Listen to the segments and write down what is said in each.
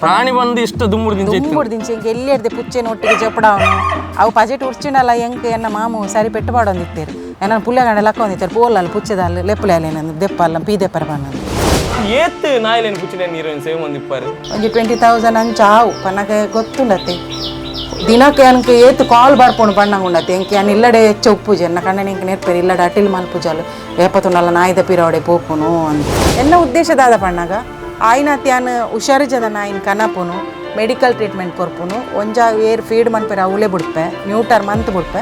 ಪ್ರಾಣಿ ಬಂದು ಇಷ್ಟ ದುಮ್ಮುಡು ದಿಂಚೆ ದುಂಬುಡು ದಿಂಚೆ ಇಂಕ ಎಲ್ಲಿ ಪುಚ್ಚೆನ ಒಟ್ಟಿಗೆ ಜಪಡಾವನು ಅವು ಪಜೆಟ್ ಉರ್ಚಿಂಡಲ್ಲ ಎಂಕ್ ಎನ್ನ ಮಾಮು ಸರಿ ಪೆಟ್ಟು ಪಾಡೊಂದಿತ್ತೇರು ಎನ್ನ ಪುಲ್ಲೆಗಂಡ ಲಕ್ಕೊಂದಿತ್ತೇರು ಪೋಲಲ್ಲ ಪುಚ್ಚೆದಲ್ಲ ಲೆಪ್ಪುಲೆ ದೆಪ್ಪಲ್ಲ ಪೀ ದೆಪ್ಪರ ಪನ್ನದು ಏತ್ ನಾಯಿಲೇನು ಪುಚ್ಚಿನ ನೀರಿನ ಸೇವೆ ಮಂದಿಪ್ಪಾರು ಒಂಜಿ 20,000 ಅಂಚ ಆವು ಪನ್ನಗ ಗೊತ್ತುಂಡತ್ತೆ ದಿನಕ್ಕೆ ಅನ್ಕ ಏತ್ ಕಾಲ್ ಬರ್ಪೋಣು ಬಣ್ಣಂಗುಂಡತ್ತೆ ಎಂಕೆ ಅನ್ ಇಲ್ಲಡೆ ಹೆಚ್ಚ ಉಪ್ಪುಜೆ ಎನ್ನ ಕಣ್ಣನ ಎಂಕ್ ನೆರ್ಪೇರು ಇಲ್ಲಡೆ ಅಟಿಲ್ ಮಲ್ಪುಜಾಲು ಏಪತುಂಡಲ್ಲ ನಾಯಿದ ಪಿರವಡೆ ಪೋಪುನು ಅಂದ್ ಎನ್ನ ಉದ್ದೇಶ ದಾದ ಪಣ್ಣಾಗ ಆಯ್ನಾತಿ ಅನ್ ಹುಷಾರಿಜದ ನಾಯಿನ ಕನಪುನು ಮೆಡಿಕಲ್ ಟ್ರೀಟ್ಮೆಂಟ್ ಕೊರ್ಪುನು ಒಂಜ ಏರ್ ಫೀಡ್ ಮನ್ಪೆರ ಅವಲೇ ಬಿಡ್ಪೆ ನ್ಯೂಟರ್ ಮಂತ್ ಬಿಡ್ಪೆ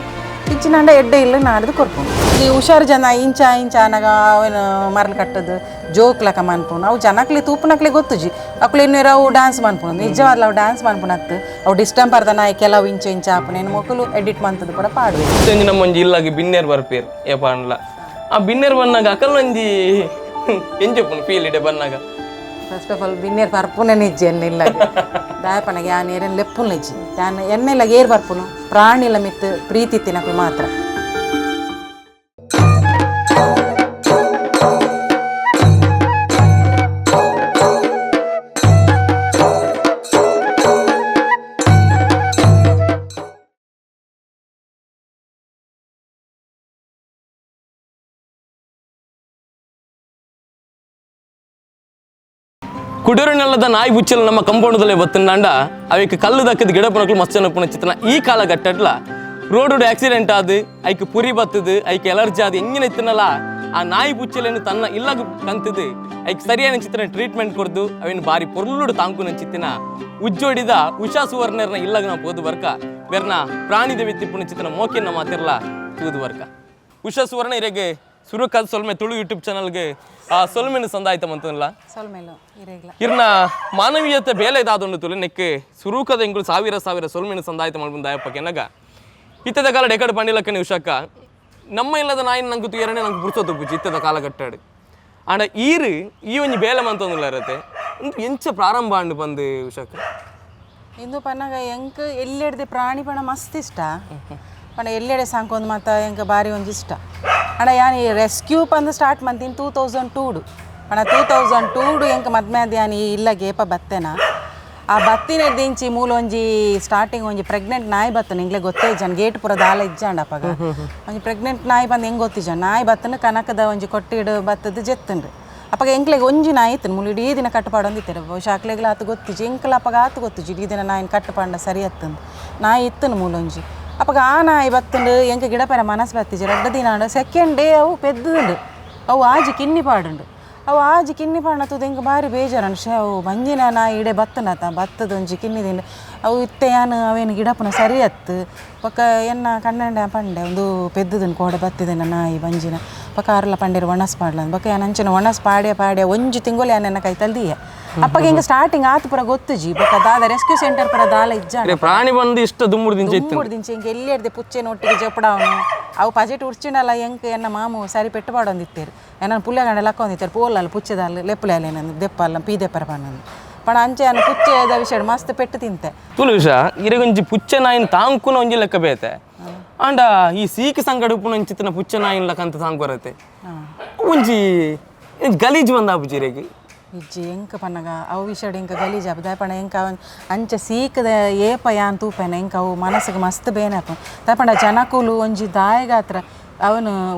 ಇಚ್ಚಿನಂಡ ಎಡ್ಡೆ ಇಲ್ಲ ನಾಡ್ದು ಕೊರ್ಪುನು ಈ ಹುಷಾರು ಜನ ಇಂಚ ಇಂಚ ಅನಗ ಅವನು ಮರಳು ಕಟ್ಟದು ಜೋಕ್ಲಕ ಮನ್ಪುನು ಅವು ಜನಕ್ಲಿ ತೂಪುನಕ್ಲಿ ಗೊತ್ತುಜಿ ಅಕ್ಲು ಇನ್ನು ಅವು ಡ್ಯಾನ್ಸ್ ಮನ್ಪುನು ನಿಜವಾದ್ಲ ಅವು ಡ್ಯಾನ್ಸ್ ಮನ್ಪುನತ್ತು ಅವು ಡಿಸ್ಟಂಪರ್ದ ನಾಯಿ ಕೆಲವು ಇಂಚ ಇಂಚ ಆಪುನು ಏನು ಮೊಕ್ಕಲು ಎಡಿಟ್ ಮಂತದ್ದು ಪೂರ ಪಾಡುವೆ. ಒಂಜಿ ನಮ್ಮ ಒಂಜಿ ಇಲ್ಲಾಗಿ ಬಿನ್ನೇರ್ ಬರ್ಪೇರು ಏಪ ಅನ್ಲ ಆ ಬಿನ್ನೇರ್ ಬನ್ನಾಗ ಅಕಲ್ ಒಂಜಿ ಎಂಚೊಪ್ಪುನು ಫೀಲ್ ಇಡೆ ಬನ್ನಾಗ. First of all ಬಿನ್ನೇರ್ ಬರ್ಪುನೆ ನಿಜ್ಜೆ ಎನ್ನ ಇಲ್ಲ ದಾಯಪನಗೆ ಯಾನ್ ಏರೇನು ಲೆಪ್ಪುನ್ ನಿಜ್ಜಿ ಯಾನ್ ಎನ್ನೆಲ್ಲ ಏರ್ ಬರ್ಪುನು ಪ್ರಾಣಿಲ ಮಿತ್ತು ಪ್ರೀತಿ ತಿನ್ನಕ್ಲು ಮಾತ್ರ. ಕುಡೂರಿನಲ್ಲದ ನಾಯಿ ಬುಚ್ಚಲು ನಮ್ಮ ಕಂಪೌಂಡದಲ್ಲೇ ಬತ್ತಂಡ ಅವಿಕ್ ಕಲ್ಲು ದಕ್ಕದ ಗಿಡ ಪುನಕ್ಲು ಮಸ್ತ್ ಜನ ಚಿತ್ರನ ಈ ಕಾಲಘಟ್ಟಡ್ಲ ರೋಡ್ ಆಕ್ಸಿಡೆಂಟ್ ಆದು ಐಕ್ ಪುರಿ ಬತ್ತದು ಐಕ್ ಎಲರ್ಜಿ ಆದು ಎಂಗಿನ ಇತ್ತನಲ್ಲ ಆ ನಾಯಿ ಬುಚ್ಚಲೇನು ತನ್ನ ಇಲ್ಲಾಗ ಕಂತದು ಐಕ್ ಸರಿಯಾದ ಚಿತ್ರನ ಟ್ರೀಟ್ಮೆಂಟ್ ಕೊಡ್ದು ಅವೇನು ಬಾರಿ ಪೊರ್ಲುಡು ತಾಂಕುನ ಚಿತ್ತಿನ ಉಜ್ಜೋಡಿದ ಉಷಾ ಸುವರ್ಣರ್ನ ಇಲ್ಲಾಗ ನಾವು ಪೋದು ಬರ್ಕ ಬೆರ್ನ ಪ್ರಾಣಿ ದೇವಿ ತಿಪ್ಪುನ ಚಿತ್ರನ ಮೋಕಿನ ಮಾತಿರ್ಲ ತೂದು ಬರ್ಕ. ಉಷಾ ಸುವರ್ಣ ಇರೆಗೆ ಸುರುಕಾದ ಸೊಲ್ಮೆ ತುಳು ಯೂಟ್ಯೂಬ್ ಚಾನಲ್ಗೆ ಆ ಸೊಲ್ಮೆನು ಸಂದಾಯ್ತ ಮಂತಲ್ಲ. ಸೊಲ್ಮೇಲು ಇರೇಗ್ಲ. ಇರ್ನ ಮಾನವೀಯತೆ ಬೇಲೆ ಇದಾದೊಂದು ತುಳು ನೆಕ್ಕೆ ಸುರೂಕದ ಎಂಗುಳು ಸಾವಿರ ಸಾವಿರ ಸೊಲ್ಮೆನು ಸಂದಾಯ್ತ ಮಲ್ಬಂದ ದಾಯಪ್ಪಕ್ಕೆ ಎನ್ನಗ ಇತ್ತದ ಕಾಲ ಡೆಕಡ್ ಪಂಡಿಲಕ್ಕನೆ ಉಷಕ್ಕ ನಮ್ಮ ಇಲ್ಲದ ನಾಯಿನ ನಂಗೆ ತುಯರನೆ ನಂಗೆ ಪುರ್ಸೊತ್ತು ಪೂಜಿ ಇತ್ತದ ಕಾಲಘಟ್ಟಾಡು ಆಂಡ ಈರು ಈ ಒಂಜಿ ಬೇಲೆ ಮಂತೊಂದುಲ್ಲ ಇರತ್ತೆ ಒಂದು ಎಂಚ ಪ್ರಾರಂಭ ಅಂಡು ಬಂದು ಉಷಕ್ಕ. ಇಂದು ಪನ್ನಗ ಎಂಕ್ ಎಲ್ಲೆಡ್ದೆ ಪ್ರಾಣಿ ಪಣ ಮಸ್ತ್ ಇಷ್ಟ ಪಂಡ ಎಲ್ಲೆಡೆ ಸಾಂಕೊಂದು ಮಾತ ಎಂಕ್ ಬಾರಿ ಒಂಜಿ ಇಷ್ಟ ಅಣ್ಣ. ಯಾನ್ ಈ ರೆಸ್ಕ್ಯೂ ಪಂದ್ ಸ್ಟಾರ್ಟ್ ಮಂತೀನಿ 2002ಡು ಪಂಡ 2002ಡು ಎಂಕ್ ಮದ್ಮೆ ಆದ್ ಯಾನ್ ಈ ಇಲ್ಲ ಗೇಪ ಬತ್ತೆನ ಆ ಬತ್ತಿನ ದಿಂಚಿ ಮೂಲ ಒಂಜಿ ಸ್ಟಾರ್ಟಿಂಗ್ ಒಂಜಿ ಪ್ರೆಗ್ನೆಂಟ್ ನಾಯಿ ಬತ್ತನ ಇಂಗ್ಲೆ ಗೊತ್ತೇ ಇಜ್ಜಾನ್ ಗೇಟ್ ಪೂರ ದಾಲ ಇಜ್ಜಾಂಡ ಅಪಗ ಒಂಜಿ ಪ್ರೆಗ್ನೆಂಟ್ ನಾಯಿ ಬಂದು ಹೆಂಗೆ ಗೊತ್ತಿಜ್ಜಾಂಡ್ ನಾಯಿ ಬತ್ತನ ಕನಕದ ಒಂಜಿ ಕೊಟ್ಟಿಡು ಬತ್ತದ ಜೆತ್ತುಂಡು ಅಪಗ ಎಂಕ್ಲೆಗ್ ಒಂಜಿ ನಾಯಿ ಇತ್ತು ಮುಲು ಇಡೀ ದಿನ ಕಟ್ಟಪಾಡೊಂದಿತ್ತಾರೆ ಬಹುಶಃ ಅಕ್ಲೆಗ್ಲ ಆತು ಗೊತ್ತಿಜ್ಜಿ ಎಂಕ್ಲ ಅಪಗ ಆತು ಗೊತ್ತಿಜ್ಜಿ ಇಡೀ ದಿನ ನಾಯಿನ ಕಟ್ಟಪಾಂಡ ಸರಿ ಅತ್ತಂದು ನಾಯಿ ಇತ್ತನು ಮೂಲೊಂಜಿ ಅಪಗ ಆ ನಾಯಿ ಬತ್ತಂಡು ಎಂಕ ಗಿಡಪರ ಮನಸ್ಸು ಬತ್ತಿಜ್ಜಿ ರಡ್ಡ ದಿನ ಆಂಡ ಸೆಕೆಂಡ್ ಡೇ ಅವು ಪೆದ್ದುಂಡು ಅವು ಆಜಿ ಕಿನ್ನಿ ಪಾಡುಂಡು ಅವು ಆಜಿ ಕಿನ್ನಿ ಪಾಡ ತೂದು ಎಂಕ್ ಬಾರಿ ಬೇಜಾರು ಶೇ ಅವು ಬಂಜಿನ ನಾಯಿ ಇಡೆ ಬತ್ತನತ ಬತ್ತದ ಒಂಜಿ ಕಿನ್ನಿ ದಿಂಡು ಅವು ಇತ್ತೆ ಯಾನ್ ಅವೇನು ಗಿಡಪುನ ಸರಿ ಅತ್ತು ಬೊಕ್ಕ ಎನ್ನ ಕಣ್ಣಂಡೆ ಪಂಡೆ ಒಂದು ಪೆದ್ದುದನ್ ಕೋಡೆ ಬತ್ತಿದೆನ ನಾಯಿ ಬಂಜಿನ ಬೊಕ್ಕ ಆರ್ಲ ಪಂಡೇರು ಒಣಸ್ ಪಾಡ್ಲಂದ್ ಬೊಕ್ಕ ಯಾನ್ ಅಂಚನೆ ಒಣಸ್ ಪಾಡ್ಯ ಪಾಡ್ಯ ಒಂಜಿ ತಿಂಗೊಲು ಯಾನ್ ಎನ್ನ ಕೈತಲ್ ದೀಯ ಅಪ್ಪಗ ಹಿಂಗೆ ಸ್ಟಾರ್ಟಿಂಗ್ ಆತು ಪೂರ ಗೊತ್ತುಜಿ ಬೊಕ್ಕ ದಾದ ರೆಸ್ಕ್ಯೂ ಸೆಂಟರ್ ಪೂರ ದಾಲ ಇಜ್ಜಾಂಡ್. ಇರೆ ಪ್ರಾಣಿ ಬಂದು ಇಷ್ಟ ದುಮ್ಮುಡು ದಿಂಚೆ ಇತ್ತು. ದುಂಬುಡು ದಿಂಚೆ ಇಂಕ ಎಲ್ಲಿ ಪುಚ್ಚೆನ ಒಟ್ಟಿಗೆ ಜಪಡಾವನು ಅವು ಪಜೆಟ್ ಉರ್ಚಿಂಡಲ್ಲ ಎಂಕ್ ಎನ್ನ ಮಾಮು ಸರಿ ಪೆಟ್ಟು ಪಾಡೊಂದಿತ್ತೇರು ಎನ್ನ ಪುಲ್ಲೆಗಂಡ ಲಕ್ಕೊಂದಿತ್ತೇರು ಪೋಲಲ್ಲ ಪುಚ್ಚೆದಲ್ಲ ಲೆಪ್ಪುಲೆ ದೆಪ್ಪಲ್ಲ ಪೀ ದೆಪ್ಪರ ಪನ್ನಂದು ಪಣ ಅಂಚೆ ಅನ್ನ ಪುಚ್ಚೆದ ವಿಷಯ ಮಸ್ತ್ ಪೆಟ್ಟು ತಿಂತೆ. ತುಳು ವಿಷ ಇರೆಗೊಂಜಿ ಪುಚ್ಚೆ ನಾಯಿನ ತಾಂಕುನ ಒಂಜಿ ಲೆಕ್ಕ ಬೇತೆ ಆಂಡ ಈ ಸೀಕ್ ಸಂಗಡ ಉಪ್ಪುನ ಒಂಚಿತ್ತಿನ ಪುಚ್ಚೆ ನಾಯಿನ ಲೆಕ್ಕ ಅಂತ ತಾಂಕೊರತೆ ಒಂಜಿ ಗಲೀಜ್ ಬಂದಾಪುಜಿ ಇರೆಗ್? ಇಜ್ಜಿ ಎಂಕ ಪನ್ನಗ ಅವು ವಿಷಯಡ್ ಎಂಕ ಗಲೀಜ್ ಆಪು ದಾಯಪಂಡ ಎಂಕ ಅವನ್ ಅಂಚ ಸೀಕದ ಏಪ ಯಾನ್ ತೂಪೆನ ಎಂಕ ಅವು ಮನಸ್ಸಿಗೆ ಮಸ್ತ್ ಬೇನೆ ಆಪು ದಾಯಪಂಡ ಜನಕುಲು ಒಂಜಿ ದಾಯಗಾತ್ರ ಅವನು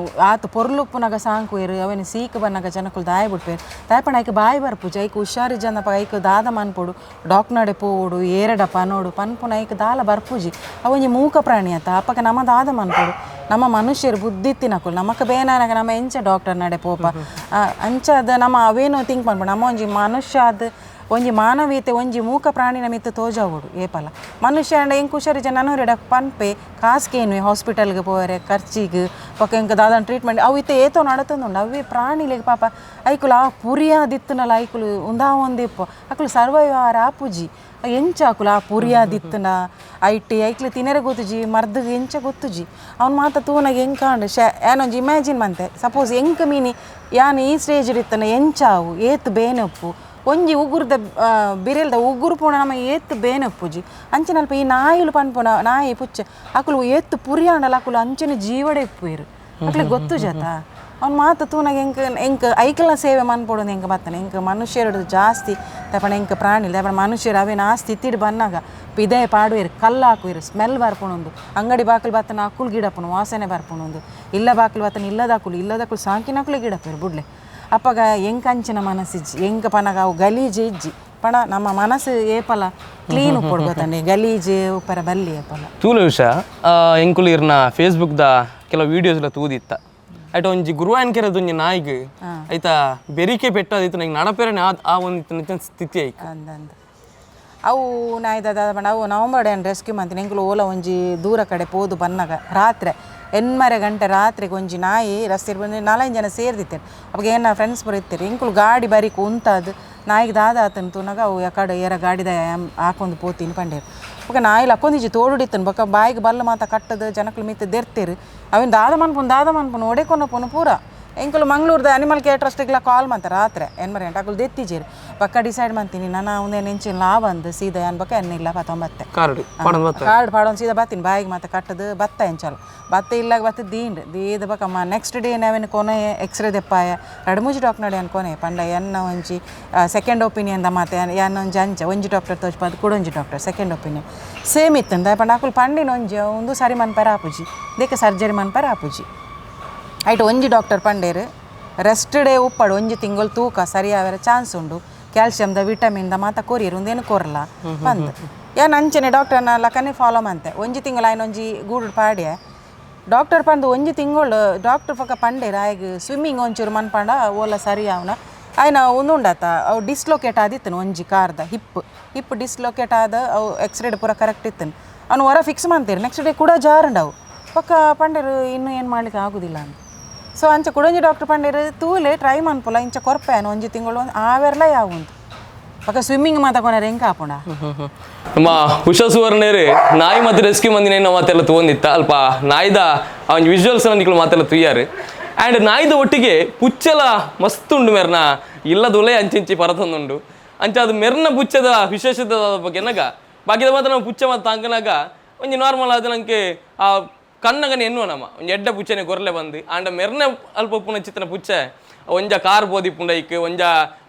ಆತ ಪೊರ್ಲುಪ್ಪುನಗ ಸಾಂಕುವೆರು ಅವನು ಸೀಕ್ ಬನ್ನಗ ಜನಕುಲು ದಾಯ ಬಿಡ್ಪೇರು ದಾಯಪಂಡ ಐಕ್ ಬಾಯಿ ಬರ್ಪುಜಿ ಐಕ್ ಹುಷಾರು ಜನಪ ಐಕ್ ದಾದ ಮನ್ಪೊಡು ಡಾಕ್ನಡೆ ಪೋವೊಡು ಏರಡ ಪನೋಡು ಪನ್ಪುನ ಐಕ್ ದಾಲ ಬರ್ಪುಜಿ ಅವು ಒಂಜಿ ಮೂಕ ಪ್ರಾಣಿ ಆತ ಅಪಗ ನಮ್ಮ ದಾದ ಮನ್ಪೊಡು ನಮ್ಮ ಮನುಷ್ಯರು ಬುದ್ಧಿ ತಿನ್ನಕುಲು ನಮಕ್ ಬೇನಾನಗ ನಮ್ಮ ಎಂಚ ಡಾಕ್ಟರ್ ನಡೆ ಪೋಪ ಅಂಚ ಅದ ನಮ್ಮ ಅವೇನೋ ಥಿಂಕ್ ಮನ್ಪೊಡು ನಮ್ಮ ಒಂಜಿ ಮನುಷ್ಯ ಆದ್ ಒಂಜಿ ಮಾನವೀಯತೆ ಒಂಜಿ ಮೂಕ ಪ್ರಾಣಿನ ಮಿತ್ತು ತೋಜಾವೋಡು ಏಪಲ ಮನುಷ್ಯ ಅಂಡ ಎಂಕ್ ಹುಷಾರಿಜ ನನೂರೆಡ ಪನ್ಪೆ ಕಾಸ್ಕೇನು ಹಾಸ್ಪಿಟಲ್ಗೆ ಪೋರೆ ಖರ್ಚಿಗೆ ಬೊಕ್ಕ ಎಂಕ್ ದಾದನ ಟ್ರೀಟ್ಮೆಂಟ್ ಅವು ಇತ್ತೆ ಏತೋ ನಡತೊಂದುಂಡು ಅವೇ ಪ್ರಾಣಿಲೆಗ್ ಪಾಪ ಐಕುಲು ಆ ಪುರಿಯಾದಿತ್ತುನಲ ಐಕುಲು ಉಂದಾ ಒಂದಿಪ್ಪು ಅಕುಲು ಸರ್ವೈವ್ ಆರ್ ಆಪುಜಿ ಎಂಚ ಅಕುಲು ಆ ಪುರಿಯಾದಿತ್ತುನ ಐಟಿ ಐಕ್ಲು ತಿನೆರೆ ಗೊತ್ತುಜಿ ಮರ್ದಗ್ ಎಂಚ ಗೊತ್ತುಜಿ ಅವ್ನು ಮಾತ ತೂನಾಗ ಎಂಕಾಂಡ್ ಶೆ ಯಾನೊಂಜಿ ಇಮ್ಯಾಜಿನ್ ಮಂತೆ ಸಪೋಸ್ ಎಂಕ್ ಮೀನಿ ಯಾನ್ ಈ ಸ್ಟೇಜ್ ಇತ್ತನ ಎಂಚಾವು ಏತ್ ಬೇನೆ ಉಪ್ಪು ಒಂಜಿ ಉಗುರ್ದ ಬಿರೆಲ್ದ ಉಗುರು ಪೋಣ ನಮ್ಮ ಏತ್ ಬೇನೆ ಉಪ್ಪುಜಿ ಅಂಚಿನಲ್ಪ ಈ ನಾಯಿಲು ಪನ್ಪುನ ನಾಯಿ ಪುಚ್ಚೆ ಅಕುಲು ಏತ್ ಪುರಿಯಾಂಡಲ ಅಕುಲು ಅಂಚನೆ ಜೀವಡೆ ಇಪ್ಪುವೆರು ಅಕ್ಲೆ ಗೊತ್ತು ಜಾತ. ಅವ್ನು ಮಾತು ತೂನಾಗ ಎಂಕ್ ಎಂಕ್ ಐಕಲ ಸೇವೆ ಮನ್ಪೊಡು ಎಂಕ್ ಬತ್ತನೆ. ಎಂಕ್ ಮನುಷ್ಯರು ಜಾಸ್ತಿ ತಪಣ ಎಂಕ್ ಪ್ರಾಣಿ ತಪಣ ಮನುಷ್ಯರು ಅವೇನು ಆ ಸ್ಥಿತಿಡ್ ಬನ್ನಾಗ ಪಿದೆ ಪಾಡುವೆರು, ಕಲ್ಲು ಹಾಕುವೆರು, ಸ್ಮೆಲ್ ಬರ್ಪುಣೊಂದು. ಅಂಗಡಿ ಬಾಕಲು ಬತ್ತನ ಅಕ್ಕುಲು ಗಿಡಪ್ಪನು ವಾಸನೆ ಬರ್ಪುಣೊಂದು. ಇಲ್ಲ ಬಾಕಲು ಬತ್ತನ ಇಲ್ಲದಕ್ಕುಲು ಇಲ್ಲದಕ್ಕುಲು ಸಾಂಕಿನಕ್ಕುಲು ಗಿಡಪ್ಪರು ಬುಡ್ಲೆ. ಅಪ್ಪಗ ಎಂಕ್ ಅಂಚಿನ ಮನಸ್ಸಿಜ್ಜಿ. ಎಂಕ್ ಪನಗ ಅವು ಗಲೀಜು ಇಜ್ಜಿ ಪಣ ನಮ್ಮ ಮನಸ್ಸು ಏಪಲ ಕ್ಲೀನ್ ಉಪ್ಪೊಡು ಗೊತ್ತಂಡೆ, ಗಲೀಜು ಉಪ್ಪರ ಬಲ್ಲಿ ಏಪಲ. ತೂಲ ವಿಷಯ ಎಂಕುಲು ಇರ್ನ ಫೇಸ್ಬುಕ್ದ ಕೆಲವು ವೀಡಿಯೋಸ್ಲ ತೂದಿತ್ತ. ಐಟ ಒಂಜಿ ಗುರುವಾಯನ್ ಕೆರೆದ ಒಂಜಿ ನಾಯಿಗ್ ಐತ ಬೆರಿಕೆ ಪೆಟ್ಟಾದಿತ್ತು, ನಂಗೆ ನಡಪೇರನೆ ಆ ಆ ಒಂದು ಇತ್ತಿನ ಸ್ಥಿತಿ ಐಕ್. ಅಂದಂದು ಅವು ನಾಯ್ದ ಪಂಡ ಅವು ನವಂಬರ್ ಏನು ರೆಸ್ಕ್ಯೂ ಮಂತಿನಿ. ಎಂಕುಲು ಓಲ ಒಂಜಿ ದೂರ ಕಡೆ ಪೋದು ಬನ್ನಗ ರಾತ್ರೆ ಎನ್ಮರೆ ಗಂಟೆ ರಾತ್ರಿಗೆ ಒಂಜಿ ನಾಯಿ ರಸ್ತೆ ಬಂದು ನಾಲೈದು ಜನ ಸೇರ್ದಿತ್ತೇನೆ. ಅವಾಗ ಏನ ಫ್ರೆಂಡ್ಸ್ ಪೂರ ಇತ್ತೀರಿ. ಎಂಕುಲು ಗಾಡಿ ಬರಿಕ್ ಉಂತಾದ್ ನಾಯಿಗೆ ದಾದ ಆತನ ತೂನಾಗ ಅವು ಯಕಡೆ ಏರ ಗಾಡಿದ ಹಾಕೊಂದು ಪೋತೀನಿ ಪಂಡೇರು. ಬೊಕ ನಾಯಿ ಲಕ್ಕೊಂದಿಜ್ಜಿ, ತೋಡುಡಿತ್ತನು. ಬೊಕ ಬಾಯಿಗೆ ಬಲ್ಲು ಮಾತ ಕಟ್ಟದು ಜನಕುಲು ಮಿತ್ತು ದೆರ್ತೀರು. ಅವಿನ ದಾದ ಮನ್ಪುನು ದಾದ ಮನ್ಪುನು ಒಡೆಕೊನ ಪೋನು ಪೂರ. ಎಂಕುಲು ಮಂಗ್ಳೂರ್ದ ಅನಿಮಲ್ ಕೇರ್ ಟ್ರಸ್ಟಿಗೆಲ್ಲ ಕಾಲ್ ಮಂತ ರಾತ್ರೆ ಎನ್ಮರೆ ಗಂಟೆ ಅಕುಲು ದೆತ್ತಿಜೇರು. ಪಕ್ಕ ಡಿಸೈಡ್ ಮಂತೀನಿ ನಾನು ಒಂದೇನು ಇಂಚಿನ ಲಾಭ ಅಂದು ಸೀದಾ ಅನ್ಬಕ ಎನ್ನಿಲ್ಲ ಪತ್ತೊಂಬತ್ತೆ. ಕಾರ್ಡ್ ಪಾಡೊಂದು ಬತ್ತ. ಕಾರ್ಡ್ ಪಾಡೊಂದು ಸೀದಾ ಬತ್ತೀನಿ. ಬಾಯಿಗೆ ಮತ್ತೆ ಕಟ್ಟದು ಬತ್ತ ಎಂಚಲ ಬತ್ತ ಇಲ್ಲಾಗ ಬತ್ತ ದೀಂಡ್ ದೀದ ಬಕಮ್ಮ. ನೆಕ್ಸ್ಟ್ ಡೇ ನಾವೇನು ಕೊನೆ ಎಕ್ಸ್ರೇ ದೆಪ್ಪಾಯ, ರಡು ಮೂಜಿ ಡಾಕ್ಟರ್ ನಡೆ ಕೊನೆ ಪಂಡ ಎನ್ನ ಒಂಜಿ ಸೆಕೆಂಡ್ ಒಪಿನಿಯನ್ the ಮಾತೆ ಎನ್ನ ಒಂಜಿ ಅಂಚ ಒಂಜಿ ಡಾಕ್ಟರ್ ತೋಜ್ಪಾದ್ ಕೂಡ ಒಂಜಿ doctor second opinion same ಇತ್ತಂದ ಪಂಡ ಅಕುಲು ಪಂಡಿನ ಒಂಜಿ ಒಂದು ಸರಿ ಮನ್ಪರ ಆಪುಜಿ, ದೇಕ ಸರ್ಜರಿ ಮನ್ಪರ ಆಪುಜಿ. ಐಟ್ ಒಂಜಿ ಡಾಕ್ಟರ್ ಪಂಡೇರು ರೆಸ್ಟ್ ಡೇ ಉಪ್ಪಡು ಒಂಜಿ ತಿಂಗಳು ತೂಕ ಸರಿ ಆವರೆ ಚಾನ್ಸ್ ಉಂಡು, ಕ್ಯಾಲ್ಸಿಯಮ್ದ ವಿಟಮಿನ್ದ ಮಾತ ಕೊರಿಯರು ಒಂದೇನು ಕೊರಲ ಪಂದ್. ಯಾನ್ ಅಂಚನೆ ಡಾಕ್ಟರ್ನ ಲಕನೆ ಫಾಲೋ ಮಂತೆ. ಒಂಜಿ ತಿಂಗಳು ಆಯ್ನ ಒಂಜಿ ಗೂಡು ಪಾಡ್ಯ. ಡಾಕ್ಟರ್ ಪಂದು ಒಂಜಿ ತಿಂಗಳು ಡಾಕ್ಟರ್ ಪಕ್ಕ ಪಂಡೇರು ಆಯ್ಗ್ ಸ್ವಿಮ್ಮಿಂಗ್ ಒಂಚೂರು ಮನ್ಪಂಡ ಓಲ ಸರಿ ಅವನ ಆಯ್ನ ಉಂದುಂಡಾತ. ಅವು ಡಿಸ್ಲೊಕೇಟ್ ಆದಿತ್ತನು ಒಂಜಿ ಕಾರ್ದ hip hip dislocate ಆದ. ಅವು ಎಕ್ಸ್ರೇ ಪೂರ ಕರೆಕ್ಟ್ ಇತ್ತನು. ಅವ್ನು ಹೊರ ಫಿಕ್ಸ್ ಮಾಡ್ತೀರಿ, ನೆಕ್ಸ್ಟ್ ಡೇ ಕೂಡ ಜಾರುಂಡವು. ಪಕ್ಕ ಪಂಡೇರು ಇನ್ನೂ ಏನು ಮಾಡ್ಲಿಕ್ಕೆ ಆಗುದಿಲ್ಲ ಅಂತ. ಸೊ ಅಂಚ ಕುಡೊಂಜಿ ಡಾಕ್ಟರ್ ಪಂಡೇರು ತೂಲೆ ಟ್ರೈ ಮನ್ಪುಲ ಇಂಚ ಕೊರ್ಪೇನು ಒಂಜಿ ತಿಂಗಳು ಆವೆರ್ಲ ಯಾವುಂದು. ಪಕ್ಕ ಸ್ವಿಮ್ಮಿಂಗ್ ಮಾತಾಕೊನಾರ ಹೆಂಗೆ ಆಪುಂಡ. ನಮ್ಮ ಉಷಾ ಸುವರ್ಣೇರು ನಾಯಿ ಮತ್ತು ರೆಸ್ಕ್ಯೂ ಮಂದಿನ ಮಾತೆಲ್ಲ ತಗೊಂಡಿತ್ತ. ಅಲ್ಪ ನಾಯ್ದ ಆ ಒಂಜಿ ವಿಜುವಲ್ಸ್ ನಿಕ್ಲು ಮಾತೆಲ್ಲ ತುಯ್ಯಾರು. ಆ್ಯಂಡ್ ನಾಯ್ದ ಒಟ್ಟಿಗೆ ಪುಚ್ಚೆಲ ಮಸ್ತ್ ಉಂಡು ಮೆರ್ನ ಇಲ್ಲದುಲೇ ಅಂಚಿಂಚಿ ಪರತೊಂದುಂಡು. ಅಂಚ ಅದು ಮೆರ್ನ ಪುಚ್ಚದ ವಿಶೇಷತೆ ಬಗ್ಗೆ ಎನ್ನಗ ಬಾಕಿದ ಮಾತ್ರ ನಾವು ಪುಚ್ಚ ಮತ್ತು ತಾಂಕನಾಗ ಒಂಜಿ ನಾರ್ಮಲ್ ಆದ ನಂಗೆ ಆ ಕಣ್ಣಗನೆ ಎನ್ನುವ ನಮ್ಮ ಒಂಜಿ ಎಡ್ಡ ಪುಚ್ಚನೆ ಗೊರ್ಲೆ ಬಂದು. ಆಂಡ ಮೆರ್ನ ಅಲ್ಪ ಉಪ್ಪುನ ಚಿತ್ತನ ಪುಚ್ಚೆ ಒಂಜ ಕಾರ್ ಬೋದಿಪ್ಪುಂಡು, ಐಕ್ ಒಂಜ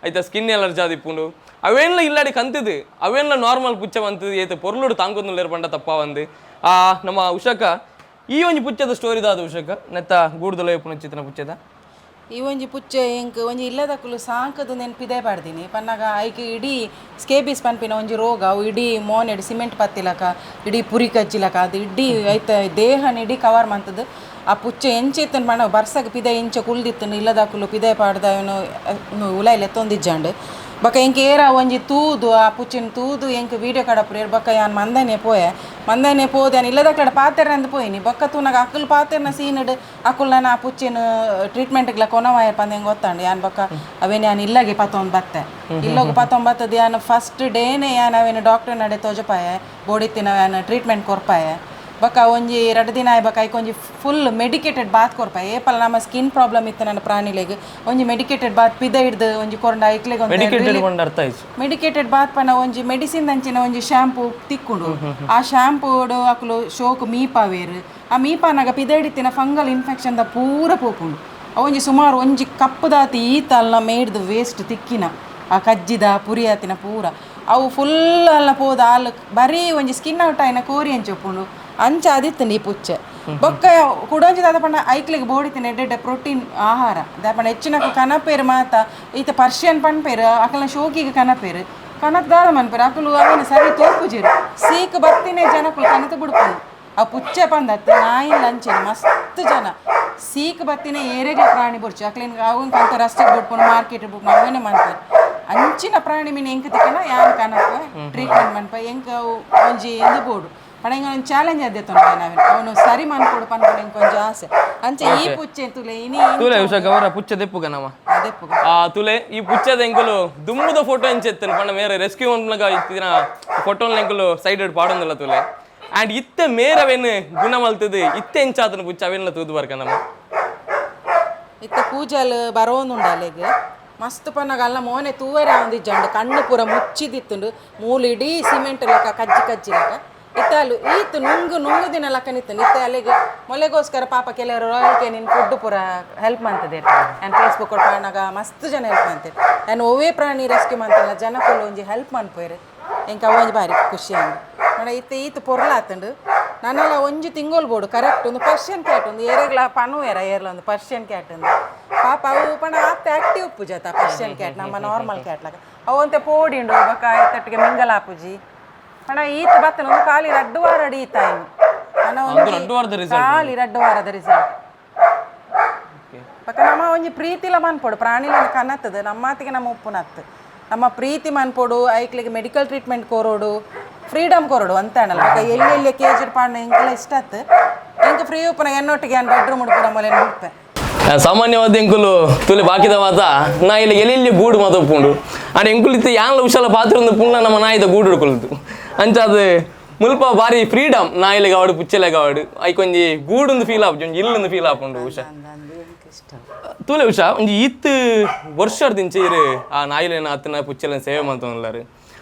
ಐತ ಸ್ಕಿನ್ ಎಲರ್ಜಿ ಆದಿಪ್ಪುಂಡು. ಅವೇನ್ಲ ಇಲ್ಲಾಡಿ ಕಂತದು ಅವೇನ್ಲ ನಾರ್ಮಲ್ ಪುಚ್ಚ ಬಂತದು ಏತ ಪೊರ್ಲುಡು ತಾಂಕೊಂದು ಪಂಡ ತಪ್ಪ ಬಂದು. ಆ ನಮ್ಮ ಉಷಕ ಈ ಒಂಜಿ ಪುಚ್ಚದ ಸ್ಟೋರಿ ದಾದ ಉಷಕ ನೆತ್ತ ಗೂಡ್ದಲ ಉಪ್ಪುನ ಚಿತ್ತನ ಪುಚ್ಚದ? ಈ ಒಂಜಿ ಪುಚ್ಚೆ ಎಂಕ್ ಒಂಜಿ ಇಲ್ಲದಕ್ಕಲು ಸಾಂಕದು ನೆನ್ಪಿದೆ ಪಾಡ್ದಿನಿ. ಪನ್ನಾಗ ಐಕ್ ಇಡೀ ಸ್ಕೇಬಿಸ್ ಪನ್ಪಿನ ಒಂಜಿ ರೋಗ. ಅವು ಇಡೀ ಮೋನೆಡ್ ಸಿಮೆಂಟ್ ಪತ್ತಿಲಕ ಇಡೀ ಪುರಿ ಕಜ್ಜಿಲಕ ಅದು ಇಡೀ ಐತ ದೇಹನ ಇಡೀ ಕವರ್ ಮಂತದ್ದು. ಆ ಪುಚ್ಚೆ ಎಂಚ ಇತ್ತನ್ ಪಂಡ ಬರ್ಸಗ್ ಪಿದೆ ಇಂಚ ಕುಲ್ದಿತ್ತನು. ಇಲ್ಲದಾಕುಲು ಪಿದೆ ಪಾಡ್ದ ಅವನು ಉಲಾಯಿಲ್ ಎತ್ತೊಂದಿಜ್ಜಾಂಡ್. ಬೊಕ ಎಂಕ್ ಏರ ಒಂಜಿ ತೂದು ಆ ಪುಚ್ಚಿನ ತೂದು ಎಂಕ್ ವೀಡಿಯೋ ಕಡಪುರೇರ್. ಬೊಕ ಯಾನ್ ಮಂದನೆ ಪೋಯೆ. ಮಂದನೆ ಪೋದು ಯಾನ್ ಇಲ್ಲದಕ್ಕಡೆ ಪಾತೆರಂದು ಪೋಯಿನಿ. ಬೊಕ್ಕ ತೂನಾಗ ಅಕುಲು ಪಾತೆರ್ನ ಸೀನ್ಡ್ ಅಕುಲು ನಾನು ಆ ಪುಚ್ಚಿನ ಟ್ರೀಟ್ಮೆಂಟ್ಗ್ಲ ಕೊನವಾಯರ್ ಪಂದ್ ಹೆಂಗೆ ಗೊತ್ತಾಂಡು. ಯಾನ್ ಬೊಕ್ಕ ಅವೇನು ಯಾನ್ ಇಲ್ಲಗೆ ಪತ್ತೊಂದು ಬತ್ತೆ. ಇಲ್ಲೋಗ ಪತ್ತೊಂದು ಬತ್ತದ ಯಾನ್ ಫಸ್ಟ್ ಡೇನೆ ಯಾನ್ ಅವೇನು ಡಾಕ್ಟರ್ ನಡೆ ತೋಜಪಾಯೆ, ಬೋಡಿತ್ತಿನ ಯಾನ್ ಟ್ರೀಟ್ಮೆಂಟ್ ಕೊರ್ಪಾಯೆ. ಬೊಕ್ಕ ಒಂಜಿ ರಡ್ಡ್ ದಿನ ಆಯ್ ಬೊಕ್ಕ ಐಕ್ ಒಂಜಿ ಫುಲ್ ಮೆಡಿಕೇಟೆಡ್ ಬಾತ್ ಕೊರ್ಪಾಯ. ಏಪಲ ನಮ್ಮ ಸ್ಕಿನ್ ಪ್ರಾಬ್ಲಮ್ ಇತ್ತು ನನ್ನ ಪ್ರಾಣಿಲೆಗ್ ಒಂಜಿ ಮೆಡಿಕೇಟೆಡ್ ಬಾತ್ ಪಿದ ಹಿಡ್ದು ಒಂಜಿ ಕೊರಂಡ ಐಕ್ಲೆಗ್. ಮೆಡಿಕೇಟೆಡ್ ಪಂಡ ಅರ್ಥ ಆಯ್ತು. ಮೆಡಿಕೇಟೆಡ್ ಬಾತ್ ಪಂಡ ಒಂಜಿ ಮೆಡಿಸಿನ್ ಅಂಚಿನ ಒಂಜಿ ಶಾಂಪೂ ತಿಕ್ಕುಂಡು. ಆ ಶಾಂಪೂಡು ಅಕುಲು ಶೋಕ್ ಮೀಪಾವೇರು. ಆ ಮೀಪಾನಾಗ ಪಿದಡಿತ್ತಿನ ಫಂಗಲ್ ಇನ್ಫೆಕ್ಷನ್ the ಪೂರ ಪೋಪುಂಡು. ಅವು ಒಂಜಿ ಸುಮಾರು ಒಂಜಿ ಕಪ್ಪುದಾತಿ ಈತ ಅಲ್ಲ ಮೇಡ್ದು ವೇಸ್ಟ್ ತಿಕ್ಕಿನ ಆ ಕಜ್ಜಿದ ಪುರಿ ಆತಿನ ಪೂರ ಅವು ಫುಲ್ ಅಲ್ಲ ಪೋದ ಆಲ್ ಬರೀ ಒಂಜಿ ಸ್ಕಿನ್ ಔಟ್ ಆಯಿನ ಕೋರಿ ಅಂಚ ಉಪ್ಪುಂಡು. ಅಂಚ ಆದಿತ್ತು ನೀ ಪುಚ್ಚೆ. ಬೊಕ್ಕ ಕುಡೊಂಜಿ ದಾದ ಪಂಡ ಐಕ್ಲೆಗ್ ಬೋಡಿತಿನ ಎಡ್ಡೆ ಎಡ್ಡೆ ಪ್ರೋಟೀನ್ ಆಹಾರ. ದಾದ ಹೆಚ್ಚಿನ ಕನಪೇರು ಮಾತ ಈತ ಪರ್ಷಿಯನ್ ಪನ್ಪೇರು. ಅಕಲ್ನ ಶೋಕಿಗೆ ಕನಪೇರು ಕನತ್ ದಾದ ಮನ್ಪೇರು. ಅಕುಲು ಅವೇನು ಸರಿ ತೋಪುಜೇರು. ಸೀಕ್ ಬತ್ತಿನೇ ಜನಕುಲು ಕನತು ಬಿಡ್ಪುನು. ಆ ಪುಚ್ಚೆ ಪಂದತ್ತು ನಾಯಿ ಲಂಚೇನು ಮಸ್ತ್ ಜನ ಸೀಕ್ ಬತ್ತಿನೇ ಏರೆಗ್ಲ ಪ್ರಾಣಿ ಬೊರ್ಚು ಅಕ್ಲೇನ್ ಅವು ಕಂತ ರಸ್ತೆಗೆ ಬಿಡ್ಪುನು, ಮಾರ್ಕೆಟ್ ಬಿಡ್ಪುನು, ಅವೇನೆ ಮನ್ಪೇರು. ಅಂಚಿನ ಪ್ರಾಣಿ ಮೀನು ಎಂಕ್ ತಿಕ್ಕನ ಯಾನ್ ಕನಪ ಟ್ರೀಟ್ಮೆಂಟ್ ಮನ್ಪ. ಎಂಕ್ ಅವು ಒಂಜಿ ಇಂದು ಬೋಡು ಪಂಡ ಎಂಕ್ ಒಂಜಿ ಚಾಲೆಂಜ್ ಅದೇ ನಾವೇನು ಅವನು ಸರಿ ಮನ್ಪೊಡು ಪನ್ಪುನ ಎಂಕ್ ಒಂಜಿ ಆಸೆ. ಅಂಚೆ ಈ ಪುಚ್ಚೆ ತುಲೆ ಇನಿ. ತೂಲೆ ಉಷಕ ಅವರ ಪುಚ್ಚ ದೆಪ್ಪುಗ ನಮ. ಅದೆಪ್ಪುಗ. ಆ ತುಲೆ ಈ ಪುಚ್ಚದ ಎಂಕುಲು ದುಮ್ಮುದ ಫೋಟೋ ಎಂಚೆತ್ತನು ಪಂಡ ಮೇರೆ ರೆಸ್ಕ್ಯೂ ಮನ್ಪುನಗ ಇತ್ತಿನ ಫೋಟೋ ಎಂಕುಲು ಸೈಡ್ ಪಾಡೊಂದಲ್ಲ ತುಲೆ. ಆ್ಯಂಡ್ ಇತ್ತೆ ಮೇರೆ ಅವೇನು ಗುಣ ಮಲ್ತದು ಇತ್ತೆ ಎಂಚಾತನ ಪುಚ್ಚ ಅವೇನ್ಲ ತೂದು ಬರ್ಕ ನಮ್ಮ. ಇತ್ತೆ ಕೂಜಲ್ ಬರೋಂದುಂಡು ಅಲೆಗ್. ಮಸ್ತ್ ಪನ್ನಗ ಅಲ್ಲ ಮೋನೆ ತೂವರೆ ಒಂದಿಜ್ಜಂಡು. ಕಣ್ಣು ಪೂರ ಮುಚ್ಚಿದಿತ್ತುಂಡು. ಮೂಲು ಇಡೀ ಸಿಮೆಂಟ್ ಲಕ ಕಜ್ಜಿ ಕಜ್ಜಿ ಲಕ. ಇತ್ತಲು ಈತ್ ನುಂಗು ನುಂಗು ದಿನ ಲಕ್ಕನಿತ್ತು ಇತ್ತೆ ಅಲ್ಲಿಗೆ ಮೊಲೆಗೋಸ್ಕರ ಪಾಪ ಕೆಲವರು royal Canin food ಪೂರ ಹೆಲ್ಪ್ ಮಾಡ್ತದೆ. ನಾನು ಫೇಸ್ಬುಕ್ ಪಾಣಾಗ ಮಸ್ತ್ ಜನ ಹೆಲ್ಪ್ ಮಾಡ್ತಾರೆ. ನಾನು ಒವ್ವೇ ಪ್ರಾಣಿ ರೆಸ್ಕ್ಯೂ ಮಾಡ್ತಲ್ಲ, ಜನಕ್ಕುಲು ಒಂಜಿ ಹೆಲ್ಪ್ ಮನ್ಪೋಯ್ರು. ಎಂಕ ಒಂಜಿ ಬಾರಿ ಖುಷಿ ಅಂಡ್ ಮಣ. ಇತ್ತೆ ಈತ್ ಪೊರ್ಲಾತುಂಡು. ನಾನೆಲ್ಲ ಒಂಜಿ ತಿಂಗೊಳು ಬೋಡು ಕರೆಕ್ಟ್. ಒಂದು ಪರ್ಷಿಯನ್ ಕ್ಯಾಟ್ ಒಂದು ಏರೆಗ್ಲ ಪನುವೇರ ಏರ್ಲ ಒಂದು ಪರ್ಷಿಯನ್ ಕ್ಯಾಟ್ ಒಂದು. ಪಾಪ ಅವು ಪಣ ಆತ ಆಕ್ಟಿವ್ ಪೂಜಾತ ಪರ್ಷಿಯನ್ ಕ್ಯಾಟ್. ನಮ್ಮ ನಾರ್ಮಲ್ ಕ್ಯಾಟ್ ಲಕ ಅವು ಅಂತೆ ಪೋಡಿ ಉಂಡು ಬೊಕ ಎತ್ತಟ್ಟಿಗೆ ಮಿಂಗಲ್ ಆಪುಜಿ. ಪಣ ಈತ ಬತ್ತನ ಒಂದು ಖಾಲಿ ರಡ್ಡು ವಾರ ಅಡಿ ಈತ ಇನ್ನು. ಒಂದು ರಡ್ಡು ವಾರದ result. ಖಾಲಿ ರಡ್ಡು ವಾರದ ರಿಸಲ್ಟ್. ಪಕ್ಕ ನಮ್ಮ ಒಂಜಿ ಪ್ರೀತಿಲ ಮನ್ಪೊಡು. ಪ್ರಾಣಿಲ ಕನತ್ತದ ನಮ್ಮಾತಿಗೆ ನಮ್ಮ ಉಪ್ಪುನತ್ತು ನಮ್ಮ ಪ್ರೀತಿ ಮನ್ಪೊಡು. ಐಕ್ಲಿಗೆ ಮೆಡಿಕಲ್ ಟ್ರೀಟ್ಮೆಂಟ್ ಕೊರೋಡು, ಫ್ರೀಡಮ್ ಕೊರೋಡು ಅಂತ ಅಣ್ಣಲ್ಲ. ಬೊಕ ಎಲ್ಲಿ ಎಲ್ಲಿ ಕೇಜ್ ಪಾಂಡ ಎಂಕೆಲ್ಲ ಇಷ್ಟ ಆತು. ಎಂಕ್ ಫ್ರೀ ಉಪ್ಪುನ ಎನ್ನೊಟ್ಟಿಗೆ ಏನು ಬೆಡ್ರೂಮ್ ಪೂರ ಮೊಲೆ ಬಿಡ್ಪೆ. ಸಾಮಾನ್ಯವಾದ ಎಂಕುಲು ತುಲೆ ಬಾಕಿದ ಮಾತ ನಾ ಇಲ್ಲಿ ಎಲ್ಲಿ ಗೂಡು ಮಾತ ಉಪ್ಪುಂಡು. ಆಂಡ ಎಂಕುಲು ಇತ್ತೆ ಯಾನ್ಲ ಹುಷಾಲ ಪಾತ್ರ ಒಂದು ಪುಣ್ಣ ನಮ್ಮ ನಾಯಿದ ಗೂಡು ಹಿಡ್ಕೊಳ್ತು. ಅಂಚ ಅದು ಮುಲ್ಪ ಬಾರಿ ಫ್ರೀಡಮ್ ನಾಯಿಲೆಗ್ ಆವಡು, ಪುಚ್ಚೆಲೆಗ್ ಆವಡು, ಐಕ್ ಒಂಜಿ ಗೂಡೊಂದು ಫೀಲ್ ಆಪುಜಿ, ಒಂಜಿ ಇಲ್ಲೊಂದು ಫೀಲ್ ಆಪುಂಡು ಉಷಾ. ಅಂದ್ ಎಂಕ್ ಇಷ್ಟ. ತೂಲೆ ಉಷಾ, ಒಂಜಿ ಈತ್ ವರ್ಷರ್ದಿಂಚ ಇರು ಆ ನಾಯಿಲೆನ ಆತನ ಪುಚ್ಚೆಲೆನ ಸೇವೆ ಮಂತೊಂದುಲ್ಲಾರು.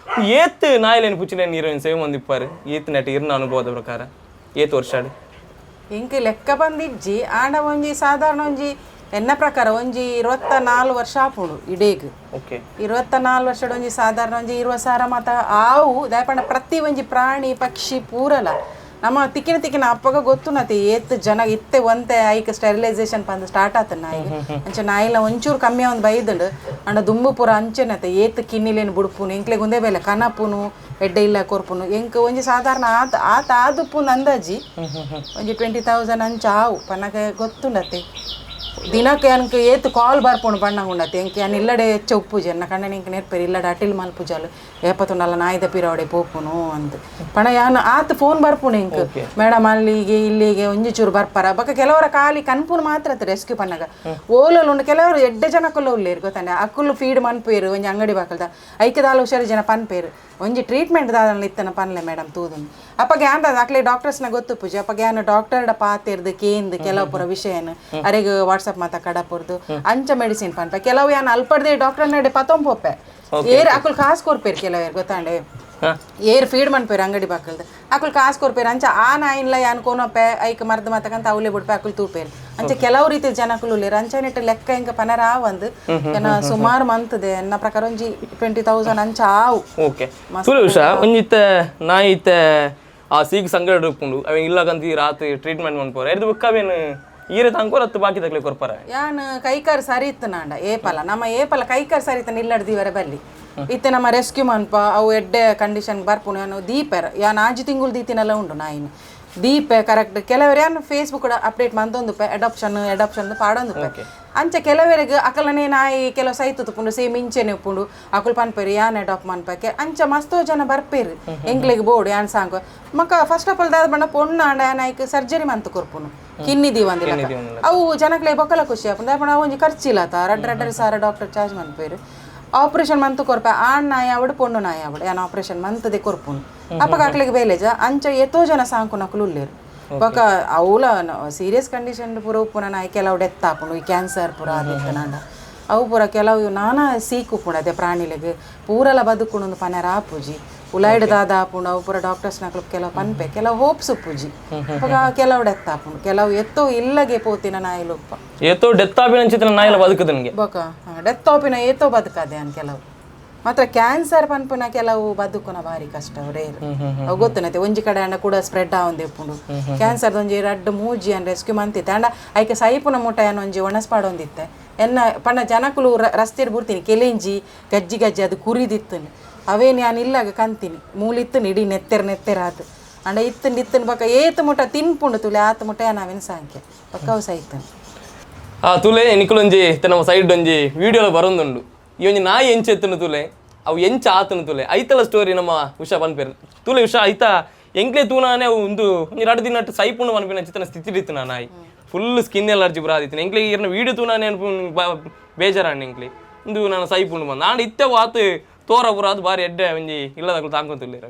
ಏತ್ ನಾಯಿಲೆನ ಪುಚ್ಚೆಲೆನ ನೀರನ್ನು ಸೇವೆ ಮಂದಿಪ್ಪಾರು? ಏತ್ ನೆಟ್ ಇರ್ನ ಅನುಭವದ ಪ್ರಕಾರ ಏತ್ ವರ್ಷಾಡು? ಎಂಕ್ ಲೆಕ್ಕ ಬಂದಿಜ್ಜಿ. ಆಂಡ ಒಂಜಿ ಸಾಧಾರಣ ಒಂಜಿ ಎನ್ನ ಪ್ರಕಾರ ಒಂಜಿ 24 ವರ್ಷ ಆಪುಂಡು ಇಡೇಗ್. 24 ವರ್ಷದ ಒಂಜಿ ಸಾಧಾರಣ ಒಂಜಿ 20,000 ಮಾತ ಆವು. ದಾಯಪಂಡ ಪ್ರತಿ ಒಂಜಿ ಪ್ರಾಣಿ ಪಕ್ಷಿ ಪೂರಲ ನಮ್ಮ ತಿಕ್ಕಿನ ತಿಕ್ಕಿನ ಅಪ್ಪಗ ಗೊತ್ತು ನತಿ ಏತ್ ಜನ ಇತ್ತೆ ಒಂತೆ ಐಕ್ ಸ್ಟೆರಿಲೈಸೇಷನ್ ಪಂದ್ ಸ್ಟಾರ್ಟ್ ಆತ ನಾಯಿಗೆ. ಅಂಚ ನಾಯಿಲ ಒಂಚೂರು ಕಮ್ಮಿ ಒಂದು ಬೈದುಂಡು. ಅಂಡ ದುಂಬು ಪೂರ ಅಂಚೆನತೆ ಏತ್ ಕಿನ್ನಿಲೇನು ಬುಡ್ಪುನು, ಎಂಕ್ಲೆಗ್ ಒಂದೇ ಬೇಲೆ ಕನಪುನು, ಎಡ್ಡೆ ಇಲ್ಲ ಕೊರ್ಪುನು. ಎಂಕ್ ಒಂಜಿ ಸಾಧಾರಣ ಆತ ಆತ ಆದುಪ್ಪುನು ಅಂದಾಜಿ ಒಂಜಿ 20,000 ಅಂಚ ಆವು ಪನ್ನಗ ಗೊತ್ತುಂಡತೆ. ದಿನಕ್ಕೆ ಅನ್ಕ ಏತ್ ಕಾಲ್ ಬರ್ಪುಂಡು ಬಣ್ಣ ಉಂಡತೆ. ಎಂಕ್ ಯಾನ್ ಇಲ್ಲಡೆ ಹೆಚ್ಚ ಉಪ್ಪುಜಿ. ಎನ್ನ ಕಣ್ಣನ ಎಂಕ್ ನೆರ್ಪೇರು ಇಲ್ಲಡೆ ಅಟಿಲ್ ಮಲ್ಪುಜಾಲು ಏಪತ್ತುಂಡಲ್ಲ ನಾಯಿದ ಪಿರವಡೆ ಪೋಪುನು ಅಂದ್ ಪಣ. ಯಾನ್ ಆತ್ ಫೋನ್ ಬರ್ಪುಂಡು ಎಂಕ್, ಮೇಡಮ್ ಅಲ್ಲಿಗೆ ಇಲ್ಲಿಗೆ ಒಂಜಿ ಚೂರು ಬರ್ಪಾರ. ಬೊಕ ಕೆಲವರ ಖಾಲಿ ಕನ್ಪುನು ಮಾತ್ರ ರೆಸ್ಕ್ಯೂ ಪನ್ನಗ ಓಲೋಲು ಉಂಡು. ಕೆಲವರು ಎಡ್ಡೆ ಜನಕ್ಕುಲ್ಲ ಉಲ್ಲೇರು ಗೊತ್ತಾನೆ. ಅಕ್ಕುಲು ಫೀಡ್ ಮನ್ಪೇರು ಒಂಜಿ ಅಂಗಡಿ ಬಾಕಲ್ದ ಐಕೆ ದಾಲ ಹುಷಾರು ಜನ ಪನ್ಪೇರು. ಒಂಜಿ ಟ್ರೀಟ್ಮೆಂಟ್ ದಾದನ ಇತ್ತನ ಪನ್ಲೆ ಮೇಡಮ್ ತೂದುಂಡು. ಅಪ್ಪ ಗ್ಯಾನ್ ಅಕ್ಲೆ ಡಾಕ್ಟರ್ಸ್ನ ಗೊತ್ತು ಪೂಜೆ. ಅಪ್ಪ ಗ್ಯಾನ್ ಡಾಕ್ಟರ್ ಪಾತಿರ್ದು ಕೇಂದ್ ಕೆಲವು ಪೂರ ವಿಷಯನ ಅರೆಗ್ ವಾಟ್ಸಪ್ ಮಾತ ಕಡಪುರ್ದು ಅಂಚ ಮೆಡಿಸಿನ್ ಪನ್ಪ. ಕೆಲವು ಯಾನ್ ಅಲ್ಪಡ್ದೆ ಡಾಕ್ಟರ್ ನಡೆ ಪತೊಂಪೊಪ್ಪೆ ಏರ್ ಅಕುಲ್ ಕಾಸು ಕೊರ್ಪೇರು ಕೆಲವೇರು ಗೊತ್ತಾಂಡೆ. ಏರ್ ಫೀಡ್ ಮನ್ಪೇರು ಅಂಗಡಿ ಬಾಕಲ್ದು, ಅಕುಲ್ ಕಾಸು ಕೊರ್ಪೇರು. ಅಂಚ ಆ ನಾಯಿನ್ಲ ಯಾನ್ ಕೋನೊಪ್ಪೆ ಐಕ್ ಮರ್ದ್ ಮಾತಕಂತ ಅವಲೇ ಬಿಡ್ಪೆ, ಅಕುಲ್ ತೂಪೇರು. ಅಂಚ ಕೆಲವು ರೀತಿ ಜನಕುಲು ಉಲ್ಲೇರು. ಅಂಚ ನೆಟ್ ಲೆಕ್ಕ ಇಂಕ ಪನರ ಆವಂದು ಏನ ಸುಮಾರು ಮಂತದೆ. ಎನ್ನ ಪ್ರಕಾರ ಒಂಜಿ 20,000 ಅಂಚ ಆವು. ಓಕೆ, ತುಲೆ ಉಷಾ, ಒಂಜಿ ಇತ್ತೆ ನಾಯಿ ಇತ್ತೆ ಆ ಸೀಕ್ ಸಂಕಟ ಉಪ್ಪುಂಡು. ಅವೇನ್ ಇಲ್ಲಕಂತ ಈ ರಾತ್ರಿ ಟ್ರೀಟ್ಮೆಂಟ್ ಮನ್ಪೋರೆ ಎರ್ದು ಬುಕ್ಕ ಅವೇನು ಈರೆ ತಾಂಕೋರ್ ಅತ್ತು ಬಾಕಿ ತಕ್ಲೆ ಕೊರ್ಪಾರ? ಯಾನ್ ಕೈಕಾರ್ ಸರಿ ಇತ್ತು ನಾಂಡ ಏಪಲ ನಮ್ಮ ಏಪಲ ಕೈಕಾರ್ ಸರಿ ಇತ್ತು ಇಲ್ಲಡ್ದಿವರೆ ಬಲ್ಲಿ. ಇತ್ತೆ ನಮ್ಮ ರೆಸ್ಕ್ಯೂ ಮನ್ಪ ಅವು ಎಡ್ಡೆ ಕಂಡೀಷನ್ ಬರ್ಪುನು. ಯಾನು ದೀಪೆರ್ ಯಾನ್ ಆಜಿ ತಿಂಗುಳು ದೀತಿನೆಲ್ಲ ಉಂಡು ನಾಯಿನ್ ದೀಪೆ ಕರೆಕ್ಟ್. ಕೆಲವರು ಯಾನ್ ಫೇಸ್ಬುಕ್ ಅಪ್ಡೇಟ್ ಮಂತೊಂದುಪ್ಪೆ, ಅಡಾಪ್ಷನ್ ಅಡಾಪ್ಷನ್ ಪಾಡೊಂದುಪ್ಪೆ. ಅಂಚ ಕೆಲವರಿಗೆ ಅಕಲನೇ ನಾಯಿ ಕೆಲವು ಸೈತು ತುಪ್ಪುಂಡು, ಸೇಮ್ ಇಂಚೆನೆ ಉಪ್ಪುಂಡು. ಅಕುಲು ಪನ್ಪೇರು ಯಾನ್ ಅಡಾಪ್ಟ್ ಮನ್ಪಕ್ಕೆ. ಅಂಚ ಮಸ್ತೋ ಜನ ಬರ್ಪೇರು ಎಂಕ್ಲೆಗ್ ಬೋಡು ಯಾನ್ ಸಾಂಗ್ ಮಕ್ಕ. First of all ದಾದ ಬಣ್ಣ ಪೊಣ್ಣು ಆಂಡ ಯಾನ್ ಐಕ್ ಸರ್ಜರಿ ಮಂತ್ ಕೊರ್ಪುನು ಕಿನ್ನಿ ದೀವಂದಿಲ್ಲ. ಅವು ಜನಕ್ಲೆ ಬೊಕ್ಕಲ ಖುಷಿ ಆಪುಂಡು. ದಾಯೆ ಪಂಡ ಅವು ಒಂಜಿ ಖರ್ಚಿಲ್ಲ ತಾ ರಡ್ಡ್ ರಡ್ಡರೆ ಸಾವಿರ ಡಾಕ್ಟರ್ ಚಾರ್ಜ್ ಮನ್ಪೇರು. ಆಪರೇಷನ್ ಮಂತ್ ಕೊರ್ಪೆ. ಆಣ್ ನಾಯಿ ಆವಡು ಪೊಣ್ಣು ನಾಯಿ ಆವಡು ಯಾನ್ ಆಪರೇಷನ್ ಮಂತದೆ ಕೊರ್ಪುನು. ಅಪ್ಪಗ ಅಕ್ಲೆಗ್ ಬೇಲೆಜ. ಅಂಚ ಏತೋ ಜನ ಸಾಂಕುನಕುಲು ಉಲ್ಲೇರು. ಬೊಕ ಅವುಲ ಸೀರಿಯಸ್ ಕಂಡೀಷನ್ ಪೂರ ಉಪ್ಪುನ ನಾಯಿ ಕೆಲವು ಡೆತ್ ಆಪುಂಡು. ಈ ಕ್ಯಾನ್ಸರ್ ಪೂರ ಆದಿತ್ತನಾಂಡ ಅವು ಪೂರ ಕೆಲವು ನಾನಾ ಸೀಕ್ ಉಪ್ಪುಂಡು. ಅದೇ ಪ್ರಾಣಿಲೆಗ್ ಪೂರಲ ಬದುಕುಂಡು ಪನೆರ ಆಪುಜಿ. ಉಲಾಯ್ಡ್ ದಾದ ಆಪುಂಡು ಅವು ಪೂರ ಡಾಕ್ಟರ್ಸ್ ನಕಲು ಕೆಲವು ಪನ್ಪೆ. ಕೆಲವು ಹೋಪ್ಸ್ ಉಪ್ಪುಜಿ. ಅಪಗ ಕೆಲವು ಡೆತ್ ಆಪುಂಡು. ಕೆಲವು ಎತ್ತೋ ಇಲ್ಲಗೆ ಪೋತಿನ ನಾಯಿಲು ಉಪ್ಪ. ಏತೋ ಡೆತ್ ಆಪಿನ ಅಂಚಿತ್ತಿನ ನಾಯಿಲ ಬದುಕುದು ನಿಮಗೆ. ಬೊಕ ಡೆತ್ ಆಪಿನ ಏತೋ ಬದುಕದೆ ಅನ್. ಕೆಲವು ಮಾತ್ರ ಕ್ಯಾನ್ಸರ್ ಪನ್ಪುನ ಕೆಲವು ಬದುಕುನ ಬಾರಿ ಕಷ್ಟ ರೇರ್. ಅವು ಗೊತ್ತುನತೆ ಒಂಜಿ ಕಡೆ ಅಂಡ ಕೂಡ ಸ್ಪ್ರೆಡ್ ಆವೊಂದು ಇಪ್ಪುಂಡು. ಕ್ಯಾನ್ಸರ್ ಒಂಜಿ ರಡ್ಡ್ ಮೂಜಿ ಅನ್ ರೆಸ್ಕ್ಯೂ ಮಂತಿತ್ತೆ. ಅಂಡ ಐಕೆ ಸೈಪುನ ಮುಟ್ಟ ಯಾನ್ ಒಂಜಿ ಒಣಸ್ ಪಾಡೊಂದಿತ್ತೆ. ಎನ್ನ ಪಂಡ ಜನಕುಲು ರಸ್ತೆಡ್ ಬುಡ್ತೀನಿ ಕೆಲೆಂಜಿ ಗಜ್ಜಿ ಗಜ್ಜಿ ಅದು ಕುರಿದಿತ್ತು. ಅವೇನು ಯಾನ್ ಇಲ್ಲಾಗ ಕಂತೀನಿ ಮೂಲಿತ್ತು ಇಡೀ ನೆತ್ತೆರ್ ನೆತ್ತೆರ್ ಆತು. ಅಂಡ ಇತ್ತಂಡ್ ಇತ್ತನ್ ಬೊಕ ಏತ್ ಮುಟ್ಟ ತಿನ್ಪುಂಡು ತುಲೆ ಆತ್ ಮುಟ್ಟ ಯಾನ್ ಅವೇನು ಸಾಂಕೆ ಬೊಕ ಅವು ಸೈತನ್. ಆ ತುಲೆ ನಿಕುಲೊಂಜಿ ಇತ್ತೆ ನಮ್ಮ ಸೈಡ್ ಒಂಜಿ ವಿಡಿಯೋಲ ಬರೊಂದುಂಡು. ಈ ಒಂಜಿ ನಾಯಿ ಎಂಚ ಎತ್ತುನು ತುಲೆ, ಅವು ಎಂಚ ಆತನು ತುಲೆ, ಐತಲ ಸ್ಟೋರಿ ನಮ್ಮ ಉಷಾ ಪನ್ಪೇರು. ತುಲೆ ಉಷಾ, ಐತ ಎಂಕ್ಲೆ ತೂನಾನೆ ಅವು ಒಂದು ಒಂಜಿ ರಡ್ಡ್ ದಿನ ಸೈಪುಂಡು ಪನ್ಪಿನ ಚಿತ್ತನ ಸ್ಥಿತಿ ಇತ್ತು. ನಾಯಿ full skin allergy ಪೂರ ಆದಿತ್ತು. ಎಂಕ್ಲೆ ಇರ್ನ ವೀಡಿಯೋ ತೂನಾನೆ ಅನ್ಪು ಬೇಜಾರಾಂಡ್ ಎಂಕ್ಲೆ. ಇಂದು ನಾನು ಸೈಪುಂಡು ಬಂದ ಆಂಡ ಇತ್ತೆ ಆತು ತೋರ ಪೂರ ಅದು ಬಾರಿ ಎಡ್ಡೆ ಒಂಜಿ ಇಲ್ಲದಕ್ಕೂ ತಾಂಕೊಂತುಲ್ಲೇರ.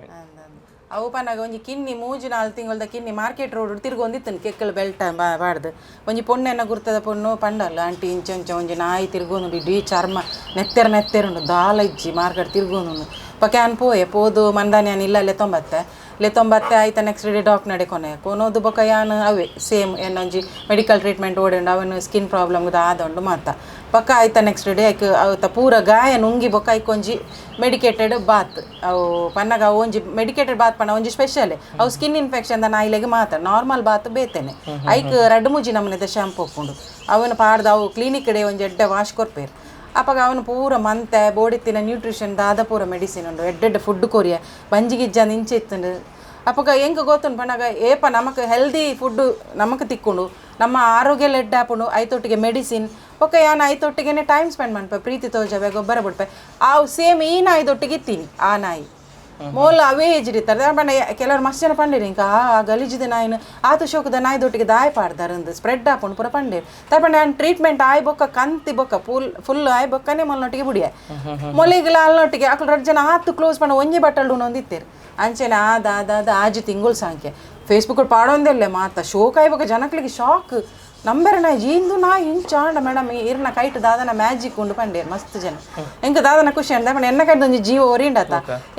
ಅವು ಪನ್ನಗ ಒಂಜಿ ಕಿನ್ನಿ ಮೂಜಿ ನಾಲ್ ತಿಂಗಳದ ಕಿನ್ನಿ ಮಾರ್ಕೆಟ್ ರೋಡ್ ತಿರ್ಗೊಂದಿತ್ತನು ಕೆಕ್ಕಲು ಬೆಲ್ಟ ಬಾಡ್ದು. ಒಂಜಿ ಪೊಣ್ಣೆನ ಗುರ್ತದ ಪೊಣ್ಣು ಪಂಡಲ್ಲ, ಆಂಟಿ ಇಂಚ ಇಂಚ ಒಂಜಿ ನಾಯಿ ತಿರ್ಗೊಂದು, ಇಡೀ ಚರ್ಮ ನೆತ್ತೆರ್ ನೆತ್ತೆರುಂಡು, ದಾಲ ಇಜ್ಜಿ, ಮಾರ್ಕೆಟ್ ತಿರ್ಗೊಂದು. ಪಕ್ಕ ಯಾನ್ ಪೋಯೆ ಪೋದು ಮಂದಾನಿ ಯಾನ್ ಇಲ್ಲ ಲೆತ್ತೊಂಬತ್ತೆ ಲೆತ್ತೊಂಬತ್ತೆ ಆಯ್ತ next day dock ನಡೆ ಕೊನೆ ಕೊನೋದು ಬೊಕ ಯಾನ್ ಅವೇ ಸೇಮ್ ಏನೊಂಜಿ ಮೆಡಿಕಲ್ ಟ್ರೀಟ್ಮೆಂಟ್ ಓಡುಂಡು ಅವನು ಸ್ಕಿನ್ ಪ್ರಾಬ್ಲಮ್ ಆದೊಂಡು ಮಾತ ಪಕ್ಕ ಆಯ್ತ ನೆಕ್ಸ್ಟ್ ಡೇ ಐಕ್ ಅವತ್ತ ಪೂರ ಗಾಯ ನುಂಗಿ ಬೊಕ್ಕ ಐಕೊಂಜಿ ಮೆಡಿಕೇಟೆಡ್ ಬಾತ್ ಅವು ಪನ್ನಗ ಅವು ಒಂಜಿ ಮೆಡಿಕೇಟೆಡ್ ಬಾತ್ ಪನ್ನ ಒಂಜಿ ಸ್ಪೆಷಲ್ ಅವು skin infection the ನಾಯಿಲೆಗ್ ಮಾತ್ರ ನಾರ್ಮಲ್ ಬಾತ್ ಬೇತೇನೆ ಐಕ್ ರಡ್ಡು ಮೂಜಿ ನಮೂನೆದ ಶಾಂಪು ಉಪ್ಪುಂಡು ಅವನು ಪಾಡ್ದು ಅವು ಕ್ಲಿನಿಕ್ ಡೆ ಒಂಜಿ ಎಡ್ಡೆ ವಾಶ್ ಕೊರ್ಪೇರು ಅಪಗ ಅವನು ಪೂರ ಮಂತೆ ಬೋಡಿತ್ತಿನ ನ್ಯೂಟ್ರಿಷನ್ ದಾದ ಪೂರ ಮೆಡಿಸಿನ್ ಉಂಡು ಎಡ್ಡೆಡ್ಡೆ ಫುಡ್ ಕೊರಿಯ ಬಂಜಿಗಿಜ್ಜ ಇಂಚೆ ಇತ್ತುಂಡು ಅಪಗ ಎಂಕ್ ಗೊತ್ತುಂಡು ಪನ್ನಗ ಏಪ ನಮಕ್ ಹೆಲ್ದಿ ಫುಡ್ ನಮಕ್ ತಿಕ್ಕುಂಡು ನಮ್ಮ ಆರೋಗ್ಯ ಎಡ್ಡೆ ಆಪುಂಡು ಐತೊಟ್ಟಿಗೆ ಮೆಡಿಸಿನ್ ಬೊಕ್ಕ ಯಾನ್ ಐತೊಟ್ಟಿಗೆನೆ ಟೈಮ್ ಸ್ಪೆಂಡ್ ಮನ್ಪೆ ಪ್ರೀತಿ ತೋಜವೆ ಗೊಬ್ಬರ ಬುಡ್ಪೆ ಆವು ಸೇಮ್ ಈ ನಾಯಿದೊಟ್ಟಿಗೆ ಇತ್ತೀನಿ ಆ ನಾಯಿ ಮೋಲ ಅವೇ ಏಜ್ ಇರ್ತಾರೆ ಪಂಡ ಕೆಲವರು ಮಸ್ತ್ ಜನ ಪಂಡೇರು ಇಂಕ ಆ ಗಲೀಜಿದ ನಾಯಿನ ಆತು ಶೋಕದ ನಾಯಿದೊಟ್ಟಿಗೆ ದಾಯ ಪಾಡ್ದಾರಂದು ಸ್ಪ್ರೆಡ್ ಆಪುಂಡು ಪೂರ ಪಂಡೇರು ತಪಂಡ ಯಾನ್ ಟ್ರೀಟ್ಮೆಂಟ್ ಆಯ್ ಬೊಕ್ಕ ಕಂತಿ ಬೊಕ್ಕ ಫುಲ್ ಫುಲ್ ಆಯ್ ಬೊಕ್ಕನೆ ಮೊಲ್ನೊಟ್ಟಿಗೆ ಬುಡಿಯ ಮೊಲೆಗಿಲ ಅಲ್ನೊಟ್ಟಿಗೆ ಅಕುಲು ರಡ್ಡ್ ಜನ ಆತು ಕ್ಲೋಸ್ ಪಂಡ ಒಂಜಿ ಬಟ್ಟಲ್ಡು ಒಂದಿತ್ತೇರು ಅಂಚೆನೆ ಆದ ಆದ ಆದ ಆಜಿ ತಿಂಗಳು ಸಾಂಖ್ಯ ಫೇಸ್ಬುಕ್ ಪಾಡೊಂದಿಲ್ಲ ಮಾತ ಶೋಕ್ ಆಯ್ ಬೊಕ್ಕ ಜನಕ್ಲಿಗೆ ಶಾಕ್ ನಂಬರ್ ನಾಯಿ ಜೀಂದು ನಾಯಿ ಇಂಚಾಂಡ ಮೇಡಮ್ ಇರ್ನ ಕೈಟ್ ದಾದನ ಮ್ಯಾಜಿಕ್ ಉಂಡು ಪಂಡೇರು ಮಸ್ತ್ ಜನ ಎಂಕ ದಾದನ ಖುಷಿ ಅಂದ ಪಂಡ ಎನ್ನ ಕೈಟ್ ಒಂಜಿ ಜೀವ ಒರಿಂಡತ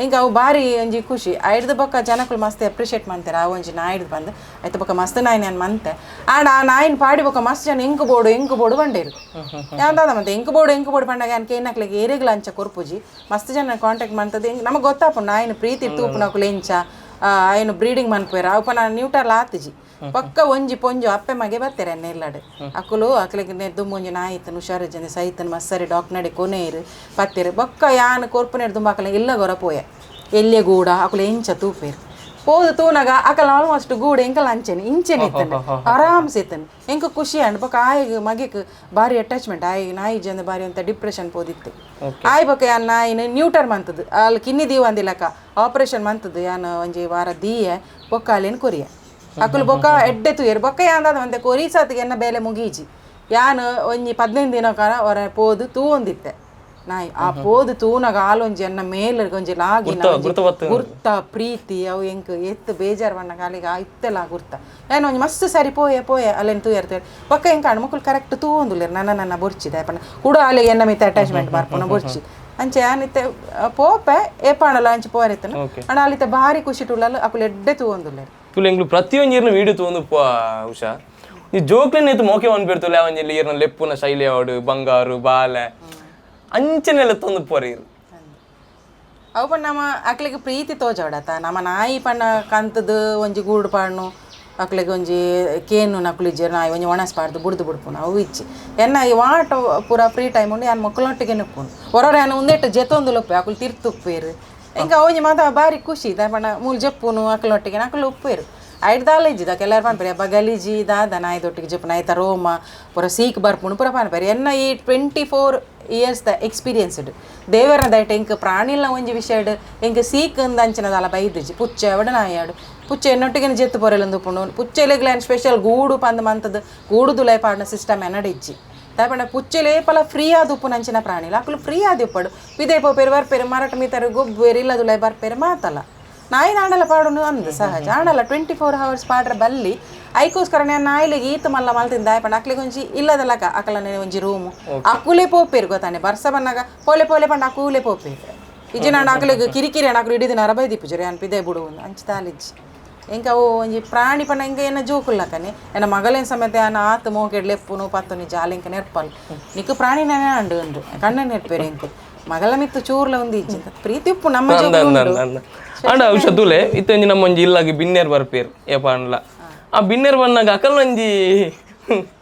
ಎಂಕ ಅವು ಬಾರಿ ಒಂಜಿ ಖುಷಿ ಐಡ್ದು ಬೊಕ್ಕ ಜನಕುಲು ಮಸ್ತ್ ಅಪ್ರಿಷಿಯೇಟ್ ಮಾಡ್ತಾರೆ ಆ ಒಂಜಿ ನಾಯಿಡ್ದು ಬಂದು ಆಯ್ತು ಬೊಕ್ಕ ಮಸ್ತ್ ನಾಯಿ ನಾನು ಮಂತೆ ಆಂಡ ಆ ನಾಯಿನ ಪಾಡಿ ಬೊಕ್ಕ ಮಸ್ತ್ ಜನ ಇಂಕು ಬೋಡು ಇಂಕು ಬೋಡು ಬಂಡೇರು ದಾದ ಮತ್ತೆ ಇಂಕು ಬೋಡು ಇಂಕು ಬೋಡು ಪಂಡಾಗ ಯಾನ್ ಕೇನಕ್ಲೆಗ್ ಏರೆಗ್ಲ ಅಂಚ ಕೊರ್ಪುಜಿ ಮಸ್ತ್ ಜನ ಕಾಂಟ್ಯಾಕ್ಟ್ ಮಾಡ್ತದೆ ನಮಗೆ ಗೊತ್ತಾಪು ನಾಯಿನ ಪ್ರೀತಿ ತೂಪುನಕುಲು ಎಂಚ ಆಯ್ನ ಬ್ರೀಡಿಂಗ್ ಮನ್ಪುವೆರ್ ಅವು ಪನ ನ್ಯೂಟರ್ಲ ಆತಿಜಿ ಪಕ್ಕ ಒಂಜಿ ಪೊಂಜು ಅಪ್ಪೆ ಮಗೆ ಬರ್ತಾರೆ ಎನ್ನ ಇಲ್ಲಡೆ ಅಕುಲು ಅಕ್ಲೆಗ್ ದುಂಬೊಂಜಿ ನಾಯಿ ಇತ್ತನು ಹುಷಾರು ಜನ ಸೈತನ್ ಮಸ್ಸರಿ ಡಾಕ್ ನಡೆ ಕೊನೆಯಿರು ಪತ್ತೇರು ಬೊಕ್ಕ ಯಾನ್ ಕೊರ್ಪುನೇರು ದುಂಬ ಅಕಲೆ ಇಲ್ಲ ಗೊರ ಪೋಯೆ ಎಲ್ಯ ಗೂಡ ಅಕುಲು ಎಂಚ ತೂಪೇರು ಪೋದು ತೂನಗ ಅಕಲ್ ಆಲ್ಮೋಸ್ಟ್ ಗೂಡು ಎಂಕಲ್ ಅಂಚೆನೆ ಇಂಚೆನೆ ಇತ್ತನೆ ಆರಾಮ್ಸೆ ಇತ್ತನೆ ಎಂಕ ಖುಷಿ ಅಂಡ್ ಬೊಕ್ಕ ಆಯಿಗ್ ಮಗೆಕ್ ಬಾರಿ ಅಟ್ಯಾಚ್ಮೆಂಟ್ ಆಯಿಗ್ ನಾಯಿ ಜನ ಬಾರಿ ಅಂತ ಡಿಪ್ರೆಷನ್ ಪೋದಿತ್ತು ಆಯ್ ಬೊಕ್ಕ ಯಾನ್ ನಾಯಿನ ನ್ಯೂಟರ್ ಮಂತದ್ದು ಅಲ್ಲಿ ಕಿನ್ನಿ ದೀವ ಅಂದಿಲಕ ಆಪರೇಷನ್ ಮಂತದ್ದು ಯಾನ್ ಒಂಜಿ ವಾರ ದೀಯೆ ಬೊಕ್ಕ ಅಲ್ಲೇನು ಕೊರಿಯ ಅಕುಲು ಬೊಕ್ಕ ಎಡ್ಡೆ ತೂಯೆರ್ ಬೊಕ್ಕ ಯಾಂದಾದ ಒಂತೆ ಕೊರಿ ಸಾತಿಗೆ ಎನ್ನ ಬೇಲೆ ಮುಗೀಜಿ ಯಾನ್ ಒಂಜಿ 15 ದಿನ ಕಾಲ ಹೊರ ಪೋದು ತೂವೊಂದಿತ್ತೆ ನಾಯಿ ಆ ಪೋದು ತೂನಗ ಆಲೊಂಜಿ ಎನ್ನ ಮೇಲ್ ಒಂಜಿ ಲಾಗಿನ ಗುರ್ತ ಬತ್ತು. ಗುರ್ತ ಪ್ರೀತಿ ಅವು ಎಂಕ್ ಎತ್ತು ಬೇಜಾರು ಬಣ್ಣ ಕಾಲಿಗೆ ಆ ಇತ್ತೆಲ್ಲ ಗುರ್ತ ಯಾನ್ ಒಂಜಿ ಮಸ್ತ್ ಸರಿ ಪೋಯೆ ಪೋಯೆ ಅಲ್ಲೇನು ತೂಯರ್ ತೂಯರ್ ಬೊಕ್ಕ ಎಂಕ ಆಂಡ್ ಮೊಕುಲು ಕರೆಕ್ಟ್ ತೂವೊಂದುಲ್ಲೆರ್ ನನ್ನ ನನ್ನ ಬೊರ್ಚಿದೆ ಪಂಡ ಕೂಡ ಅಲ್ಲಿಗೆ ಎನ್ನ ಮಿತ್ತ ಅಟ್ಯಾಚ್ಮೆಂಟ್ ಬರ್ಪುನ ಬೊರ್ಚಿ ಅಂಚೆ ಯಾನಿತ್ತೆ ಪೋಪೆ ಏಪಾಣಲ ಅಂಚೆ ಪೋರಿತ್ತನ ಅಂಡ ಅಲ್ಲಿತ್ತೆ ಭಾರಿ ಖುಷಿ ಟುಳ್ಳಲ್ಲ ಅಕುಲು ಎಡ್ಡೆ ತೂವೊಂದುಲ್ಲೆರ್ ತುಳು ಎಂಗ್ಲು ಪ್ರತಿಯೊಂದು ಇರ್ನ ವೀಡಿಯೋ ತೂವೊಂದು ಉಷಾ ಈ ಜೋಕ್ಲೆನ್ ಏತ್ ಮೋಕೆ ಪನ್ಪೆರ್ ಒಂಜಿ ಇರ್ನ ಲೆಪ್ಪುನ ಶೈಲಿ ಆವಡು ಬಂಗಾರು ಬಾಲೆ ಅಂಚನೆಲ್ಲ ತೊಂದು ಪೋರೆ ಇರು ಅವು ಪಂಡ ನಮ್ಮ ಅಕ್ಲೆಗ್ ಪ್ರೀತಿ ತೋಜಾವಡತ ನಮ್ಮ ನಾಯಿ ಪಂಡ ಕಂತದ ಒಂಜಿ ಗೂಡು ಪಾಡ್ನು ಅಕ್ಲೆಗ್ ಒಂಜಿ ಕೇನು ನಕುಲಿಜ್ಜೆರ್ ನಾಯಿ ಒಂಜಿ ಒಣಸ್ ಪಾಡ್ದು ಬುಡ್ದು ಬುಡ್ಪುನು ಅವು ಇಜ್ಜಿ ಎನ್ನ ಈ ವಾಟ ಪೂರ ಫ್ರೀ ಟೈಮ್ ಉಂಡು ಯಾನ್ ಮೊಕ್ಕಲೊಟ್ಟಿಗೆ ಉಪ್ಪುನು ಹೊರೊರ ಯಾನ್ ಉಂದೆಟ್ ಜೆತೊಂದು ಲೊಪ್ಪೆ ಅಕುಲು ತಿರ್ತು ಉಪ್ಪೇರು ಎಂಕ ಒಂಜಿ ಮಾತ ಬಾರಿ ಖುಷಿ ದಾಯೆ ಪಂಡ ಮೂಲು ಜೆಪ್ಪುನು ಅಕ್ಲೊಟ್ಟಿಗೆ ಅಕುಲು ಉಪ್ಪೇರು ಐಟ್ ದಾಲ ಇಜ್ಜಿ ಕೆಲವರು ಪನ್ಪೆರ್ ಅಬ್ಬ ಗಲೀಜಿ ದಾದ ನಾಯಿದೊಟ್ಟಿಗೆ ಜೆಪ್ಪುನು ಐತ ರೋಮ ಪೂರ ಸೀಕ್ ಬರ್ಪುಂಡು ಪೂರ ಪನ್ಪೆರ್ ಎನ್ನ ಈ 24 years the experienced ದೇವರನ ದಯಟ್ ಎಂಕ್ ಪ್ರಾಣಿಲ್ನ ಒಂಜಿ ವಿಷಯಡ್ ಎಂಕ್ ಸೀಕ್ ಅಂಚಿನ ದಾಲ ಬೈದಿಜಿ ಪುಚ್ಚೆ ಅವಡ ನಾಯಾಡು ಪುಚ್ಚೆ ಎನ್ನೊಟ್ಟಿಗೆ ಜೆತ್ತು ಪೊರೆಲೊಂದು ಉಪ್ಪುಂಡು ಪುಚ್ಚೆಲೆಗ್ಲ ಸ್ಪೆಷಲ್ ಗೂಡು ಪಂದ್ ಮಂತದ ಗೂಡು ದುಲೈ ಪಾಡಿನ ಸಿಸ್ಟಮ್ ಎನ್ನಡ ಇಜ್ಜಿ ದಾಯೆ ಪುಚ್ಚೆಲೆ ಏಪಲ ಫ್ರೀ ಆದ್ ಉಪ್ಪುನ ಅಂಚಿನ ಪ್ರಾಣಿಲ ಅಕುಲು ಫ್ರೀ ಆದ್ ಉಪ್ಪಡು ಪಿದೆ ಪೋಪೆರು ಬರ್ಪೆರು ಮರಟ್ ಮೀತರು ಗೊಬ್ಬೆರು ಇಲ್ಲದುಲೈ ಬರ್ಪೆರು ಮಾತಲ್ಲ ನಾಯಿ ನಾಡಲ ಪಾಡುನು ಅಂದ್ ಸಹಜ ಆಂಡಲ 24 ಅವರ್ಸ್ ಪಾಡ್ರ ಬಲ್ಲಿ ಐಕೋಸ್ಕರ ನಾನು ನಾಯಿಲಿಗೆ ಈತ ಮಲ್ಲ ಮಲ್ತಿಂದ ದಾಯೆ ಪಂಡ ಅಕ್ಲಿಗೆ ಒಂಜಿ ಇಲ್ಲದಲಕ ಅಕಲನೆ ಒಂಜಿ ರೂಮು ಅಕುಲೇ ಪೋಪೇರು ಗೊತ್ತಾನೆ ಬರ್ಸ ಬನ್ನಾಗ ಪೋಲೆ ಪೋಲೆ ಪಂಡ ಅಕೂಲೆ ಪೋಪೇರು ಇಜ್ಜಿ ನಾನು ಅಕುಲಿಗೆ ಕಿರಿಕಿರಿ ಅಕುಲು ಇಡೀ ದಿನ ಅರಬೈ ದಿಪ್ಪುಜರು ಯಾನ್ ಪಿದೆ ಬುಡು ಅಂಚ ತಾಲಿಜ್ಜಿ ಎಂಕ ಅವು ಒಂಜಿ ಪ್ರಾಣಿ ಪಂಡ ಎಂಕ ಏನ ಜೋಕುಲ್ಲಕನೆ ಎನ್ನ ಮಗಲೇನ್ ಸಮೇತ ಯಾನ ಆತ್ ಮೋಕೆಡ್ ಲೆಪ್ಪುನು ಪತ್ತುನಿ ಜಾಲ ಎಂಕ ನೆರ್ಪಲ್ ನಿಕ್ಕು ಪ್ರಾಣಿನೇ ಅಂಡು ಉಂಡು ಕಣ್ಣ ನೆರ್ಪೇರು ಎಂಕು ಮಗಳ ಮಿತ್ತು ಚೂರ್ಲ ಒಂದು ಇಜ್ಜಿ ಪ್ರೀತಿ ಉಪ್ಪು ನಮ್ಮ ಜೋಕುಲು ಉಂಡು. ಅಂಡ ಔಷಧ ತೂಲೆ ಇತ್ತೆ ಒಂಜಿ ನಮ್ಮ ಒಂಜಿ ಇಲ್ಲಾಗಿ ಬಿನ್ನೇರ್ ಬರ್ಪೇರು ಏಪ ಅಂಡ್ಲ ಆ ಬಿನ್ನೇರ್ ಬನ್ನಾಗ ಅಕಲ್ ಒಂಜಿ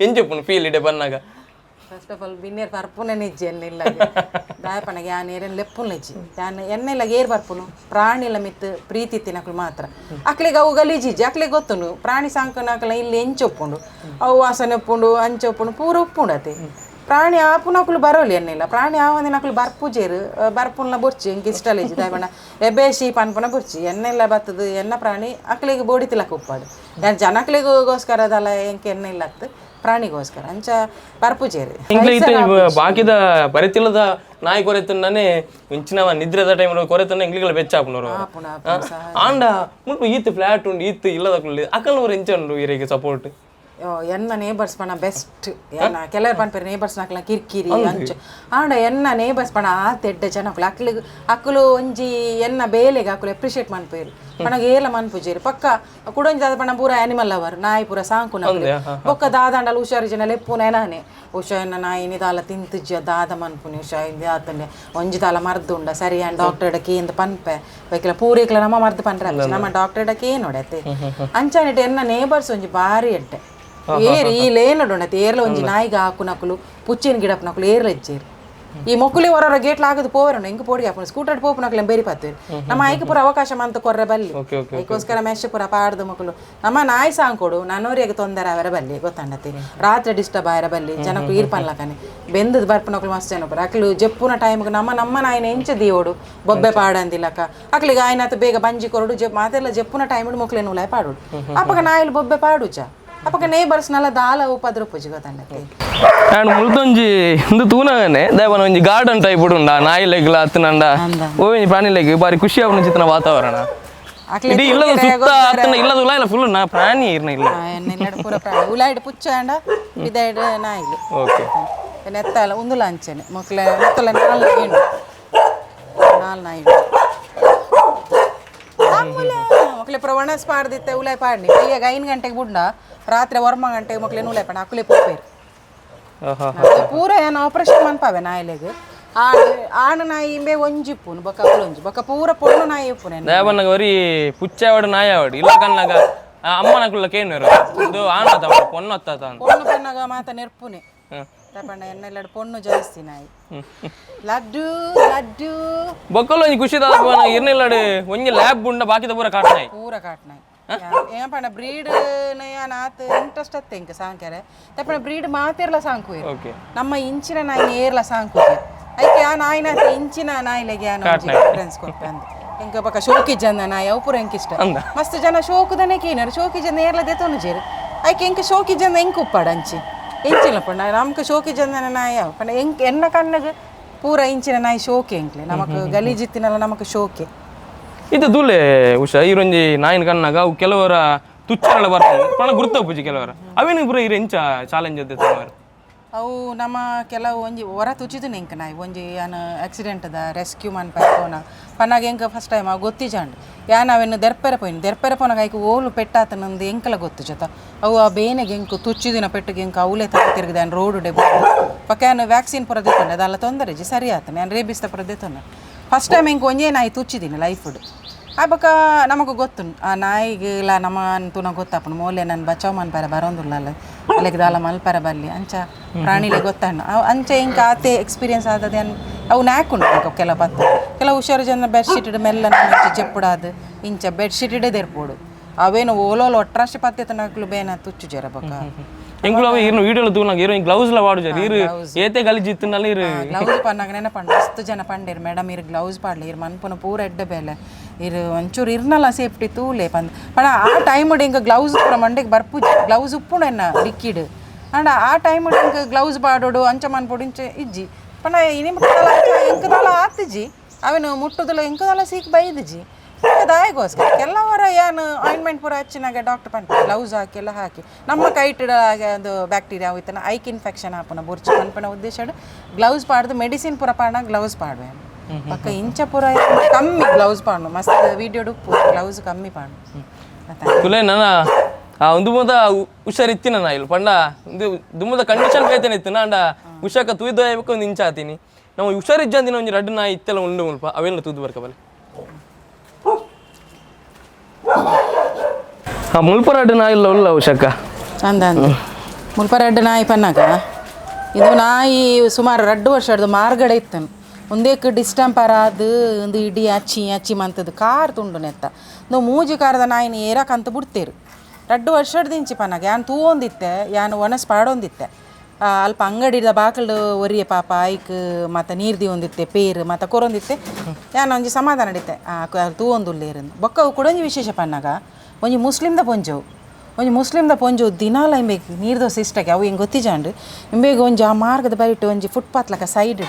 ಎಂಚ ಉಪ್ಪುಂಡು ಫೀಲ್ ಇಡೆ ಬನ್ನಾಗ first of all ಬಿನ್ನೇರ್ ಬರ್ಪುನೆ ನಿಜ್ಜಿ ಎನ್ನ ಇಲ್ಲ ದಾಯಪನಗೆ ಯಾನ್ ಏರೇನು ಲೆಪ್ಪುನ ಇಜ್ಜಿ ಯಾನ್ ಎನ್ನೆಲ್ಲ ಏರ್ ಬರ್ಪುನು ಪ್ರಾಣಿಲ ಮಿತ್ತು ಪ್ರೀತಿ ತಿನ್ನಕ್ಲು ಮಾತ್ರ ಅಕ್ಲಿಗೆ ಅವು ಗಲೀಜಿಜ್ಜಿ ಅಕ್ಲಿಗೆ ಗೊತ್ತುಂಡು ಪ್ರಾಣಿ ಸಾಂಕನ ಅಕ್ಲ ಇಲ್ಲಿ ಎಂಚ ಉಪ್ಪುಂಡು ಅವು ವಾಸನೆ ಉಪ್ಪುಂಡು ಅಂಚ ಉಪ್ಪುಂಡು ಪೂರ ಉಪ್ಪುಂಡು ಅತೆ ಪ್ರಾಣಿ ಆಪುನಕುಲು ಬರೋಲಿ ಎನ್ನಿಲ್ಲ ಪ್ರಾಣಿ ಆವಂದಿನಕುಲು ಬರ್ಪುಜೇರು ಬರ್ಪುನ್ಲ ಬೊರ್ಚಿ ಎಂಕ್ ಇಷ್ಟಲ ಇಜ್ಜಿ ದಾಯಪಂಡ ಎಬೇಶಿ ಪನ್ಪುನ ಬೊರ್ಚಿ ಎನ್ನೆಲ್ಲ ಬತ್ತದು ಎನ್ನ ಪ್ರಾಣಿ ಅಕ್ಲಿಗೆ ಬೋಡಿ ತಿಲಕ ಉಪ್ಪಾಡು ಯಾನ್ ಜನಕ್ಲಿಗೋಸ್ಕರ ಅದಲ್ಲ ಎಂಕ್ ಎನ್ನ ಇಲ್ಲ ಅತ್ತು ಪ್ರಾಣಿಗೋಸ್ಕರ ಅಂಚ ಬರ್ಪುಜೇರು ಇಂಗ್ಲ ಇತ್ತೆ ಬಾಕಿದ ಪರಿತಿಲ್ಲದ ನಾಯಿ ಕೊರೆತನ್ನಾನೆ ಇಂಚಿನವ ನಿದ್ರೆದ ಟೈಮ್ ಕೊರೆತನ್ನ ಇಂಗ್ಲಿಗಳ ಬೆಚ್ಚ ಆಪುನವರು ಆಪುನ ಆಪುನ ಸಹ ಆಂಡ ಮುಲ್ಪ ಈತ್ ಫ್ಲಾಟ್ ಉಂಡು ಈತ್ ಇಲ್ಲದ ಅಕಲ್ನವರು ಎಂಚ ಉಂಡು ಇರೆಗೆ ಸಪೋರ್ಟ್ ಎನ್ನ ನೇಬರ್ಸ್ ಪಣ ಬೆಸ್ಟ್ ಎನ್ನ ಕೆಲವರು ಪನ್ಪೆರ್ ನೇಬರ್ಸ್ ನಕಲ ಕಿರ್ಕಿರಿ ಅಂಚ ಆಂಡ ಎನ್ನ ನೇಬರ್ಸ್ ಪಣ ಆ ತೆಡ್ಡ ಜನಕುಲು ಅಕ್ಲು ಅಕುಲು ಒಂಜಿ ಎನ್ನ ಬೇಲೆಗೆ ಅಕುಲು ಅಪ್ರಿಷಿಯೇಟ್ ಮನ್ಪೇರು ಪಣಗ ಏಲ ಮನ್ಪುಜೇರು ಪಕ್ಕ ಕುಡೊಂಜಿ ದಾದ ಪಣ ಪೂರ ಆನಿಮಲ್ ಲವರ್ ನಾಯಿ ಪೂರ ಸಾಂಕು ಬೊಕ್ಕ ದಾದಾಂಡಲ ಹುಷಾರು ಜನ ಲೆಪ್ಪುನ ನಾನೇ ಹುಷಾರಿನ ನಾಯಿ ನಿದಾಲ ತಿಂತುಜ್ಜ ದಾದ ಮನ್ಪುನಿ ಹುಷಾರ್ ಆತಂಡೆ ಒಂಜಿ ದಾಲ ಮರ್ದುಂಡ ಸರಿ ಆಂಡ್ ಡಾಕ್ಟರ್ ಕೇಂದ್ ಪನ್ಪೆ ಬೈಕಿಲ ಪೂರೇಕ್ಲ ನಮ್ಮ ಮರ್ದು ಪನ್ರೆ ನಮ್ಮ ಡಾಕ್ಟರ್ ಕೇನೋಡತ್ತೆ ಅಂಚಾನಿಟ್ ಎನ್ನ ನೇಬರ್ಸ್ ಒಂಜಿ ಬಾರಿ ಎಡ್ಡೆ ಏರ್ ಈ ಲೇನಡುಂಡತೆ ಏರ್ಲ ಒಂಜಿ ನಾಯಿಗೆ ಹಾಕುನಕುಲು ಪುಚ್ಚಿನ ಗಿಡಪ್ಪನಕುಲು ಏರ್ಲ ಇಜ್ಜೇರು ಈ ಮೊಕ್ಕುಲಿ ಹೊರರ ಗೇಟ್ಲ ಆಗದು ಪೋವರಣ ಇಂಕ ಪೋಡಿಗೆ ಹಾಪುನು ಸ್ಕೂಟರ್ ಪೋಪುನಕುಲು ಬೇರಿ ಪತ್ತೇರು ನಮ್ಮ ಐಕ್ ಪೂರ ಅವಕಾಶ ಮಂತ ಕೊರ್ರೆ ಬಲ್ಲಿ ಐಕೋಸ್ಕರ ಮೆಶ್ ಪೂರ ಪಾಡ್ದು ಮಕ್ಕಳು ನಮ್ಮ ನಾಯಿ ಸಾಂಕೊಡು ನನ್ನೋರಿಗೆ ತೊಂದರೆ ಅವರ ಬಲ್ಲಿ ಗೊತ್ತಂಡತಿ ರಾತ್ರಿ ಡಿಸ್ಟರ್ಬ್ ಆಯರ ಬಲ್ಲಿ ಜನಕ್ಕೂ ಈರ್ ಪನ್ಲಕನೆ ಬೆಂದದ್ ಬರ್ಪುನಕುಲು ಮಸ್ತ್ ಜನ ಪೂರ ಅಕ್ಲು ಜಪ್ಪುನ ಟೈಮ್ಗೆ ನಮ್ಮ ನಮ್ಮ ನಾಯಿನ ಎಂಚ ದಿಯೋಡು ಬೊಬ್ಬೆ ಪಾಡಂದಿಲ್ಲಕ ಅಕ್ಲಿಗೆ ಆಯ್ನಾತ ಬೇಗ ಬಂಜಿ ಕೊರಡು ಜೆಪ್ ಮಾತೆಲ್ಲ ಜಪ್ಪುನ ಟೈಮ್ ಮೊಕ್ಲೇನು ಉಲಾಯ್ ಪಾಡುಡು ಅಪ್ಪಗ ನಾಯಿಲು ಬೊಬ್ಬೆ ಪಾಡುಚ ಅಪ್ಪಗ ನೇಬರ್ಸ್ನೆಲ್ಲ ದಾಲ ಉಪದ್ರ ಪೂಜೆ ಗೊತ್ತಂಡತಿ ಆ್ಯಂಡ್ ಮುಳ್ತೊಂಜಿ ಇಂದು ತೂನಗನೆ ದೇವನ ಒಂಜಿ ಗಾರ್ಡನ್ ಟೈಪ್ ಉಂಡ ನಾಯಿ ಲೆಗ್ಲ ಅತ್ತನಂಡ ಓ ಒಂಜಿ ಪ್ರಾಣಿ ಲೆಗ್ ಬಾರಿ ಖುಷಿ ಆಪುನ ಚಿತ್ರನ ವಾತಾವರಣ ಇಡೀ ಇಲ್ಲದ ಸುತ್ತ ಅತ್ತನ ಇಲ್ಲದ ಉಲ ಇಲ್ಲ ಫುಲ್ ನಾ ಪ್ರಾಣಿ ಇರ್ನ ಇಲ್ಲ ಎಣ್ಣೆಲ್ಲಡು ಪೂರ ಪ್ರಾಣಿ ಉಲಾಯ್ಡ್ ಪುಚ್ಚ ಅಂಡ ಇದಾಯ್ಡ್ ನಾಯಿಲು ಓಕೆ ನೆತ್ತಲ ಉಂದುಲ ಅಂಚನೆ ಮೊಕ್ಲೆ ನೆತ್ತಲ ನಾಲ್ ನಾಯಿ ಉಂಡು ನಾಲ್ ನಾಯಿ ಮೊಕ್ಲೆ ಪೂರ ಒಣಸ್ ಪಾಡ್ದಿತ್ತೆ ಉಲಾಯ್ ಪಾಡ್ನಿ ಈಗ 5 ಗಂಟೆಗೆ ಬುಂಡ ರಾತ್ರಿ 1 ಗಂಟೆಗೆ ಮೊಕ್ಲೆ ನೂಲಾಯ್ ಪಾಡ ಅಕುಲೆ ಪೋಪೇರು ಪೂರ ಏನು ಆಪರೇಷನ್ ಮನ್ಪಾವೆ ನಾಯಿಲೆಗ್ ಆಣ್ ಆಣ್ ನಾಯಿ ಇಂಬೆ ಒಂಜಿ ಉಪ್ಪುನು ಬೊಕ್ಕ ಒಂಜಿ ಬೊಕ್ಕ ಪೂರ ಪೊಣ್ಣು ನಾಯಿ ಉಪ್ಪುನೆ ದೇವನ್ನಗ ಒರಿ ಪುಚ್ಚಾವಡು ನಾಯಾವಡು ಇಲ್ಲ ಕಣ್ಣಾಗ ಅಮ್ಮನಕುಲ್ಲ ಕೇನುವರು ಇದು ಆಣ ಪೊಣ್ಣು ಅತ್ತ ಪೊಣ್ಣು ಪನ್ನಾಗ ಮಾತ ನೆರ್ಪುನೆ ತಪಂಡ ಎನ್ನೆಲ್ಲಡು ಪೊಣ್ಣು ಜಾಸ್ತಿ ನಾಯಿ ಲಡ್ಡು ಲಡ್ಡು ಬೊಕ್ಕಲು ಒಂಜಿ ಖುಷಿ ದಾದ ಇರ್ನಿಲ್ಲಡು ಒಂಜಿ ಲ್ಯಾಬ್ ಉಂಡ ಬಾಕಿದ ಪೂರ ಕಾಟ್ ನಾಯಿ ಪೂರ ಕಾಟ್ ನಾಯಿ ಏನ್ ಪಂಡ ಬ್ರೀಡ್ ನಯಾನ ಆತ್ ಇಂಟ್ರೆಸ್ಟ್ ಅತ್ತೆ ಇಂಕ ಸಾಂಕ್ಯಾರೆ ತಪ್ಪಣ ಬ್ರೀಡ್ ಮಾತಿರ್ಲ ಸಾಂಕು ಓಕೆ ನಮ್ಮ ಇಂಚಿನ ನಾಯಿ ಏರ್ಲ ಸಾಂಕು ಐಕೆ ಆ ನಾಯಿನ ಇಂಚಿನ ನಾಯಿಲೆಗೆ ಡಿಫರೆನ್ಸ್ ಕೊಟ್ಟೆ ಅಂದ್ ಎಂಕ ಪಕ್ಕ ಶೋಕಿ ಜನ ನಾಯಿ ಅವು ಪೂರ ಎಂಕ ಇಷ್ಟ ಮಸ್ತ್ ಜನ ಶೋಕದನೆ ಕೇನರು ಶೋಕಿ ಜನ ಏರ್ಲ ದೆತೊನು ಜೇರು ಐಕೆ ಎಂಕ ಶೋಕಿ ಜನ ಎಂಕ ಉಪ್ಪಾಡ ಅಂಚಿ ಎಂಚಿನ ಪಂಡ ನಮ್ಕ ಶೋಕಿ ಜನ ನಾಯಿ ಅವು ಪಂಡ ಎಂಕ್ ಎನ್ನ ಕಣ್ಣಗೆ ಪೂರ ಇಂಚಿನ ನಾಯಿ ಶೋಕಿ ಎಂಕ್ಲೆ ನಮಕ್ ಗಲೀಜಿತ್ತಿನಲ್ಲ ನಮಕ್ ಶೋಕೆ ಇದು ದೂಲೆ ಉಷಾ ಈರೊಂಜಿ ನಾಯಿನ ಕಣ್ಣಾಗ ಅವು ಕೆಲವರ ತುಚ್ಚರಳ ಬರ್ತದೆ ಪಣ ಗುರ್ತಪ್ಪುಜಿ ಕೆಲವರ ಅವೇನು ಪೂರ ಇರು ಎಂಚ ಚಾಲೆಂಜ್ ಅದೇ ಅವು ನಮ್ಮ ಕೆಲವು ಒಂಜಿ ಹೊರ ತುಚಿದು ಎಂಕ ನಾಯಿ ಒಂಜಿ ಯಾನ್ ಆಕ್ಸಿಡೆಂಟ್ the rescue ಮನ್ಪ ಪೋನ ಪನ್ನಾಗ ಎಂಕ ಫಸ್ಟ್ ಟೈಮ್ ಅವು ಗೊತ್ತಿಜಾಂಡ್ ಯಾನ್ ಅವೆನ್ನು ದೆರ್ಪೆರೆ ಪೋಯಿನ ದೆರ್ಪೆರೆ ಪೋನಾಗ ಐಕ್ ಓಲು ಪೆಟ್ಟಾತನಂದು ಎಂಕಲ ಗೊತ್ತು ಜೊತ ಅವು ಆ ಬೇನೆಗೆ ಎಂಕು ತುಚ್ಚಿದಿನ ಪೆಟ್ಟಿಗೆ ಎಂಕ ಅವಲೇ ತಗ ತಿರುಗಿದೆ ಯಾನ್ ರೋಡ್ ಡೆ ಪಕ್ಕ ಯಾನ್ ವ್ಯಾಕ್ಸಿನ್ ಪೂರ ದೆತ್ತೊಂಡೆ ಅದೆಲ್ಲ ತೊಂದರೆ ಜಿ ಸರಿ ಆತನ ಯಾನ್ ರೇಬಿಸ್ತ ಪೂರ ದೆತ್ತೊಂಡೆ ಫಸ್ಟ್ ಟೈಮ್ ಎಂಕ ಒಂಜೇ ನಾಯಿ ತುಚ್ಚಿದಿನ ಲೈಫುಡ್ ಆ ಬೊಕ ನಮಗ ಗೊತ್ತು ಆ ನಾಯಿಗೆಲ್ಲ ನಮ್ಮ ಅಂತೂ ಗೊತ್ತಾಪುಂಡು ಮೋಲೆ ನಾನು ಬಚಾವ್ ಮನ್ಪರ ಬರೋಂದುಲ್ಲ ಅಲ್ಲಿಗೆ ದಾಲ ಮಲ್ಪರ ಬಲ್ಲಿ ಅಂಚ ಪ್ರಾಣಿಲೆ ಗೊತ್ತಣ್ಣ ಅವು ಅಂಚ ಇಂಕ ಆತೆ ಎಕ್ಸ್ಪೀರಿಯನ್ಸ್ ಆದದೆ ಅವು ನಾಕುಂಡು ಕೆಲವು ಪತ್ತು ಕೆಲವು ಹುಷಾರು ಜನ ಬೆಡ್ಶೀಟ್ ಮೆಲ್ಲ ಇಂಚ ಜೆಪ್ಪುಡಾದು ಇಂಚ ಬೆಡ್ಶೀಟ್ ಇಡೇ ದೆರ್ಪೋಡು ಅವೇನು ಓಲೋಲು ಒಟ್ರಾಶಿ ಪತ್ತೆ ನಕ್ಲು ಬೇನ ತುಚ್ಚು ಜರ ಬೊಕ ಎಂಕುಲು ಅವ ಇರ್ನ ವೀಡಿಯೋಲ ತೂನಾಗ ಇರು ಗ್ಲೌಸ್ ಲ ವಾಡು ಜರ ಇರು ಏತೆ ಗಲೀಜ್ ಇತ್ತಿನಲ್ಲ ಇರು ಗ್ಲೌಸ್ ಪನ್ನಾಗ ನೆನಪಂಡು ಮಸ್ತ್ ಜನ ಪಂಡೇರು ಮೇಡಮ್ ಇರು ಗ್ಲೌಸ್ ಪಾಡ್ಲೆ ಇರು ಮನ್ಪುನ ಪೂರ ಎಡ್ಡೆ ಬೇಲೆ ಇರು ಒಂಚೂರು ಇರ್ನಲ್ಲ ಸೇಫ್ಟಿ ತೂಲೆ ಪಂದ್ ಪಣ ಆ ಟೈಮ್ ಇಂಕ ಗ್ಲೌಸ್ ಪೂರ ಮಂಡೆಗೆ ಬರ್ಪುಜಿ ಗ್ಲೌಸ್ ಉಪ್ಪುಂಡು ಎನ್ನ ಲಿಕ್ವಿಡ್ ಅಂಡ ಆ ಟೈಮ್ ಇಂಕ ಗ್ಲೌಸ್ ಪಾಡೋಡು ಅಂಚ ಮನ್ಪೊಡು ಇಂಚ ಇಜ್ಜಿ ಪಣ ಇನಿಮುಟ್ಟದಲ ಇಂಕದಲ ಆತಿಜಿ ಅವೇನು ಮುಟ್ಟುದಲ ಇಂಕದಲ ಸೀಕ್ ಬೈದಿಜಿ ದಾಯಗೋಸ್ಕರ ಕೆಲವರ ಏನು ಆಯಿಂಟ್ಮೆಂಟ್ ಪೂರ ಹಚ್ಚಿನಾಗ ಡಾಕ್ಟರ್ ಪಂಪ ಗ್ಲೌಸ್ ಹಾಕಿ ಎಲ್ಲ ಹಾಕಿ ನಮ್ಮ ಕೈಟಿಡ ಅದು ಬ್ಯಾಕ್ಟೀರಿಯಾ ಹೋಯ್ತಾನ ಐಕ್ ಇನ್ಫೆಕ್ಷನ್ ಆಪುನ ಬುರ್ಚಿ ಪನ್ಪನ ಉದ್ದೇಶ ಗ್ಲೌಸ್ ಪಾಡ್ದು ಮೆಡಿಸಿನ್ ಪೂರ ಪಾಡ ಗ್ಲೌಸ್ ಪಾಡುವೆ ಪಕ್ಕ ಇಂಚ ಪೂರ ಕಮ್ಮಿ ಗ್ಲೌಸ್ ಪಾಡು ಮಸ್ತ್ ವಿಡಿಯೋ ಉಪ್ಪು ಗ್ಲೌಸ್ ಕಮ್ಮಿ ಪಾಡು ತುಲೆ ನನ್ನ ಆ ಒಂದು ಮುದ ಹುಷಾರಿತ್ತಿನ ನಾ ಇಲ್ಲಿ ಪಂಡ ಒಂದು ದುಮ್ಮದ ಕಂಡೀಷನ್ ಬೇತೇನೆ ಇತ್ತು ಅಂಡ ಹುಷಾಕ ತೂಯ್ದು ಒಂದು ಇಂಚ ಆತೀನಿ ನಾವು ಹುಷಾರಿಜ್ಜಂದಿನ ಒಂಜಿ ರಡ್ಡು ನಾಯಿ ಇತ್ತೆಲ್ಲ ಉಂಡು ಮುಲ್ಪ ಅವೆಲ್ಲ ತೂದು ಬರ್ಕ ಬಲೆ ಆ ಮುಲ್ಪ ರಡ್ಡು ನಾಯಿ ಇಲ್ಲ ಉಲ್ಲ ಉಷಕ್ಕ ಅಂದ ಅಂದ ಮುಲ್ಪ ರಡ್ಡು ನಾಯಿ ಪನ್ನಾಗ ಇದು ನಾಯಿ ಸುಮಾರು 2 ವರ್ಷದ ಮಾರ್ಗಡೆ ಇತ್ತನು ಒಂದೇಕ್ ಡಿಸ್ಟಂಪರ್ ಅದು ಒಂದು ಇಡೀ ಅಚ್ಚಿ ಅಚ್ಚಿ ಮಂತದ್ದು ಕಾರ್ ತುಂಡು ನೆತ್ತ ಒಂದು ಮೂಜಿ ಕಾರದ ನಾಯಿನ ಏರಕಂತ ಬಿಡ್ತೇರು 2 ವರ್ಷದ ಇಂಚಿ ಪನ್ನಾಗ ಯಾನ್ ತೂವೊಂದಿತ್ತೆ ಯಾನ್ ಒಣಸ್ ಪಾಡೊಂದಿತ್ತೆ ಅಲ್ಪ ಅಂಗಡಿದ ಬಾಕಲು ಒರಿಯ ಪಾಪ ಐಕ್ ಮತ್ತು ನೀರು ದಿವೊಂದಿತ್ತೆ ಪೇರು ಮತ್ತು ಕೊರೊಂದಿತ್ತೆ ಯಾನ್ ಒಂಜಿ ಸಮಾಧಾನ ನಡೀತೆ ತೂವೊಂದುಲ್ಲೇರಂದು ಬೊಕ್ಕ ಕೂಡ ಒಂಜಿ ವಿಶೇಷ ಪನ್ನಾಗ ಒಂಜಿ ಮುಸ್ಲಿಮ್ದ ಪೊಂಜವು ಒಂಜಿ ಮುಸ್ಲಿಮ್ದ ಪೊಂಜವು ದಿನಾಲ ಇಂಬೇಕ್ ನೀರು ದೋಸೆ ಇಷ್ಟಕ್ಕೆ ಅವು ಹಿಂಗೆ ಗೊತ್ತಿಜಾಂಡು ಇಂಬೇಗ ಒಂಜಿ ಆ ಮಾರ್ಗದ ಬರಿಟ್ ಒಂಜಿ ಫುಟ್ಪಾತ್ ಲಕ ಸೈಡ್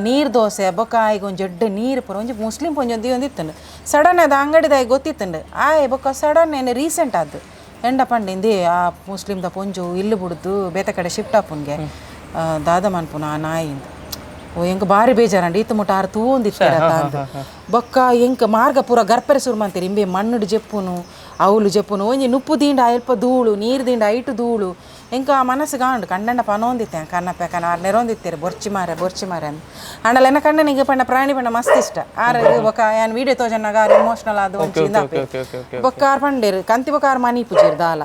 ನೀರು ದೋಸೆ ಬೊಕ್ಕ ಆಯ್ಗೆ ಒಂಜಿ ಎಡ್ಡೆ ನೀರು ಪೂರ ಒಂಜಿ ಮುಸ್ಲಿಂ ಪೊಂಜು ಒಂದಿ ಒಂದಿತ್ತಂಡು ಸಡನ್ ಅದು ಅಂಗಡಿದಾಗಿ ಗೊತ್ತಿತ್ತಂಡು ಆಯ್ ಬೊಕ್ಕ ಸಡನ್ ಏನು ರೀಸೆಂಟ್ ಆದ್ದು ಎಂಡ ಪಂಡಿಂದಿ ಆ ಮುಸ್ಲಿಮ್ದ ಪೊಂಜು ಇಲ್ಲು ಬುಡ್ದು ಬೇತೆ ಕಡೆ ಶಿಫ್ಟ್ ಆಪುನ್ಗೆ ದಾದ ಮನ್ಪುನ ಆ ನಾಯಿಂದ್. ಓ ಎಂಕ್ ಬಾರಿ ಬೇಜಾರಂಡ್ ಈತ ಮುಟ್ಟ ಆರು ತೂವೊಂದಿತ್ತೆರ್ ಅಂದ್. ಬೊಕ್ಕ ಎಂಕ್ ಮಾರ್ಗ ಪೂರ ಗರ್ಪೆರೆ ಸುರು ಮಂತೆರ್ ಇಂಬೆ ಮಣ್ಣುಡು ಜೆಪ್ಪುನು ಅವ್ಲು ಜೆಪ್ಪುನು ಒಂಜಿ ನುಪ್ಪು ದಿಂಡ ಅಲ್ಪ ಧೂಳು ನೀರು ದಿಂಡ ಐಟು ಧೂಳು ಎಂಕ್ ಆ ಮನಸ್ಸಿಗೆ ಆಂಡ್ ಕಂಡಂಡ ಪನೊಂದಿತ್ತೆ ಕಣ್ಣಪ್ಪೆ ಕನ ಆರ್ ನೆರೊಂದಿತ್ತೆರ್ ಬೊರ್ಚಿ ಮಾರೆ ಬೊರ್ಚಿ ಮಾರೆ ಅಂದ್. ಆಂಡಲ ಎನ್ನ ಕಂಡನಿಗೆ ಪಂಡ ಪ್ರಾಣಿ ಪಂಡ ಮಸ್ತ್ ಇಷ್ಟ. ಆರ್ ಬೊಕ್ಕ ಯಾನ್ ವೀಡಿಯೋ ತೋಜನ್ನಾಗ ಆರ್ ಎಮೋಷನಲ್ ಆದ್ ಒಂಚಿ ಇಂದಾಪೆರ್. ಬೊಕ್ಕ ಆರ್ ಪಂಡೆರ್ ಕಂತಿ ಬೊಕ್ಕ ಆರ್ ಮನಿಪುಜೆರ್ ದಾಲ.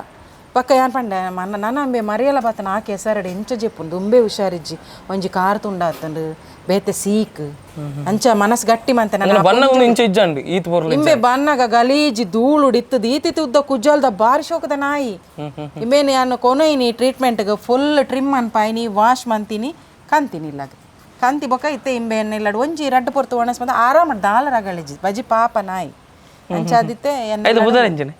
ಬೊಕ್ಕ ಯಾನ್ ಪಂಡೆ ಮನ್ನ ನನ ಅಂಬೆ ಮರಿಯಲ ಬತ್ತನ ಆ ಕೆಸರಡ್ ಎಂಚ ಜೆಪ್ಪುನು ದುಂಬೆ ಹುಷಾರಿಜ್ಜಿ ಒಂಜಿ ಕಾರ್ ತುಂಡಾತಂಡ್ ಬೇತೆ ಸೀಕ್ ಅಂಚ ಮನಸ್ ಗಟ್ಟಿ ಮಂತೆ ನನ ಬಣ್ಣ ಒಂದು ಇಂಚ ಇಜ್ಜಂಡ್ ಈತ್ ಪೊರ್ಲು. ಇಂಬೆ ಬನ್ನಗ ಗಲೀಜಿ ಧೂಳುಡು ಇತ್ತದ ಈತಿತಿ ಉದ್ದ ಕುಜ್ಜಲ್ದ ಬಾರಿ ಶೋಕದ ನಾಯಿ. ಇಂಬೇನೆ ಯಾನ್ ಕೊನೊಯಿನಿ ಟ್ರೀಟ್ಮೆಂಟ್ಗ್ ಫುಲ್ ಟ್ರಿಮ್ ಮನ್ಪಾಯಿನಿ ವಾಶ್ ಮಂತಿನಿ ಕಂತಿನಿ ಇಲ್ಲಗ್ ಕಂತಿ ಬೊಕ್ಕ ಇತ್ತೆ ಇಂಬೆ ಇಲ್ಲಡ್ ಒಂಜಿ ರಡ್ಡ್ ಪೊರ್ತು ಒಣಸ್ ಮಂತ ಆರಾಮ ದಾಲ ರಗಳಿಜ್ಜಿ ಬಜಿ ಪಾಪ ನಾಯಿ ಅಂಚಾದಿತ್ತೆ. ಐದು ಬುಧರ ಇಂಚನೆ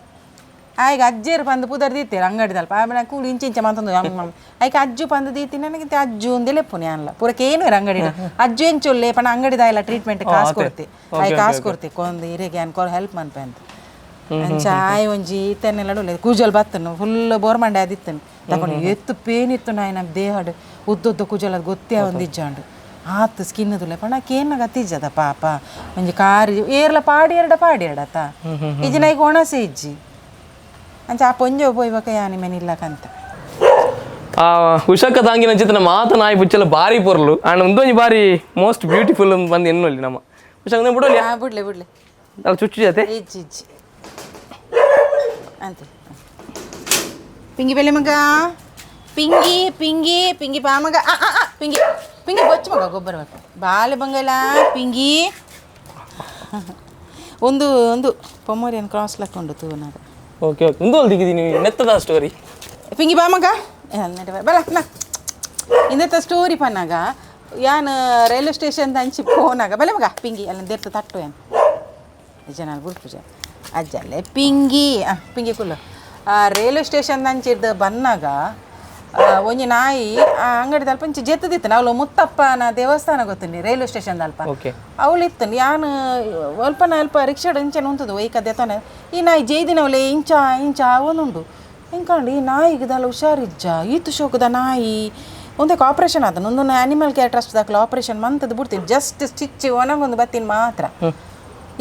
ಆಯ್ಗ ಅಜ್ಜೇರು ಪಂದ್ ಪುದರ್ ದೀತೇರು ಅಂಗಡಿದಲ್ಪ ಆಮೇಲೆ ಕೂಡು ಇಂಚ ಇಂಚ ಮಂತೊಂದು ಐಕ್ ಅಜ್ಜು ಪಂದ್ ದೀತಿ ನನಗೆ ಅಜ್ಜು ಅಂದೇ ಲೆಪ್ಪುನಿ ಅನ್ಲ ಪೂರ ಕೇನು ಅಂಗಡಿ ಅಜ್ಜು ಎಂಚೊಲ್ಲೆ ಪಂಡ ಅಂಗಡಿದ ಎಲ್ಲ ಟ್ರೀಟ್ಮೆಂಟ್ ಕಾಸು ಕೊಡ್ತಿ ಆಯ್ ಕಾಸು ಕೊಡ್ತಿ ಕೊಂದು ಇರೆಗೆ ಅನ್ಕೊ ಹೆಲ್ಪ್ ಮನ್ಪೆ ಅಂತ. ಅಂಚ ಆಯ್ ಒಂಜಿ ಇತ್ತೆನೆಲ್ಲ ಉಲ್ಲೆ ಕೂಜಲ್ ಬತ್ತನು ಫುಲ್ ಬೋರ್ ಮಂಡೆ ಅದಿತ್ತನು ತಕೊಂಡು ಎತ್ತು ಪೇನ್ ಇತ್ತು ನಾಯಿನ ದೇಹಡ್ ಉದ್ದುದ್ದ ಕೂಜಲ್ ಅದು ಗೊತ್ತೇ ಒಂದಿಜ್ಜಾಂಡು ಆತ್ ಸ್ಕಿನ್ ತುಲೆ ಪಂಡ ಕೇನ ಗತಿಜ್ಜದ ಪಾಪ ಒಂಜಿ ಕಾರ್ ಏರ್ಲ ಪಾಡಿ ಎರಡ ಪಾಡಿ ಎರಡತ್ತ ಇಜ್ಜಿ ನೈಕ್ ಒಣಸೆ ಇಜ್ಜಿ ಅಂಚ ಆ ಪೊಂಜೆ ಪೋಯ್ಬಕ ಯಾನಿ ಮೆನಿಲ್ಲಕಂತ. ಆ ಉಷಕ್ಕ ತಾಂಗಿನ ಚಿತ್ರ ಮಾತ ನಾಯಿ ಪುಚ್ಚಲ ಬಾರಿ ಪೊರ್ಲು ಆಂಡ್ ಒಂದೊಂಜಿ ಬಾರಿ ಮೋಸ್ಟ್ ಬ್ಯೂಟಿಫುಲ್ ಬಂದು ಎನ್ನೊಲ್ಲಿ ನಮ್ಮ ಉಷಕ್ಕ ಬಿಡೋಲಿ. ಬಿಡ್ಲೆ ಬಿಡ್ಲೆ. ಅಲ್ಲ ಚುಚ್ಚು ಜೊತೆ ಇಜ್ಜಿ ಇಜ್ಜಿ ಅಂತ ಪಿಂಗಿ ಬೆಲೆ ಮಗ ಪಿಂಗಿ ಪಿಂಗಿ ಪಿಂಗಿ ಬಾ ಮಗ ಆ, ಆ, ಆ, ಪಿಂಗಿ ಪಿಂಗಿ ಬೊಚ್ಚು ಮಗ ಗೊಬ್ಬರ ಬೇಕು ಬಾಲೆ ಬಂಗಲ ಪಿಂಗಿ ಒಂದು ಒಂದು ಪೊಮ್ಮೋರಿಯನ್ ಕ್ರಾಸ್ ಲಕ್ಕೊಂಡು ತೂನಾಗ. ಓಕೆ ಓಕೆ ಒಂದು ದಿಗಿದ್ದೀನಿ ನೆತ್ತದ ಸ್ಟೋರಿ. ಪಿಂಗಿ ಬಾ ಮಗ ಬಲ ನಾ ಇಂದತ್ತ ಸ್ಟೋರಿ ಪನ್ನಾಗ ಯಾನ್ ರೈಲ್ವೆ ಸ್ಟೇಷನ್ ಅಂಚಿ ಪೋನಾಗ ಬಲೆ ಮಗ ಪಿಂಗಿ ಅಲ್ಲ ದೇರ್ತ ತಟ್ಟು ಏನು ಜನ ಗುರುಪೂಜೆ ಅಜ್ಜಲ್ಲೇ ಪಿಂಗಿ ಪಿಂಗಿ ಕುಲ್ಲ ರೈಲ್ವೆ ಸ್ಟೇಷನ್ ಅಂಚಿರ್ದು ಬನ್ನಾಗ ಒಂಜಿ ನಾಯಿ ಆ ಅಂಗಡಿ ದಲ್ಪ ಒಂಚಿ ಜೆತ್ತದಿತ್ತು ಅವಳು ಮುತ್ತಪ್ಪನ ದೇವಸ್ಥಾನ ಗೊತ್ತುಂಡಿ ರೈಲ್ವೆ ಸ್ಟೇಷನ್ ದಲ್ಪ. ಓಕೆ. ಅವಳು ಇತ್ತು ಯಾನ್ ಅಲ್ಪ ಅಲ್ಪ ರಿಕ್ಷಾಡ್ ಇಂಚನೆ ಉಂತದು ಒಯ್ಕದೆ ತಾನೆ ಈ ನಾಯಿ ಜೈದಿನವಳೆ ಇಂಚ ಇಂಚ ಅವನುಂಡು ಎಂಕಂಡು ಈ ನಾಯಿಗೆ ದಾಲ ಹುಷಾರಿಜ್ಜ ಈತು ಶೋಕದ ನಾಯಿ ಒಂದಕ್ಕೆ ಆಪರೇಷನ್ ಆದ ಒಂದೊಂದು animal care trust ದಾಖಲೆ ಆಪರೇಷನ್ ಮಂತದ್ದು ಬಿಡ್ತೀನಿ ಜಸ್ಟ್ ಸ್ಟಿಚ್ ಒಣಗೊಂದು ಬತ್ತೀನಿ ಮಾತ್ರ.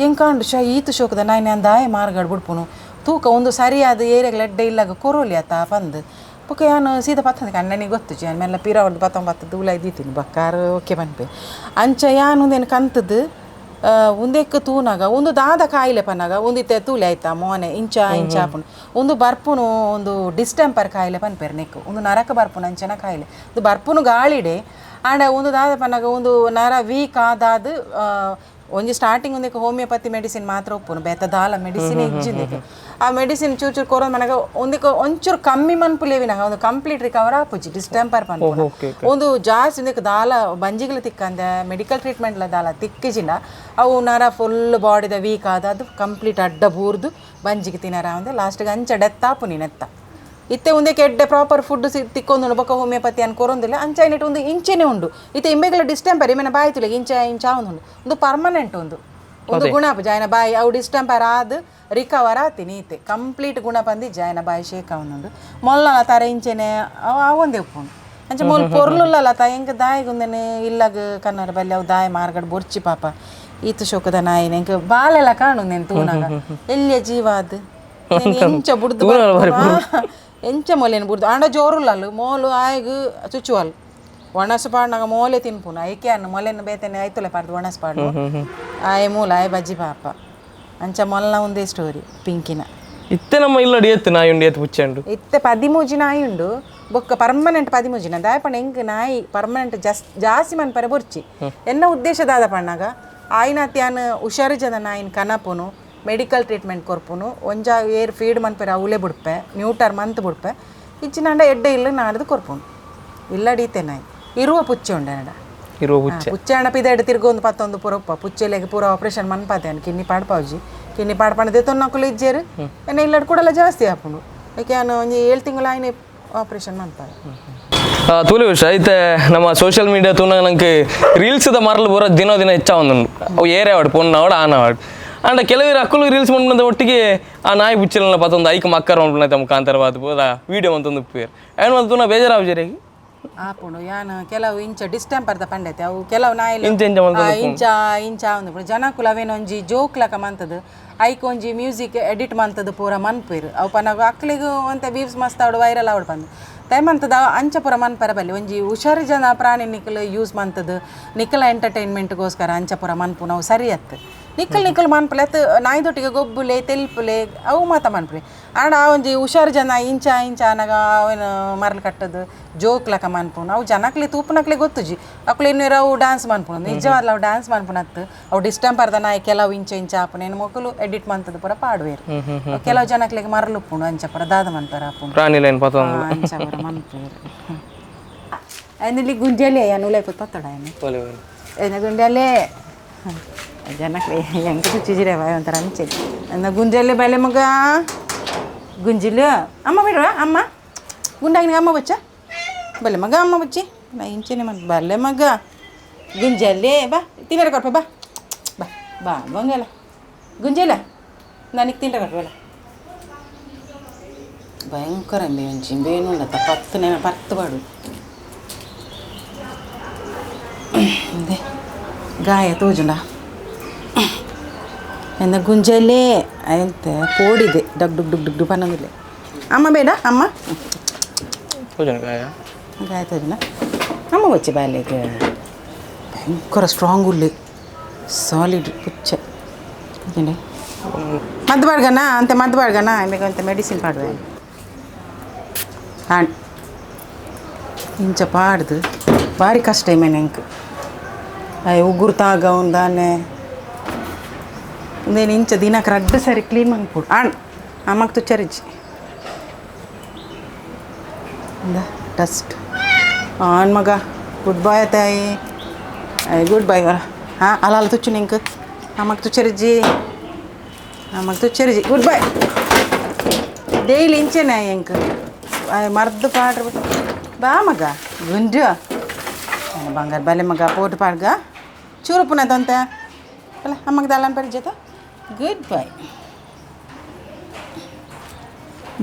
ಎಂಕಾಂಡು ಶ ಈತು ಶೋಕದ ನಾಯಿ ನಾನು ದಾಯ ಮಾರ್ಗಾಡ್ ಬಿಡ್ಪುನು ತೂಕ ಒಂದು ಸರಿಯಾದ ಏರಿಯಾಗ ಎಡ್ಡೆ ಇಲ್ಲಾಗ ಕೊರೋಲಿ ಆತ ಪಂದ್ ಬೊಕ್ಕ ಯಾನು ಸೀದಾ ಪತ್ತಂದ ಕಣ್ಣನಿಗೆ ಗೊತ್ತು ಯಾನ್ ಮೆಲ್ಲ ಪಿರ ಹೊಡ್ದು ಪತ್ತೊಂಬತ್ತು ದೂಲ ಇದ್ದೀತೀನಿ ಬಕ್ಕಾರ ಓಕೆ ಪನ್ಪೆ ಅಂಚ ಯಾನ್ ಒಂದೇನು ಕಂತದ್ದು ಉಂದೆಕ್ ತೂನಾಗ ಒಂದು ದಾದ ಕಾಯಿಲೆ ಪನ್ನಾಗ ಒಂದಿತ್ತೆ ತೂಲೆ ಆಯ್ತಾ ಮೋನೆ ಇಂಚ ಇಂಚ ಆಪುಂಡು ಒಂದು ಬರ್ಪುನು ಒಂದು ಡಿಸ್ಟೆಂಪರ್ ಕಾಯಿಲೆ ಪನ್ಪೆರ್ ನೆಕ್ಕು ಒಂದು ನರಕ ಬರ್ಪುನು ಅಂಚನ ಕಾಯಿಲೆ ಒಂದು ಬರ್ಪುನು ಗಾಳಿಡೆ ಆಂಡ ಒಂದು ದಾದ ಪನ್ನಾಗ ಒಂದು ನರ ವೀಕ್ ಆದಾದ್ ಒಂಜಿ ಸ್ಟಾರ್ಟಿಂಗ್ ಒಂದಕ್ಕೆ ಹೋಮಿಯೋಪತಿ ಮೆಡಿಸಿನ್ ಮಾತ್ರ ಒಪ್ಪುನು ಬೇತ ದಾಲ ಮೆಡಿಸಿನ್ ಇಜ್ಜಿಂದಕ್ಕೆ ಆ ಮೆಡಿಸಿನ್ ಚೂರು ಚೂರು ಕೊರೋದು ಮನಗ ಒಂದಕ್ಕೆ ಒಂಚೂರು ಕಮ್ಮಿ ಮನ್ಪುಲೇವಿನಾಗ ಒಂದು ಕಂಪ್ಲೀಟ್ ರಿಕವರ್ ಆಪುಜಿ ಡಿಸ್ಟೆಂಪರ್ ಪನ್ಪುನ ಒಂದು ಜಾಸ್ತಿ ಒಂದಕ್ಕೆ ದಾಲ ಬಂಜಿಗಳು ತಿಕ್ಕಂದೆ ಮೆಡಿಕಲ್ ಟ್ರೀಟ್ಮೆಂಟ್ಲ ದಾಲ ತಿಕ್ಕಿಜಿನ ಅವು ನರ ಫುಲ್ ಬಾಡಿದ ವೀಕ್ ಆದ ಅದು ಕಂಪ್ಲೀಟ್ ಅಡ್ಡ ಬೂರ್ದು ಬಂಜಿಗೆ ತಿನ್ನರ ಅಂದೆ ಲಾಸ್ಟ್ಗೆ ಅಂಚ ಡೆತ್ ಆಪು ನೀನೆತ್ತ ಇತ್ತೆ ಒಂದಕ್ಕೆ ಎಡ್ಡೆ ಪ್ರಾಪರ್ ಫುಡ್ ತಿಕ್ಕೊಂದು ಬೊಕ್ಕ ಹೋಮಿಯೋಪತಿ ಅನ್ ಕೊರೊಂದಿಲ್ಲ ಅಂಚ ಐನಿಟ್ ಒಂದು ಇಂಚೆನೆ ಉಂಡು ಇತ್ತೆ ಇಂಬೆಗಳ ಡಿಸ್ಟೆಂಪರ್ ಇಮೆನ ಬಾಯಿ ತುಲೆ ಇಂಚ ಇಂಚ ಒಂದು ಉಂಡು ಒಂದು ಪರ್ಮನೆಂಟ್ ಒಂದು ಒಂದು ಗುಣಪ ಜಾಯನ ಬಾಯಿ ಅವು ಡಿಸ್ಟೆಂಪರ್ ಆದ್ ರಿಕವರ್ ಆತೀನಿ ಇತ್ತೆ ಕಂಪ್ಲೀಟ್ ಗುಣ ಬಂದು ಜಾಯನ ಬಾಯಿ ಶೇಕ್ ಅವನುಂಡು ಮೊಲ್ಲ ತರ ಇಂಚೆನೆ ಅವು ಆವೊಂದೇ ಉಪ್ಪುಂಡು ಅಂಚ ಮೊಲ್ ಪೊರ್ಲುಲ್ಲಲ್ಲ ತ ಎಂಕ್ ದಾಯಿಗುಂದನೆ ಇಲ್ಲಗ ಕನ್ನಡ ಬಲ್ಲಿ ಅವು ದಾಯ ಮಾರ್ಗಡ್ ಬೊರ್ಚಿ ಪಾಪ ಈತ ಶೋಕದ ನಾಯಿನ ಎಂಕ್ ಬಾಲೆಲ್ಲ ಕಾಣು ನೆನ್ ತೂನಾಗ ಎಲ್ಲಿಯ ಜೀವ ಅದು ಎಂಚ ಬುಡ್ದು ಎಂಚ ಮೊಲೇನು ಬುಡ್ದು ಆಂಡ ಜೋರುಲ್ಲಲ್ಲು ಮೋಲು ಆಯ್ಗ್ ಚುಚ್ಚುವಲ್ ಒಣಸು ಪಾಡ್ನಾಗ ಮೋಲೆ ತಿನ್ಪುನು ಐಕೆ ಅನ್ನು ಮೊಲೆನ ಬೇತನೆ ಐತುಲೆ ಪಾಡ್ದು ಒಣಸು ಪಾಡ್ನು ಆಯೆ ಮೂಲ ಆಯೆ ಬಜ್ಜಿ ಪಾಪ ಅಂಚ ಮೊಲ್ಲ ಒಂದೇ ಸ್ಟೋರಿ ಪಿಂಕಿನ. ಇತ್ತೆ ನಮ್ಮ ಇಲ್ಲಡಿ ಎತ್ತು ನಾಯಿ ಉಂಡು ಎತ್ತು ಪುಚ್ಚಂಡು. ಇತ್ತೆ ಪದಿಮೂಜಿ ನಾಯಿ ಉಂಡು ಬೊಕ್ಕ ಪರ್ಮನೆಂಟ್ ಪದಿಮೂಜಿನ ದಾಯಪಂಡ ಎಂಕ್ ನಾಯಿ ಪರ್ಮನೆಂಟ್ ಜಾಸ್ತಿ ಮನ್ಪರೆ ಬೊರ್ಚಿ ಎನ್ನ ಉದ್ದೇಶ ದಾದ ಪಣ್ಣಾಗ ಆಯ್ನಾತ್ಯಾನ್ ಹುಷಾರು ಜನ ನಾಯಿನ ಕನಪುನು ಮೆಡಿಕಲ್ ಟ್ರೀಟ್ಮೆಂಟ್ ಕೊರ್ಪುನು ಒಂಜ ಏರ್ ಫೀಡ್ ಮನ್ಪೆರೆ ಅವಲೇ ಬುಡ್ಪೆ ನ್ಯೂಟರ್ ಮಂತ್ ಬುಡ್ಪೆ ಇಚ್ಚಿನಾಂಡ ಎಡ್ಡೆ ಇಲ್ಲ ನಾಡ್ದು ಕೊರ್ಪುನು ಇಲ್ಲಡೀತೆ ನಾಯಿ ಇರುವ ಪುಚ್ಚೆ ಉಂಡು ಎನ್ನಡ. ಇರುವ ಪುಚ್ಚೆ. ಪುಚ್ಚೆ ಅಣ್ಣ ಪಿದಾಯ್ಡು ತಿರ್ಗೊಂದು ಪತ್ತೊಂದು ಪೂರ ಪುಚ್ಚೆಲೆಗೆ ಪೂರ ಆಪರೇಷನ್ ಮನ್ಪಾತೆ ಅನ್ ಕಿನ್ನಿ ಪಾಡ್ಪಾವುಜಿ ಕಿನ್ನಿ ಪಾಡ್ಪಂಡ ದೆತ್ತೊನ್ನಕುಲು ಇಜ್ಜೇರು ಎನ್ನ ಇಲ್ಲಡ್ ಕೂಡಲ ಜಾಸ್ತಿ ಆಪುಂಡು ಏಕೆ ಅನ್ನ ಒಂಜಿ 7 ತಿಂಗಳು ಆಯ್ನೆ ಆಪರೇಷನ್ ಮನ್ಪಾವೆ. ತೂಲೆ ವಿಷಯ ಐತೆ ನಮ್ಮ ಸೋಷಿಯಲ್ ಮೀಡಿಯಾ ತೂನಾಗ ನಂಗೆ ರೀಲ್ಸ್ದ ಮರಲು ಪೂರ ದಿನ ದಿನ ಹೆಚ್ಚ ಒಂದುಂಡು ಅವು ಏರೇ ಆವಡ್ ಪೊಣ್ಣು ಆವಡ್ ಆನ್ ಆವಡ್ And ಕೆಲವರು ಅಕ್ಕಲು ರೀಲ್ಸ್ ಮಾಡ್ಕೊಂಡ ಒಟ್ಟಿಗೆ ಆ ನಾಯಿ ಬುಚ್ಚಲನ್ನ ಪತ್ತೊಂದು ಐಕ್ ಮಕ್ಕರ ಮನ್ಪುನ ಮುಖಾಂತರವಾದ ಪೂರ ವೀಡಿಯೋ ಅಂತಂದು ಉಪ್ಪೇರು ಏನು ಮಂತು ಬೇಜಾರಾವ್ಜರಿಗೆ ಆಪುಂಡು ಯಾನ್ ಕೆಲವು ಇಂಚ ಡಿಸ್ಟೆಂಪರ್ದ ಪಂಡೈತೆ ಅವು ಕೆಲವು ನಾಯಿ ಇಂಚ ಇಂಚ ಮಲ್ತೊಂದು ಇಂಚ ಇಂಚ ಒಂದು ಜನಕುಲು ಅವೇನ ಒಂಜಿ ಜೋಕ್ಲಕ ಮಂತದು ಐಕ್ ಒಂಜಿ ಮ್ಯೂಸಿಕ್ ಎಡಿಟ್ ಮಂತದು ಪೂರ ಮನ್ಪೇರು ಅವು ಪನಗ ಅಕ್ಲಿಗೂ ಒಂತೆ ವೀವ್ಸ್ ಮಸ್ತ್ ಆವಡು ವೈರಲ್ ಆವಡು ಬಂದು ತೈ ಮಂತದ ಅಂಚ ಪೂರ ಮನ್ಪರ ಬಲ್ಲಿ ಒಂಜಿ ಹುಷಾರು ಜನ ಪ್ರಾಣಿ ನಿಕ್ಕಲು ಯೂಸ್ ಮಂತದು ನಿಕ್ಕಲ ಎಂಟರ್ಟೈನ್ಮೆಂಟ್ಗೋಸ್ಕರ ಅಂಚ ಪೂರ ಮನ್ಪು ನಾವು ಸರಿ ಅತ್ತು ನಿಕ್ಕಲ್ ನಿಕ್ಕಲ್ ಮನ್ಪುಲೆ ಅತ್ತು ನಾಯಿದೊಟ್ಟಿಗೆ ಗೊಬ್ಬುಲೆ ತೆಲ್ಪುಲೆ ಅವು ಮಾತ ಮನ್ಪುಲೆ ಆಂಡ ಆ ಒಂಜಿ ಹುಷಾರು ಜನ ಇಂಚ ಇಂಚ ಅನಗ ಅವನ ಮರಳು ಕಟ್ಟದು ಜೋಕ್ಲಕ ಮನ್ಪುನು ಅವು ಜನಕ್ಲಿ ತೂಪುನಕ್ಲೆ ಗೊತ್ತುಜಿ ಅಕ್ಲು ಇನ್ನೂರು ಅವು ಡ್ಯಾನ್ಸ್ ಮನ್ಪುನು ನಿಜವಾದ್ಲ ಅವು ಡ್ಯಾನ್ಸ್ ಮನ್ಪುನತ್ತು ಅವು ಡಿಸ್ಟೆಂಪರ್ದ ನಾಯಿ ಕೆಲವು ಇಂಚ ಇಂಚ ಆಪುನ ಏನು ಮೊಕ್ಕಲು ಎಡಿಟ್ ಮಂತದ ಪೂರ ಪಾಡುವೇರು ಕೆಲವು ಜನಕ್ಲಿಗೆ ಮರಳು ಉಪ್ಪುಂಡು ಅಂಚ ಪೂರ ದಾದ ಮನ್ಪರ ಆಪುಂಡು ಪ್ರಾಣಿಲೇನು ಪತ್ತೊಂದು ಅಂಚ ಪೂರ ಮನ್ಪೇರು ಅಲ್ಲಿ ಗುಂಜಲೆ ಅನುಲೈ ಪತ್ತಡ ಏನು ಒಲೆ ಒಲೆ. ಏನ ಗುಂಜಲೆ ಜನಕ್ಕೆ ಹೆಂಗೆ ಚುಚ್ಚಿಜಿರೆ ಬಾಯ್ ಒಂಥರ ಅಂಚೆ ಅಂದ ಗುಂಜಲೆ ಬಲೆ ಮಗ ಗುಂಜಿಲು ಅಮ್ಮ ಬಿಡುವ ಅಮ್ಮ ಗುಂಡಾಗಿನ ಅಮ್ಮ ಬಚ್ಚ ಬಲೆ ಮಗ ಅಮ್ಮ ಬಚ್ಚಿ ನಾ ಇಂಚೆನೆ ಮನ್ ಬಲ್ಲೆ ಮಗ ಗುಂಜಲೆ ಬಾ ತಿನ್ನರ ಕೊರ್ಪ ಬಾ ಬಾ ಬಾ ಬಂಗಲ್ಲ ಗುಂಜಲ ನನಗೆ ತಿಂಡ ಕೊರ್ಪಲ್ಲ ಭಯಂಕರ ಒಂಜಿ ಬೇನುಂಡ ಪತ್ತು ನೇಮ ಪತ್ತು ಬಾಡು ಗಾಯ ತೋಜುಂಡ ಎಂದ ಗುಂಜಲೆ ಎಂತ ಪೋಡಿದೆ ಡಗ್ ಡುಗ್ ಡುಗ್ ಡುಗ್ ಡುಗ್ ಪನ್ನೊಂದಿಲ್ಲ ಅಮ್ಮ ಬೇಡ ಅಮ್ಮ ತೋಜನ ಗಾಯ ಗಾಯ ತೋಜುಂಡ ಅಮ್ಮ ಬಚ್ಚಿ ಬಾಲೆಗೆ ಭಯಂಕರ ಸ್ಟ್ರಾಂಗ್ ಉಲ್ಲೆ ಸಾಲಿಡ್ ಪುಚ್ಚ ತೋಜುಂಡೆ ಮದ್ದು ಬಾಡ್ಗನ ಅಂತೆ ಮದ್ದು ಬಾಡ್ಗನ ಆಮೇಲೆ ಅಂತೆ ಮೆಡಿಸಿನ್ ಪಾಡುವೆ ಹಾಂ ಇಂಚ ಪಾಡ್ದು ಭಾರಿ ಕಷ್ಟ ಇಮೇನೆ ಎಂಕ್ ಅಯ್ಯ ಉಗುರು ತಾಗ ಉಂದಾನೆ ಉಂದೇನು ಇಂಚ ದಿನಕ್ಕೆ ರಡ್ಡು ಸರಿ ಕ್ಲೀನ್ ಮನ್ಪುಡು ಆಣ್ ಅಮ್ಮಕ್ಕೆ ತುಚ್ಚರಿಜ್ಜಿ ಇಂದ ಡಸ್ಟ್ ಆನ್ ಮಗ ಗುಡ್ ಬಾಯ್ ತಾಯಿ ಗುಡ್ ಬಾಯ್ ವರ ಹಾಂ ಅಲ್ಲ ಅಲ್ಲ ತುಚ್ಚು ನಿಂಕ್ ಅಮ್ಮಕ್ಕೆ ತುಚ್ಚರಿಜ್ಜಿ ಅಮ್ಮಕ್ಕೆ ತುಚ್ಚರಿಜ್ಜಿ good bye daily ಇಂಚೆನೆ ಎಂಕ್ ಮರ್ದು ಪಾಡ್ರ ಬಾ ಮಗ ಗುಂಜು ಬಂಗಾರ ಬಲೆ ಮಗ ಪೋಟು ಪಾಡ್ಗ ಚೂರು ಪುನಃ ತಂತ ಅಲ್ಲ ಅಮ್ಮಗೆ ದಾಲನ್ ಪರಿಚಯತ ಗುಡ್ ಬಾಯ್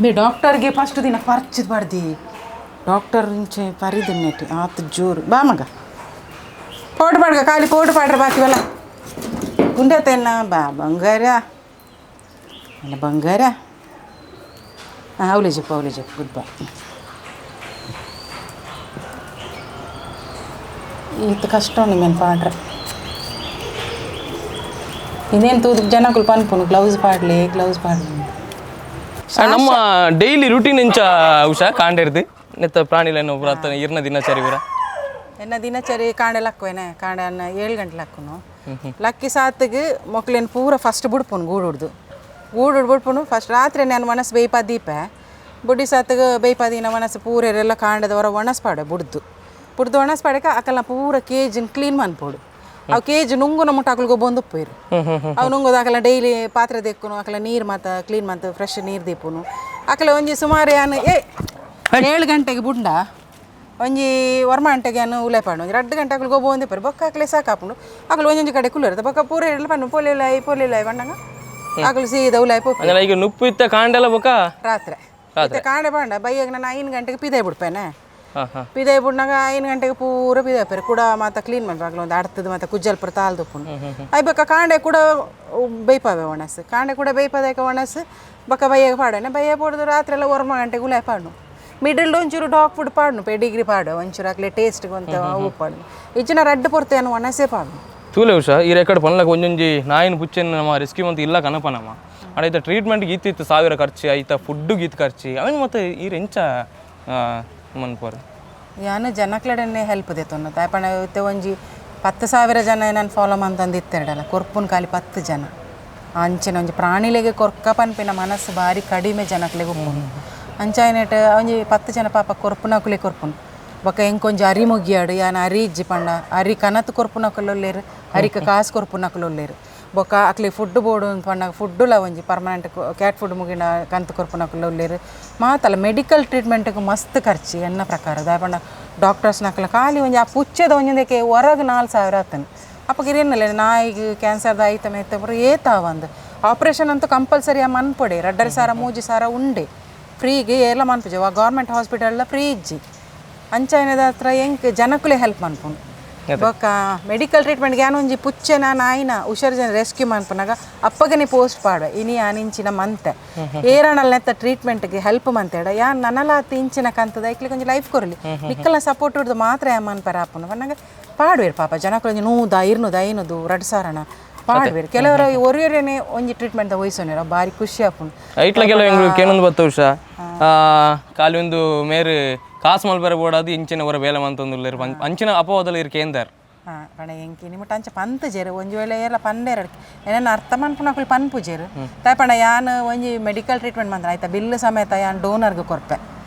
ಬೇ ಡಾಕ್ಟರ್ಗೆ ಫಸ್ಟ್ ದಿನ ಪರ್ಚಿದ್ ಬಾರ್ದಿ ಡಾಕ್ಟರ್ ಇಂಚೆ ಪರಿದಿನ್ನೆಟ್ ಆತ ಜೋರು ಬಾ ಮಗ ಪೋಟು ಪಾಡ್ಗ ಖಾಲಿ ಪೋಟು ಪಾಡ್ರ ಬಾಕಿವಲ್ಲ ಗುಂಡೆ ತೇನ ಬಾ ಬಂಗಾರ ಅಲ್ಲ ಬಂಗಾರ ಹಾಂ ಅವಳಿ ಜಪ್ಪ ಅವಳಿ ಜಪ್ಪ ಗುಡ್ ಬಾಯ್ ಈತ ಕಷ್ಟ ನಿಮ್ಮೇನು ಪಾಡ್ರೆ ಇನ್ನೇನು ತೂದಕ್ಕೆ ಜನಕ್ಕಲು ಪನ್ಪುನು ಗ್ಲೌಸ್ ಪಾಡಲಿ ಗ್ಲೌಸ್ ಪಾಡಲಿ ನಮ್ಮ ಡೈಲಿ ರುಟೀನ್ ಇಂಚ ಉಷಾ ಕಾಂಡಿರ್ದು ನೆತ್ತ ಪ್ರಾಣಿಲೇನು ಒಬ್ರು ಇರ್ನ ದಿನಚರಿ ಪೂರ ಎನ್ನ ದಿನಚರಿ ಕಾಂಡೆ ಲಕ್ಕುವೇನೆ ಕಾಂಡೆ ಅನ್ನ 7 ಗಂಟೆ ಲಕ್ಕುನು ಲಕ್ಕಿ ಸಾತಿಗೆ ಮೊಕ್ಲೇನು ಪೂರ ಫಸ್ಟ್ ಬುಡ್ಪುನು ಗೂಡುಡ್ದು ಗೂಡುಡ್ ಬುಡ್ಪುನು ಫಸ್ಟ್ ರಾತ್ರಿ ನಾನು ಒಣಸ್ ಬೇಯ್ಪಾ ದೀಪ ಬುಡ್ಡಿ ಸಾತಿಗೆ ಬೇಯ್ಪಾ ದಿನ ಒಣಸ್ ಪೂರ ಎಲ್ಲ ಕಾಂಡದ ಹೊರ ಒಣಸ್ ಪಾಡೆ ಬುಡ್ದು ಬುಡ್ದು ಒಣಸ್ ಪಾಡಕ್ಕೆ ಅಕಲ್ನ ಪೂರ ಕೇಜಿನ ಕ್ಲೀನ್ ಮನ್ಪೋಡು ಅವು ಕೇಜ್ ನುಂಗು ನಮ್ಮ ಅಕಲ್ಗೆ ಬಂದು ಪೋಯಿರು ಅವು ನುಂಗೋದು ಅಕಲ ಡೈಲಿ ಪಾತ್ರೆ ದೆಕ್ಕುನು ಅಕಲ ನೀರು ಮಾತ ಕ್ಲೀನ್ ಮಂತ ಫ್ರೆಶ್ ನೀರು ದೀಪುನು ಅಕಲ ಒಂಜಿ ಸುಮಾರು ಯಾನು ಏ 7 ಗಂಟೆಗೆ ಬುಂಡ ಒಂಜಿ ವರ್ಮ ಗಂಟೆಗೆ ಅನ್ನು ಉಲೆ ಪಾಡು ಒಂಜಿ 2 ಗಂಟೆ ಅಕಲ್ ಗೊಬ್ಬ ಒಂದೇ ಪರಿ ಬೊಕ್ಕ ಅಕಲೆ ಸಾಕಾಪುಂಡು ಅಕಲು ಒಂಜೊಂಜಿ ಕಡೆ ಕುಲ್ಲರ್ದ ಬೊಕ್ಕ ಪೂರ ಇರಲು ಪಣ್ಣು ಪೊಲಿಲಾಯಿ ಪೊಲಿಲಾಯಿ ಬಣ್ಣಂಗ ಅಕಲು ಸೀದಾ ಉಲಾಯಿ ಪೋಪು ಅಂದ್ರೆ ಈಗ ನುಪ್ಪು ಇತ್ತ ಕಾಂಡೆಲ್ಲ ಬೊಕ್ಕ ರಾತ್ರಿ ಮತ್ತೆ ಕಾಂಡೆ ಬಾಂಡ ಬೈಯಾಗ ನಾನು 5 ಗಂಟೆಗೆ ಪಿದಾಯ್ ಬಿಡ್ಪೇನೆ ಹಾಂ ಹಾಂ ಪಿದಾಯ್ ಬಿಡ್ನಾಗ 5 ಗಂಟೆಗೆ ಪೂರ ಪಿದಾಯ್ ಪೇರು ಕೂಡ ಮಾತ ಕ್ಲೀನ್ ಮಾಡ್ಬೇಕು ಒಂದು ಅಡ್ತದ ಮತ್ತೆ ಕುಜ್ಜಲ್ಪುರ ತಾಲ್ದುಪ್ಪುಂಡು I ಬೊಕ್ಕ ಕಾಂಡೆ ಕೂಡ ಬೇಯ್ಪಾವೆ ಒಣಸು ಕಾಂಡೆ ಕೂಡ ಬೇಯ್ಪದಾಕ ಒಣಸು ಬೊಕ್ಕ ಬೈಯಾಗ ಪಾಡೋಣ ಬೈಯ ಪೋಡ್ದು ರಾತ್ರಿ ಎಲ್ಲ 1 ಗಂಟೆಗೆ ಉಲಾಯ್ ಪಾಡು ಮಿಡಲ್ ಒಂಚೂರು ಡಾಗ್ ಫುಡ್ ಪಾಡ್ನು ಪೆಡಿಗ್ರಿ ಪಾಡು ಒಂಚೂರು ಅಕ್ಲೆ ಟೇಸ್ಟ್ ಅಂತ ಅವು ಪಾಡು ಇಚ್ಚಿನ ರಡ್ಡು ಪೊರ್ತೆ ಒಣಸೇ ಪಾಡು ತೂಲೆ ಉಷಾ ಈ ರೆಕಾರ್ಡ್ ಪನ್ಲಕ ಒಂಜೊಂಜಿ ನಾಯಿನ ಪುಚ್ಚೆನ್ ನಮ್ಮ ರೆಸ್ಕ್ಯೂ ಅಂತ ಇಲ್ಲ ಕನಪ ನಮ್ಮ ಆಡ ಐತ ಟ್ರೀಟ್ಮೆಂಟ್ ಗೀತ ಇತ್ತು 1000 ಖರ್ಚು ಐತ ಫುಡ್ ಗೀತ್ ಖರ್ಚು ಅವನ್ ಮತ್ತೆ ಈ ಎಂಚ ಮನ್ಪೋರು ಯಾನು ಜನಕ್ಲೆಡನ್ನೇ ಹೆಲ್ಪ್ ದೇತೊನ್ನ ತಾಯ್ಪಣ ಇತ್ತೆ ಒಂಜಿ 10,000 ಜನ ನಾನು ಫಾಲೋ ಮಂತಂದು ಇತ್ತೆರಡಲ್ಲ ಕೊರ್ಪುನ್ ಖಾಲಿ 10 ಜನ ಅಂಚಿನ ಒಂಜಿ ಪ್ರಾಣಿಲೆಗೆ ಕೊರ್ಕ ಪನ್ಪಿನ ಮನಸ್ಸು ಭಾರಿ ಕಡಿಮೆ ಜನಕ್ಲೆಗೆ ಉಪ್ಪುನು ಅಂಚಾಯನೆಟ್ ಒಂಜಿ 10 ಜನ ಪಾಪ ಕೊರ್ಪುನಕುಲೆ ಕೊರ್ಪುನು ಬೊಕ್ಕ ಎಂಕೊಂಜಿ ಅರಿ ಮುಗಿಯಾಡು ಯಾನ್ ಅರಿ ಇಜ್ಜಿ ಪಂಡ ಅರಿ ಕನತ್ ಕೊರ್ಪುನಕುಲೊಲ್ಲೇರು ಅರಿಕ ಕಾಸು ಕೊರ್ಪುನಕುಲೊಲ್ಲೇರು ಬೊಕ್ಕ ಅಕ್ಲಿ ಫುಡ್ ಬೋಡು ಅಂತ ಪಂಡ ಫುಡ್ಡುಲ ಒಂಜಿ permanent cat food ಮುಗಿನ ಕಂತು ಕೊರ್ಪುನಕುಲೊಲ್ಲೇರು ಮಾತಲ್ಲ ಮೆಡಿಕಲ್ ಟ್ರೀಟ್ಮೆಂಟ್ಗೆ ಮಸ್ತ್ ಖರ್ಚು ಎನ್ನ ಪ್ರಕಾರ ದಾಯ ಪಂಡ ಡಾಕ್ಟರ್ಸ್ ನಕಲ ಖಾಲಿ ಒಂಜಿ ಆ ಪುಚ್ಚದ ಒಂಜೊಂದಕ್ಕೆ ಹೊರಗೆ 4,000 ಆತನು ಅಪ್ಪಗೆ ಇರೇನಲ್ಲ ನಾಯಿಗೆ ಕ್ಯಾನ್ಸರ್ದ ಐತ ಮೆತ್ತ ಪೂರ ಏತಾವಂದು ಆಪ್ರೇಷನ್ ಅಂತೂ ಕಂಪಲ್ಸರಿ ಆ ಮನ್ಪೊಡೆ 2.5 ಸಾವಿರ 3 ಸಾವಿರ ಉಂಡೆ ಫ್ರೀಗೆ ಎಲ್ಲ ಮನ್ಪುಜೆ government hospital free ಇಜ್ಜಿ. ಅಂಚಾಯಿನದ ಹತ್ರ ಎಂಕ್ ಜನಕ್ಕುಲೇ ಹೆಲ್ಪ್ ಮನ್ಪುಂಡು. ಬೊಕ್ಕ ಮೆಡಿಕಲ್ ಟ್ರೀಟ್ಮೆಂಟ್ಗೆ ಯಾನ್ ಒಂಜಿ ಪುಚ್ಚೆನ ನಾಯಿನ ಹುಷಾರು ಜನ ರೆಸ್ಕ್ಯೂ ಮನ್ಪುನಾಗ ಅಪ್ಪಗನೆ ಪೋಸ್ಟ್ ಪಾಡುವೆ. ಇನಿ ಆನ್ ಇಂಚಿನ ಮಂತೆ ಏರಾಣಲ್ ನೆತ್ತ ಟ್ರೀಟ್ಮೆಂಟ್ಗೆ ಹೆಲ್ಪ್ ಮಂತೇಡ ಯಾನ್ ನನಲಾತ್ ಇಂಚಿನ ಕಂತದ ಐಕ್ಲಿಗೆ ಒಂಜಿ ಲೈಫ್ ಕೊರಲಿ, ನಿಕ್ಕಲ ಸಪೋರ್ಟ್ ಹಿಡ್ದು ಮಾತ್ರ ಯಾ ಮನ್ಪರ ಆಪುನು ಪನ್ನಗ ಪಾಡುವೆರ್. ಪಾಪ ಜನಕ್ಕುಲು ಒಂಜಿ 100 200 500 2 ಸಾವಿರನ ಪಾಡುವೆರ್. ಕೆಲವರು ಒರಿಯೊರಿಯನೆ ಒಂಜಿ ಟ್ರೀಟ್ಮೆಂಟ್ ವಹಿಸೋನೇರ ಬಾರಿ ಖುಷಿ ಆಪುಂಡು. ಐಟ್ಲ ಕೆಲವು ಎಂಗ್ಳು ಕೇನೊಂದು ಬತ್ತ ಉಷಾ, ಖಾಲಿ ಒಂದು ಮೇರು ಕಾಸು ಮಲ್ಪರೆ ಬೋಡಾದು ಇಂಚಿನ ಹೊರ ಬೇಲೆ ಮಂತೊಂದುಲ್ಲೆರ್, ಅಂಚಿನ ಅಪವಾದಲ ಇರ್ ಕೇಂದರ್. ಹಾಂ, ಪಂಡ ಎಂಕಿ ನಿಮ್ಮಟ ಅಂಚ ಪಂತುಜೆರ್. ಒಂಜಿ ವೇಳೆ ಏರ್ಲ ಪಂಡೇರ್ ಏನೇನು ಅರ್ಥ ಮನ್ಪುನಕುಲು ಪನ್ಪುಜೆರ್. ತಾಯ್ ಪಂಡ ಯಾನ್ ಒಂಜಿ ಮೆಡಿಕಲ್ ಟ್ರೀಟ್ಮೆಂಟ್ ಮಂತ್ರ ಆಯ್ತಾ, ಬಿಲ್ ಸಮೇತ ಯಾನ್ ಡೋನರ್ಗ್ ಕೊರ್ಪೆ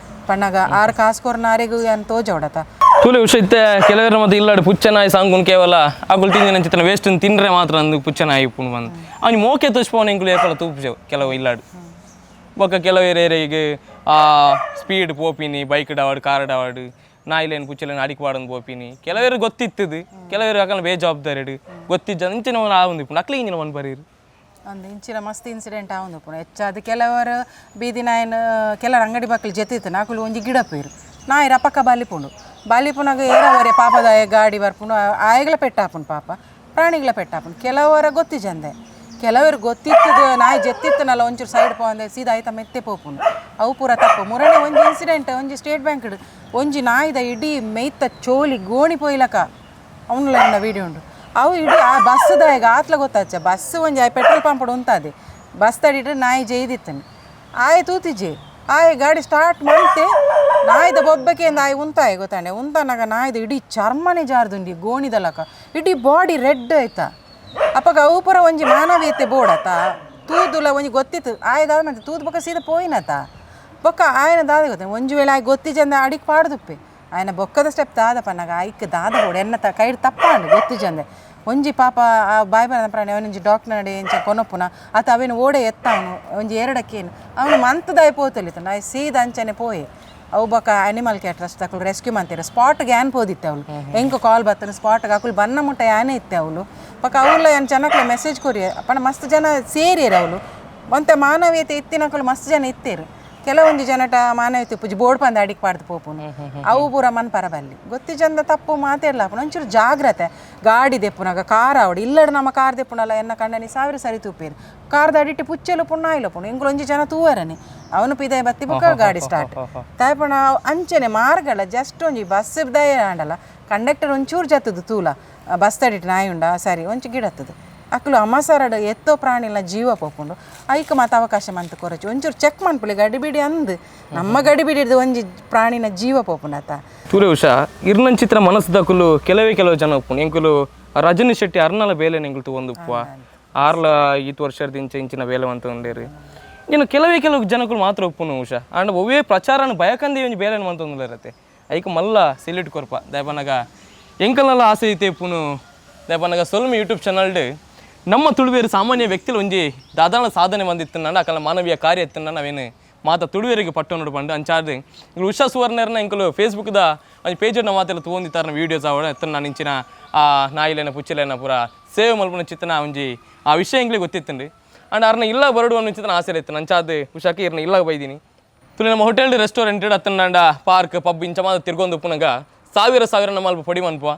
ಪಣ್ಣಗ ಆರು ಕಾಸು ಕೊರ್ನ ಆರೆಗೂ ಯಾನ್ ತೋಜೋಡತ. ತೂಲೆ ಉಷ, ಇತ್ತೆ ಕೆಲವರು ಮತ್ತೆ ಇಲ್ಲಾಡು ಪುಚ್ಚ ನಾಯಿ ಸಾಂಗುನ್ ಕೇವಲ ಅಗುಲ್ ತಿಂದಿನ ಚಿತ್ರ ವೇಸ್ಟ್ ತಿಂದ್ರೆ ಮಾತ್ರ ಅಂದು ಪುಚ್ಚ ನಾಯಿ ಇಪ್ಪುನು ಬಂದು ಅವ್ನು ಮೋಕೆ ತೋಚ್ಪೋನ್ ಎಂಕುಲು ಏಪಲ ತೂಪುಜೆವು ಕೆಲವು ಇಲ್ಲಾಡು. ಬೊಕ್ಕ ಕೆಲವು ಏರಿಯಾಗೆ ಆ ಸ್ಪೀಡ್ ಪೋಪಿನಿ, ಬೈಕ್ ಡಾವಡ್ ಕಾರ್ ಡಾವಡ್ ನಾಯಿಲೇನು ಪುಚ್ಚಲೇನು ಅಡಿಕ್ ಪಾಡೊಂದು ಪೋಪಿನಿ. ಕೆಲವರು ಗೊತ್ತಿತ್ತದು, ಕೆಲವರು ಅಕಲ್ನ ಬೇಜವಾಬ್ದಾರಿ ಗೊತ್ತಿಜ್ಜ ಇಂಚಿನ ಆವೊಂದು ಇಪ್ಪುಂಡು. ಅಕ್ಲೆ ಇಂಚಿನ ಒನ್ ಬರೀರು. ಒಂದು ಇಂಚಿನ ಮಸ್ತ್ ಇನ್ಸಿಡೆಂಟ್ ಆವೊಂದು ಉಪ್ಪುಂಡು. ಹೆಚ್ಚಾದ್ ಕೆಲವರು ಬೀದಿ ನಾಯಿನ ಕೆಲವರು ಅಂಗಡಿ ಬಕ್ಕಲು ಜೆತ್ತಿತ್ತು ನಾಕುಲು ಒಂಜಿ ಗಿಡ ಪೇರು ನಾಯಿ ರಪಕ್ಕ ಬಾಲಿಪುಂಡು. ಬಾಲಿಪುನಾಗ ಏರ ಒರೆ ಪಾಪದ ಗಾಡಿ ಬರ್ಪುಂಡು, ಆಯಗ್ಲ ಪೆಟ್ಟಾಪುಂಡು, ಪಾಪ ಪ್ರಾಣಿಗಳ ಪೆಟ್ಟಾಪುಂಡು. ಕೆಲವರ ಗೊತ್ತಿಜಂದೆ, ಕೆಲವರು ಗೊತ್ತಿತ್ತದು ನಾಯಿ ಜೆತ್ತಿತ್ತನಲ್ಲ ಒಂಚೂರು ಸೈಡ್ ಪೋಂದೆ ಸೀದಾ ಆಯ್ತಾ ಮೆತ್ತೆ ಪೋಪುಂಡು. ಅವು ಪೂರ ತಪ್ಪು. ಮುರಣೆ ಒಂಜಿ ಇನ್ಸಿಡೆಂಟ್, ಒಂಜಿ ಸ್ಟೇಟ್ ಬ್ಯಾಂಕ್ ಒಂಜಿ ನಾಯಿದ ಇಡೀ ಮೆಯ್ತ ಚೋಲಿ ಗೋಣಿ ಪೋಯ್ಲಕ ಅವನುಲ ವೀಡಿಯೋ ಉಂಡು. ಅವು ಇಡೀ ಆ ಬಸ್ಸುದಾಯಗ ಆತ್ಲ ಗೊತ್ತಾಚ ಬಸ್ ಒಂಜಿ ಪೆಟ್ರೋಲ್ ಪಂಪ್ ಉಂತಾದೆ ಬಸ್ ತಡಿಟ್ರೆ ನಾಯಿ ಜೈದಿತ್ತನೆ ಆಯ್ ತೂತಿಜೆ ಆಯ್ ಗಾಡಿ ಸ್ಟಾರ್ಟ್ ಮಂತೆ ನಾಯಿದ ಬೊಬ್ಬಕ್ಕೆ ಆಯ್ ಉಂತಾಯ ಗೊತ್ತಾಂಡೆ. ಉಂತಾನಾಗ ನಾಯಿದ ಇಡೀ ಚರ್ಮನೆ ಜಾರ್ದುಂಡಿ ಗೋಣಿದಲಕ, ಇಡೀ ಬಾಡಿ ರೆಡ್ ಆಯ್ತಾ. ಅಪ್ಪಗ ಅವು ಪೂರ ಒಂಜಿ ಮಾನವೀಯತೆ ಬೋಡತ. ತೂದುಲ ಒಂಜಿ ಗೊತ್ತಿತ್ತು ಆಯ್ದಾದ ಮತ್ತೆ ತೂದು ಬೊಕ್ಕ ಸೀದಾ ಪೋಯಿನತ. ಬೊಕ್ಕ ಆಯನ ದಾದ ಗೊತ್ತ, ಒಂಜಿ ವೇಳೆ ಆಯ್ ಗೊತ್ತಿಜಂದ ಅಡಿಗೆ ಪಾಡ್ದುಪ್ಪೆ ಆಯನ ಬೊಕ್ಕದ ಸ್ಟೆಪ್ ದಾದ ಪನ್ನಾಗ ಐಕ್ ದಾದ ಬೋಡು ಎನ್ನ ತ ಕೈಡ್ ತಪ್ಪಾಂಡು ಗೊತ್ತಿಜಂದೆ. ಒಂಜಿ ಪಾಪ ಆ ಬಾಯ್ ಬರದ ಪ್ರಾಣಿ ಅವನೊಂಜಿ ಡಾಕ್ಟರ್ ನಡೆ ಎಂಚ ಕೊನೊಪುನ ಆತ ಅವೇನು ಓಡೆ ಎತ್ತ ಅವನು ಒಂಜಿ ಎರಡಕ್ಕೇನು ಅವನು ಮಂತದಾಯ ಪೋತಲಿತ್ತು ನಾಯಿ ಸೀದ ಅಂಚನೆ ಪೋಯೆ. ಅವು ಬೊಕ್ಕ animal care trust ಅಕುಲು ರೆಸ್ಕ್ಯೂ ಮಂತೀರ ಸ್ಪಾಟ್ಗೆ ಯಾನ್ ಪೋದಿತ್ತೆ ಅವಳು. ಎಂಕ್ ಕಾಲ್ ಬತ್ತನ ಸ್ಪಾಟ್ಗೆ ಅಕುಲು ಬನ್ನ ಮುಟ್ಟ ಯಾನೇ ಇತ್ತೆ ಅವಳು. ಬೊಕ್ಕ ಅವಳ ಏನು ಜನಕ್ಲೆ ಮೆಸೇಜ್ ಕೊರಿಯ ಪಂಡ ಮಸ್ತ್ ಜನ ಸೇರಿಯರು ಅವಳು. ಒಂತೆ ಮಾನವೀಯತೆ ಇತ್ತಿನಕುಲು ಮಸ್ತ್ ಜನ ಇತ್ತೇರು. ಕೆಲವೊಂದು ಜನಟ ಮಾನವೀಯತೆ ಪೂಜೆ ಬೋರ್ಡ್ ಪಂದ ಅಡಿಗೆ ಪಾಡ್ದು ಪೋಪುನು, ಅವು ಪೂರ ಮನ್ ಪರಬಲ್ಲಿ ಗೊತ್ತಿ ಜನ ತಪ್ಪು ಮಾತೇರ್ಲ ಆಪುನು. ಒಂಚೂರು ಜಾಗ್ರತೆ ಗಾಡಿ ದೆಪ್ಪುನಾಗ ಕಾರ್ ಆವಡು ಇಲ್ಲಡ ನಮ್ಮ ಕಾರ್ ದೆಪ್ಪುನಲ್ಲ. ಎನ್ನ ಕಂಡನಿ ಸಾವಿರ ಸರಿ ತೂಪೇರು ಕಾರ್ದ ಅಡಿಟ್ಟು ಪುಚ್ಚೆಲು ಪುಣ್ಣ ಪುಣ್ಣು ಇಂಗುಲು ಒಂಜಿ ಜನ ತೂವರನೆ ಅವನು ಪಿದಾಯಿ ಬತ್ತಿ ಬೊಕ್ಕ ಗಾಡಿ ಸ್ಟಾರ್ಟ್ ತಾಯ್ಪಣ. ಅಂಚನೆ ಮಾರ್ಗಲ ಜಸ್ಟ್ ಒಂಜಿ ಬಸ್ ದಯ ಆಂಡಲ ಕಂಡಕ್ಟರ್ ಒಂಚೂರು ಜತ್ತದು ತೂಲ ಬಸ್ ತಡಿಟ್ಟು ನಾಯಿ ಉಂಡ ಸರಿ ಒಂಚು ಗಿಡತ್ತದು. ಅಕ್ಲು ಅಮಸರಡ್ ಎತ್ತೋ ಪ್ರಾಣಿಲ ಜೀವ ಪೋಪುಂಡು. ಐಕ್ ಮಾತ ಅವಕಾಶ ಮಂತ್ ಕೊರಚು ಒಂಚೂರು ಚೆಕ್ ಮನ್ಪುಲಿ. ಗಡಿಬಿಡಿ ಅಂದ್ ನಮ್ಮ ಗಡಿಬಿಡಿ ಹಿಡ್ದು ಒಂಜಿ ಪ್ರಾಣಿನ ಜೀವ ಪೋಪುಂಡು ಆತ. ತೂಲೆ ಉಷಾ, ಇರ್ನಂಚಿತ್ರ ಮನಸ್ಸದಕುಲು ಕೆಲವೇ ಕೆಲವು ಜನ ಉಪ್ಪುಂಡು. ಎಂಕುಲು ರಜನಿ ಶೆಟ್ಟಿ ಅರ್ನಲ ಬೇಲೆ ಎಂಕುಲು ತೂವೊಂದು ಉಪ್ಪುವ. ಆರ್ಲ ಈತ್ ವರ್ಷದ ಇಂಚ ಇಂಚಿನ ಬೇಲೆ ಅಂತ ಉಂಡೇರು. ಇನ್ನು ಕೆಲವೇ ಕೆಲವು ಜನಕುಲು ಮಾತ್ರ ಉಪ್ಪುನು ಉಷಾ. ಆಂಡ ಒವ್ವೇ ಪ್ರಚಾರನ ಬಯಕಂದೆ ಒಂಜಿ ಬೇಲೆ ಮಂತೊಂದುಲ್ಲೆರತೆ. ಐಕ್ ಮಲ್ಲ ಸೆಲ್ಯೂಟ್ ಕೊರ್ಪ. ದಯಪನಗ ಎಂಕಲ್ನೆಲ್ಲ ಆಸೆ ಐತೆ ಉಪ್ಪುನು. ದಯಪನಗ ಸೊಲ್ಮೆ ಯೂಟ್ಯೂಬ್ ಚಾನಲ್ಡ್ ನಮ್ಮ ತುಳುವೇರು ಸಾಮಾನ್ಯ ವ್ಯಕ್ತಿಲು ಒಂಜಿ ದಾದಾಳ ಸಾಧನೆ ಬಂದಿತ್ತು, ಅಕಲ ಮಾನವೀಯ ಕಾರ್ಯ ಇತ್ತು ನಾವೇನು ಮಾತ ತುಳುವೇರಿಗೆ ಪಟ್ಟು ನೋಡು ಪಂಡು. ಅಂಚಾದ್ ಇಂಕುಲು ಉಷಾ ಸುವರ್ಣರ್ನ ಇಂಕುಲು ಫೇಸ್ಬುಕ್ದ ಒಂಜಿ ಪೇಜ್ ಮಾತೆಲ್ಲ ತೂವೊಂದಿತ್ತಾರನ ವೀಡಿಯೋಸ್ ಆವಡ ಎತ್ತನ ನಾನು ಇಂಚಿನ ಆ ನಾಯಿಲೇನ ಪುಚ್ಚಲೇನ ಪೂರ ಸೇವೆ ಮಲ್ಪುನ ಚಿತ್ತನ ಒಂಜಿ ಆ ವಿಷಯ ಎಂಕ್ಲಿಗೆ ಗೊತ್ತಿತ್ತುಂಡು. ಅಂಡ್ ಅರ್ನ ಇಲ್ಲ ಬರಡು ಅನ್ನೋ ಚಿತ್ತನ ಆಸೆ ಇತ್ತು. ಅಂಚಾದ್ ಉಷಾಕ್ಕೆ ಇರ್ನ ಇಲ್ಲ ಬೈದೀನಿ. ತುಳಿ ನಮ್ಮ ಹೋಟೆಲ್ ರೆಸ್ಟೋರೆಂಟ್ ಅತ್ತಂಡ ಪಾರ್ಕ್ ಪಬ್ ಇಂಚ ಮಾತ ತಿರ್ಗೊಂದು ಉಪ್ಪುನಗ ಸಾವಿರ ಸಾವಿರ ನಮ್ಮ ಅಲ್ಪ ಪೊಡಿ ಮನ್ಪುವ.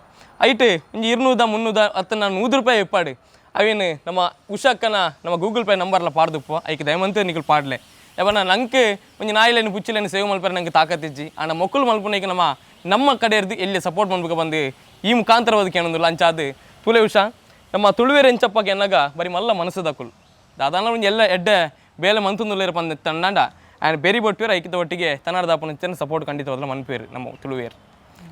ಐಟ್ ಒಂಜಿ 200 300 ಅತ್ತ ನಾನು 100 ರೂಪಾಯಿ ಇಪ್ಪಾಡು ಅವೇನು ನಮ್ಮ ಉಷಾಕ್ಕನ ನಮ್ಮ ಗೂಗಲ್ ಪೇ ನಂಬರ್ಲ ಪಾಡ್ದುಪ್ಪುವ. ಐಕ್ ದಯಮಂತ ನಿಕುಲು ಪಾಡ್ಲೆ. ಯಾವನ ನಂಗೆ ಒಂಜಿ ನಾಯಿಲೇನು ಪುಚ್ಚಿಲೇನು ಸೇವೆ ಮಲ್ಪರೆ ನಂಗೆ ತಾಕತ್ತಿಜ್ಜಿ. ಆಂಡ ಮೊಕ್ಕಲು ಮಲ್ಪುನೈಕ್ ನಮ್ಮ ನಮ್ಮ ಕಡೆ ಇರ್ದು ಎಲ್ಲಿ ಸಪೋರ್ಟ್ ಮನ್ಪುಕ ಬಂದು ಈ ಮುಖಾಂತರವಾದ ಕೇಳೊಂದುಲ್ಲ. ಅಂಚಾದ್ ತುಲೆ ಉಷಾ, ನಮ್ಮ ತುಳುವೇರು ಎಂಚಪ್ಪಗೆ ಎನ್ನಗ ಬರಿ ಮಲ್ಲ ಮನಸ್ಸದಕುಲು ದಾದಾನ ಒಂಜಿ ಎಲ್ಲ ಎಡ್ಡೆ ಬೇಲೆ ಮಂತುಂದುಲ್ಲೇರು ಪಂದ್ ತಂಡಾಂಡ ಆ್ಯಂಡ್ ಬೆರಿ ಬೊಟ್ಟುವೇರು. ಐಕಿತ ಒಟ್ಟಿಗೆ ತನ್ನಡದಾಪನ ಸಪೋರ್ಟ್ ಖಂಡಿತವಾದ್ಲ ಮನ್ಪೇರು ನಮ್ಮ ತುಳುವೇರು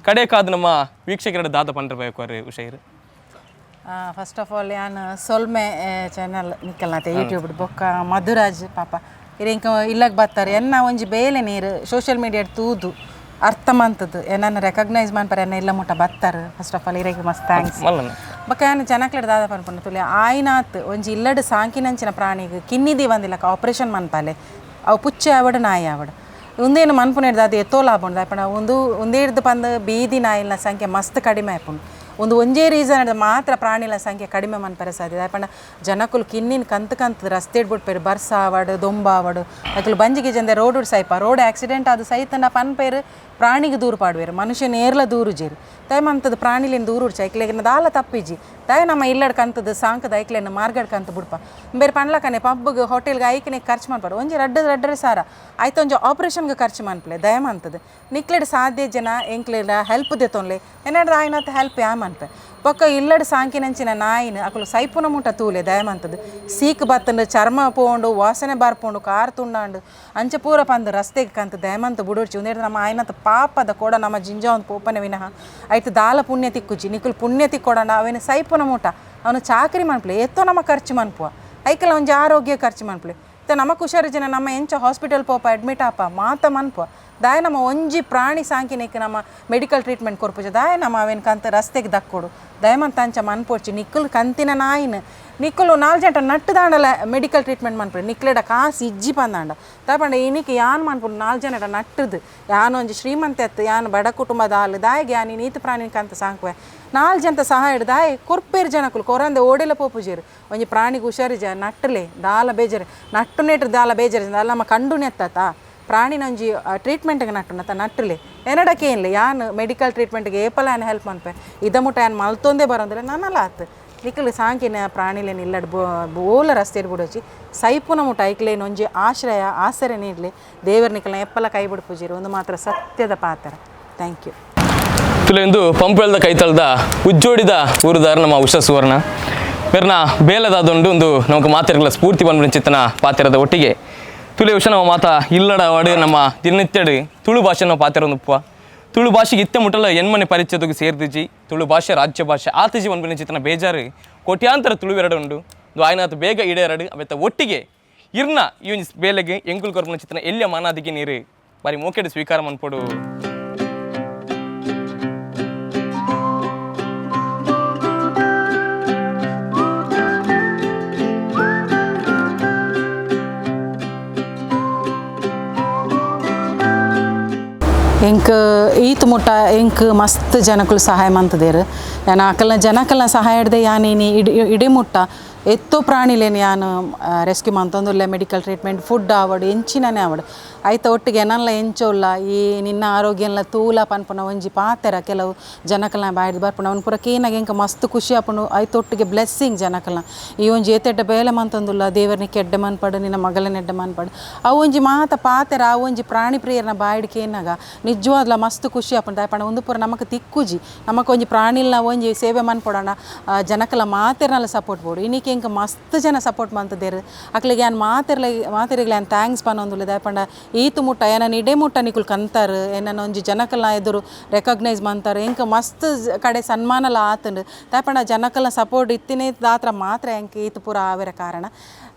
ಕಡೆ ಕಾದು ನಮ್ಮ ವೀಕ್ಷಕರ ದಾದ ಪಂಡ್ರ ಬಯಕೋರು ಉಷೈರು. First of all ಯಾನ್ ಸೊಲ್ಮೆ ಚಾನಲ್ ನಿಕ್ಕಲ್ನಾತೆ ಯೂಟ್ಯೂಬ್ ಬೊಕ್ಕ ಮಧುರಾಜ್ ಪಾಪ ಇರ್ ಇಂಕ ಇಲ್ಲಗ್ ಬರ್ತಾರೆ. ಎನ್ನ ಒಂಜಿ ಬೇಲೆ ನೀರು ಸೋಷಿಯಲ್ ಮೀಡಿಯಾ ತೂದು ಅರ್ಥ ಮಂತದ್ದು ಎನ್ನನ್ನು ರೆಕಗ್ನೈಸ್ ಮನ್ಪರೆ ಎನ್ನ ಇಲ್ಲ ಮುಟ್ಟ ಬತ್ತಾರೆ. First of all ಇರೆಗ್ ಮಸ್ತ್ thanks. ಮಲ್ಲನ. ಬೊಕ್ಕ ಯಾನ್ ಜನಕ್ಲೆಡ್ ದಾದ ಪನ್ಪುಂಡು ತುಲೆ, ಆಯ್ನಾತ್ ಒಂಜಿ ಇಲ್ಲಡ್ ಸಾಂಕಿನಂಚಿನ ಪ್ರಾಣಿಗ್ ಕಿನ್ನಿದಿ ಬಂದಿಲ್ಲಕ ಆಪರೇಷನ್ ಮನ್ಪಾಲೆ. ಅವು ಪುಚ್ಚೆ ಆವಡ್ ನಾಯಿ ಆವಡ್ ಉಂದೇನು ಮನ್ಪುನೇಡ್ದು ಅದು ಎತ್ತೋ ಲಾಭ ಉಂಡು. ಪಂಡ ಒಂದು ಉಂದೇಡ್ದು ಪಂದ್ ಬೀದಿ ನಾಯಿಲ್ನ ಸಂಖ್ಯೆ ಮಸ್ತ್ ಕಡಿಮೆ ಆಪುಂಡು. ಒಂದು ಒಂಜೇ ರೀಸನ್ ಮಾತ್ರ ಪ್ರಾಣಿಲ ಸಂಖ್ಯೆ ಕಡಿಮೆ ಮನ್ಪರೆ ಸಾಧ್ಯ. ಪಂಡ ಜನಕುಲು ಕಿನ್ನಿನ ಕಂತು ಕಂತು ರಸ್ತೆ ಬಿಟ್ಪೇರು, ಬರ್ಸ ಆವಡು ದೊಂಬ ಆವಡು ಅಕುಲು ಬಂಜಿಗೆ ಜಂದೆ ರೋಡ್ ಸೈಪ ರೋಡ್ ಆಕ್ಸಿಡೆಂಟ್ ಅದು ಸೈತನ ಪನ್ಪೇರು ಪ್ರಾಣಿಗೆ ದೂರು ಪಾಡುವೇರು, ಮನುಷ್ಯ ನೇರ್ಲ ದೂರು ಜೇರು ತಾಯಿ ಮಂತದ ಪ್ರಾಣಿಲಿನ ದೂರು ಐಕ್ಲೆಗಿನ ದಾಲ ತಪ್ಪಿಜಿ ತಾಯಿ ನಮ್ಮ ಇಲ್ಲಡ್ ಕಂತದ ಸಾಂಕದ ಐಕ್ಲೆನ ಮಾರ್ಗಡ್ ಕಂತ ಬುಡ್ಪ ಬೇರೆ ಪನ್ಲಕನೆ ಪಬ್ಗೆ ಹೋಟೆಲ್ಗೆ ಐಕ್ನೆ ಖರ್ಚು ಮನ್ಪಾಡು ಒಂಜಿ ರಡ್ಡು ರಡ್ಡರೆ ಸಾರ ಆಯ್ತು ಒಂಜಿ ಆಪರೇಷನ್ಗೆ ಖರ್ಚು ಮನ್ಪಲೆ ದಯಮಂತದ ನಿಕ್ಲೆಡ್ ಸಾಧ್ಯ ಜನ ಎಂಕ್ಲೆಡ ಹೆಲ್ಪ್ ದೆತ್ತೊನ್ಲೆ ಏನಾಡ್ದು ಆಯ್ನತ್ತ ಹೆಲ್ಪ್ ಯಾ ಮನ್ಪೆ ಬೊಕ್ಕ ಇಲ್ಲಡ್ ಸಾಂಕಿನಂಚಿನ ನಾಯಿನ ಅಕುಲು ಸೈಪುನ ಮುಟ್ಟ ತೂಲೆ ದಯಮಂತದ ಸೀಕ್ ಬತ್ತಂಡು ಚರ್ಮ ಪೋಂಡು ವಾಸನೆ ಬಾರ್ಪೋಂಡು ಕಾರ್ ತುಂಡಾಂಡು ಅಂಚ ಪೂರ ಪಂದು ರಸ್ತೆಗೆ ಕಂತ ದಯಮಂತ ಬುಡೋಡ್ಚಿ ಒಂದೇಡು ನಮ್ಮ ಆಯ್ನತ್ತ ಪಾಪದ ಕೋಡ ನಮ್ಮ ಜಿಂಜ ಒಂದು ಪೋಪನೆ ವಿನಃ ಆಯ್ತು ದಾಲ ಪುಣ್ಯ ತಿಕ್ಕುಜಿ ನಿಕುಲು ಪುಣ್ಯ ತಿಕ್ಕೊಡಣ ಅವೇನು ಸೈಪುನ ಮುಟ್ಟ ಅವನು ಚಾಕರಿ ಮನ್ಪಲೆ ಎತ್ತೋ ನಮ್ಮ ಖರ್ಚು ಮನ್ಪುವ ಐಕಲ ಒಂಜಿ ಆರೋಗ್ಯ ಖರ್ಚು ಮನ್ಪಲೆ ತ ನಮ್ಮ ಹುಷಾರು ಜನ ನಮ್ಮ ಎಂಚ ಹಾಸ್ಪಿಟಲ್ ಪೋಪ ಅಡ್ಮಿಟ್ ಆಪ ಮಾತ ಮನ್ಪುವ ದಾಯ ನಮ್ಮ ಒಂಜಿ ಪ್ರಾಣಿ ಸಾಂಕಿನಕ್ಕೆ ನಮ್ಮ ಮೆಡಿಕಲ್ ಟ್ರೀಟ್ಮೆಂಟ್ ಕೊರ್ಪುಜ ದಾಯ ನಮ್ಮ ಅವೇನು ಕಂತ ರಸ್ತೆಗೆ ದಕ್ಕೊಡು ದಯಮಂತ ಅಂಚ ಮನ್ಪೋಡ್ಚಿ ನಿಕ್ಕುಲು ಕಂತಿನ ನಾಯಿನ ನಿಕ್ಕುಲು ನಾಲ್ ಜಂಟ ನಟ್ಟು ದಾಂಡಲ ಮೆಡಿಕಲ್ ಟ್ರೀಟ್ಮೆಂಟ್ ಮನ್ಪುಡು ನಿಕ್ಲೆಡ ಕಾಸು ಇಜ್ಜಿ ಪಂದಾಂಡ ತಪಂಡ ಇನಿಕ್ ಯಾನ್ ಮನ್ಪುಡು ನಾಲ್ ಜನಡ ನಟ್ಟದು ಯಾನ್ ಒಂಜಿ ಶ್ರೀಮಂತ ಎತ್ತು ಯಾನ್ ಬಡ ಕುಟುಂಬದ ಆಲು ದಾಯಿಗೆ ಯಾನ್ ನೀತು ಪ್ರಾಣಿನ ಕಂತ ಸಾಂಕುವೆ ನಾಲ್ ಜಂತ ಸಹಾಯ ದಾಯಿ ಕೊರ್ಪೇರು ಜನಕುಲು ಕೊರಂದೆ ಓಡೆಲ ಪೋಪುಜೇರು ಒಂಜಿ ಪ್ರಾಣಿಗೆ ಹುಷಾರಿಜ ನಟ್ಟಲೆ ದಾಲ ಬೇಜಾರು ನಟ್ಟು ನೆಟ್ರು ದಾಲ ಬೇಜಾರು ದಾಲ ನಮ್ಮ ಕಂಡು ನೆತ್ತಾತ ಪ್ರಾಣಿನ ಒಂಜಿ ಟ್ರೀಟ್ಮೆಂಟ್ಗೆ ನಟ್ಟು ನಟ್ಟಲೆ ಎನ್ನಡಕ್ಕೆ ಏನಿಲ್ಲ ಯಾನ್ ಮೆಡಿಕಲ್ ಟ್ರೀಟ್ಮೆಂಟ್ಗೆ ಏಪಲ ಯಾನ್ ಹೆಲ್ಪ್ ಮನ್ಪೆ ಇದ ಮುಟ್ಟ ಯಾನ್ ಮಲ್ತೊಂದೇ ಬರೋಂದ್ರೆ ನನ್ನಲ್ಲ ಆತು ನಿಕ್ಕಲು ಸಾಂಕಿನ ಪ್ರಾಣಿಲೇನು ಇಲ್ಲಡ್ ಬೋಲ ರಸ್ತೆ ಬಿಡೋಚಿ ಸೈಪುನ ಮುಟ್ಟ ಐಕ್ಲೇನು ಒಂಜಿ ಆಶ್ರಯ ಆಸರೆ ನೀಡಲಿ ದೇವರ ನಿಕ್ಕಲ್ನ ಎಪ್ಪಲ ಕೈ ಬಿಡ್ಪುಜೀರು ಒಂದು ಮಾತ್ರ ಸತ್ಯದ ಪಾತ್ರ. Thank you. ತುಲೆಂದು ಪಂಪೆಲ್ದ ಕೈತಲ್ದ ಉಜ್ಜೋಡಿದ ಊರುದಾರ ನಮ್ಮ ಉಷಾ ಸುವರ್ಣ ಮೇರ್ನ ಬೇಲದಾದೊಂಡು ಒಂದು ನಮಗೆ ಮಾತೆರ್ಗಳ ಸ್ಫೂರ್ತಿ ಬಂದ್ಬಿಡ ಪಾತ್ರದ ಒಟ್ಟಿಗೆ ತುಲೆ ಉಷಾ ನಮ್ಮ ಮಾತಾ ಇಲ್ಲಡ ವಾಡು ನಮ್ಮ ದಿನನಿತ್ಯಡು ತುಳು ಭಾಷೆ ನಾವು ಪಾತೆರ ಉಪ್ಪುವ ತುಳು ಭಾಷೆಗೆ ಇತ್ತೆ ಮುಟ್ಟಲ ಎನ್ಮನೆ ಪರಿಚಯದಕ್ಕೆ ಸೇರ್ದಿಜಿ ತುಳು ಭಾಷೆ ರಾಜ್ಯ ಭಾಷೆ ಆತಿಜಿ ಒಂದ್ಬಿನ ಚಿತ್ತನ ಬೇಜಾರು ಕೋಟ್ಯಾಂತರ ತುಳುವೆರಡು ಉಂಡು ಇದು ಆಯ್ನಾತು ಬೇಗ ಈಡೇರಡು ಅವೆತ್ತ ಒಟ್ಟಿಗೆ ಇರ್ನ ಈ ಒಂಜಿ ಬೇಲೆಗೆ ಎಂಕುಲ್ ಕೊರ್ಪುನ ಚಿತ್ತನ ಎಲ್ಲಿಯ ಮಾನಾದಿಗೆ ನೀರು ಬಾರಿ ಮೋಕೆಡ್ ಸ್ವೀಕಾರ ಮನ್ಪೊಡು. ಎಂಕ್ ಈತ್ ಮುಟ್ಟ ಎಂಕ್ ಮಸ್ತ್ ಜನಕುಲು ಸಹಾಯ ಮಂತದೇರು ಯಾನ ಅಕಲ್ನ ಜನಕಲ್ನ ಸಹಾಯ ಹಿಡ್ದೆ ಯಾನೇನಿ ಇಡಿ ಇಡೀ ಮುಟ್ಟ ಎತ್ತೋ ಪ್ರಾಣಿಲೇನು ಯಾನು ರೆಸ್ಕ್ಯೂ ಮಂತೊಂದುಲ್ಲೆ medical treatment food ಆವಡು ಎಂಚಿನನೇ ಆವಡು ಐತ ಒಟ್ಟಿಗೆ ಎನಲ್ಲ ಎಂಚೋಲ್ಲ ಈ ನಿನ್ನ ಆರೋಗ್ಯನ್ಲ ತೂಲ ಪನ್ಪುನ ಒಂಜಿ ಪಾತೆರ ಕೆಲವು ಜನಕಲ್ನ ಬಾಯ್ದು ಬರ್ಪುನ ಅವನು ಪೂರ ಕೇನಾಗ ಎಂಕ ಮಸ್ತ್ ಖುಷಿ ಆಪುಂಡು ಐತ ಒಟ್ಟಿಗೆ ಬ್ಲೆಸ್ಸಿಂಗ್ ಜನಕಲ್ನ ಈ ಒಂಜಿ ಏತೆಡ್ಡ ಬೇಲೆ ಮಂತೊಂದುಲ್ಲ ದೇವರ್ನಿ ಕೆಡ್ಡ ಮನ್ಪಡು ನಿನ್ನ ಮಗಲನ್ನ ಎಡ್ಡ ಮನ್ಪಡು ಅವು ಒಂಜಿ ಮಾತ ಪಾತೆರ ಆ ಒಂಜಿ ಪ್ರಾಣಿ ಪ್ರಿಯರ್ನ ಬಾಯ್ಡ್ ಕೇನಾಗ ನಿಜವಾದ್ಲ ಮಸ್ತ್ ಖುಷಿ ಆಪುಂಡು. ದಾಯೆ ಪಂಡ ಒಂದು ಪೂರ ನಮಕ್ ತಿಕ್ಕುಜಿ ನಮಕ್ ಒಂಜಿ ಪ್ರಾಣಿಲ್ನ ಒಂಜಿ ಸೇವೆ ಮನ್ಪೊಡಣ ಜನಕಲ ಮಾತೆರ್ನಲ ಸಪೋರ್ಟ್ ಬೋಡು ಇನ್ನಿಕ್ಕೆ ಎಂಕ ಮಸ್ತ್ ಜನ ಸಪೋರ್ಟ್ ಮಂತದೇರು ಅಕ್ಲಿಗೆ ಯಾನ್ ಮಾತೆರ್ಲ ಮಾತೆರಿಗ್ಲ ಯಾನ್ thanks ಪನೊಂದುಲ್ಲೆ. ದಾಯೆ ಪಂಡ ಈತು ಮುಟ್ಟ ಏನನ ಇಡೇ ಮುಟ್ಟ ನಿಕುಲು ಕಂತಾರು ಏನನ ಒಂಜಿ ಜನಕಲ್ನ ಎದುರು ರೆಕಗ್ನೈಸ್ ಮಂತಾರೆ ಎಂಕ ಮಸ್ತ್ ಕಡೆ ಸನ್ಮಾನಲ ಆತುಂಡು. ದಾಯೆ ಪಂಡ ಜನಕಲ್ನ ಸಪೋರ್ಟ್ ಇತ್ತಿನೇ ದಾತ್ರ ಮಾತ್ರ ಎಂಕ್ ಈತು ಪೂರ ಆವೆರ ಕಾರಣ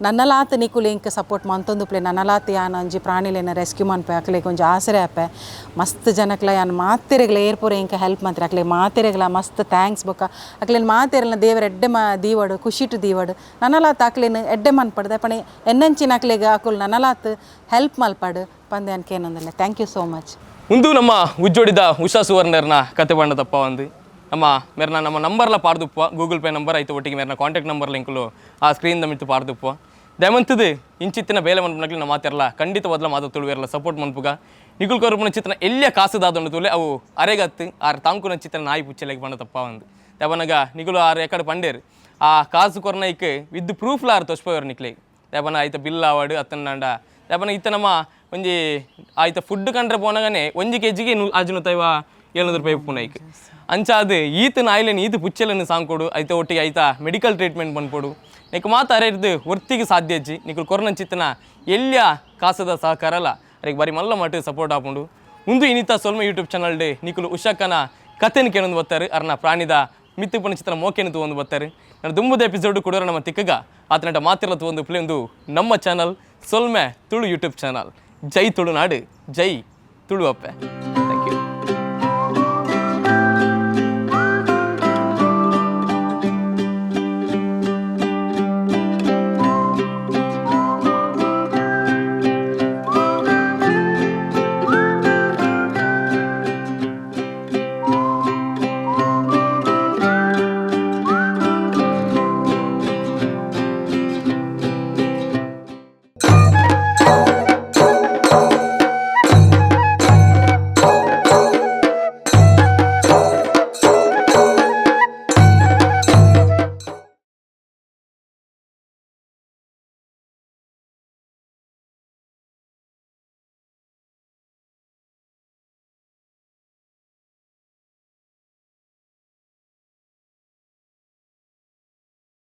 ನನ್ನಲಾತ್ ನಿಕುಲು ಎಂಕ್ ಸಪೋರ್ಟ್ ಮಂತೊಂದುಪ್ಲೆ ನನ್ನಲಾತ್ ಯಾನ್ ಒಂಜಿ ಪ್ರಾಣಿಲೇನ ರೆಸ್ಕ್ಯೂ ಮನ್ಪೆ ಅಕ್ಲೆಗ್ ಒಂಜಿ ಆಸರೆ ಆಪೆ ಮಸ್ತ್ ಜನಕ್ಲ ಯಾನ್ ಮಾತೆರೆಗ್ಲ ಏರ್ಪೂರ ಎಂಕ್ ಹೆಲ್ಪ್ ಮಂತ್ರೆ ಅಕ್ಲೆ ಮಾತೆರೆಗ್ಲ ಮಸ್ತ್ thanks ಬೊಕ್ಕ ಅಕ್ಲೆನ್ ಮಾತೆರ್ನ ದೇವರ ಎಡ್ಡೆ ದೀವಡು ಖುಷಿಟು ದೀವಡು ನನ್ನಲಾತ್ ಅಕ್ಲೆನ್ ಎಡ್ಡೆ ಮನ್ಪಡು ದಾಯೆ ಪಂಡ ಎನ್ನಂಚಿನ ಅಕ್ಲೆಗ್ ಅಕುಲು ನನ್ನಲಾತ್ ಹೆಲ್ಪ್ ಮಲ್ಪಡು ಪಂದ್ ಯಾನ್ ಕೇನೊಂದುಲ್ಲೆ. Thank you so much. ಉಂದು ನಮ್ಮ ಉಜ್ಜೋಡಿದ ಉಷಾ ಸುವರ್ಣರ್ನ ಕತೆ ಬಣ್ಣದಪ್ಪ ಒಂದು ನಮ್ಮ ಮೇರ್ನ ನಮ್ಮ ನಂಬರ್ಲ ಪಾರ್ದುಪ್ಪ Google pay number ಆಯ್ತು ಒಟ್ಟಿಗೆ ಮೇರ್ನ ಕಾಂಟ್ಯಾಕ್ಟ್ ನಂಬರ್ ಲಿಂಕ್ಲು ಆ ಸ್ಕ್ರೀನ್ ಮಿತ್ತು ಪಾರ್ದುಪ್ಪ ದಯಮಂತದು ಇಂಚಿತ್ತಿನ ಬೇಲೆ ಮನ್ಪುನಕ್ಲು ನಮ್ಮ ಮಾತಿರಲ್ಲ ಖಂಡಿತ ಬದಲ ಮಾತು ತುಳುವೆರಲ್ಲ ಸಪೋರ್ಟ್ ಮನ್ಪುಗ ನಿಕುಲ್ ಕೊರ್ಪುನ ಚಿತ್ರನ ಎಲ್ಲಿಯ ಕಾಸುದಾದೊಂಡು ತುಲೆ ಅವು ಅರೆಗತ್ತು ಆರ್ ತಾಂಕುನ ಚಿತ್ರ ನಾಯಿ ಪುಚ್ಚಲೆಗ್ ಬಣ್ಣ ತಪ್ಪ ಒಂದು ದಯಪನಗ ನಿಕುಲು ಆರು ಎಕಡೆ ಪಂಡೇರು ಆ ಕಾಸು ಕೊರ್ನೈಕ್ ವಿದ್ ಪ್ರೂಫ್ಲ ಆರು ತೊಸ್ಪೋಯರ್ ನಿಕ್ಲೆ ದಯಪನ ಐತ ಬಿಲ್ ಆವಾಡು ಅತ್ತನಾಂಡ ದಯಪನ ಇತ್ತ ನಮ್ಮ ಒಂಜಿ ಆಯ್ತ ಫುಡ್ ಕಂಡ್ರೆ ಪೋನಗನೆ ಒಂಜಿ ಕೆ ಜಿಗೆ 550 700 ರೂಪಾಯಿ ಉಪ್ಪುನೈಕ್ ಅಂಚಾದು ಈತ ನಾಯಿಲೆನ್ ಈತ ಪುಚ್ಚೆಲೆನ್ ಸಾಂಕೊಡು ಐತ ಒಟ್ಟಿಗೆ ಐತ ಮೆಡಿಕಲ್ ಟ್ರೀಟ್ಮೆಂಟ್ ಪನ್ಪೊಡು ನಿಕ್ ಮಾತ ಅರೆರ್ದು ಒರ್ತಿಗೆ ಸಾಧ್ಯ ಅಜ್ಜಿ ನಿಕುಲು ಕೊರ್ನ ಚಿತ್ತನ ಎಲ್ಲಿಯ ಕಾಸದ ಸಹಕಾರಲ್ಲ ಅರೆಗ್ ಬಾರಿ ಮಲ್ಲ ಮಟ್ಟ ಸಪೋರ್ಟ್ ಆಪುಂಡು. ಉಂದು ಇನಿತ ಸೊಲ್ಮೆ YouTube channel day ನಿಕುಲು ಉಷಕ್ಕನ ಕತೆನ್ ಕೇಳೊಂದು ಬತ್ತಾರೆ ಅರ್ನ ಪ್ರಾಣಿದ ಮಿತ್ತು ಪುಣ ಚಿತ್ರ ಮೋಕೆನು ತೂವೊಂದು ಬತ್ತಾರೆ ನನ್ನ ದುಂಬುದ ಎಪಿಸೋಡ್ ಕೊಡೋರ ನಮ್ಮ ತಿಕ್ಕಗ ಆತನಟ ಮಾತಿರಲ ತೂವೊಂದು ಪ್ಲೇ ಒಂದು ನಮ್ಮ ಚಾನಲ್ ಸೊಲ್ಮೆ ತುಳು ಯೂಟ್ಯೂಬ್ ಚಾನಲ್. ಜೈ ತುಳುನಾಡು, ಜೈ ತುಳು ಅಪ್ಪೆ.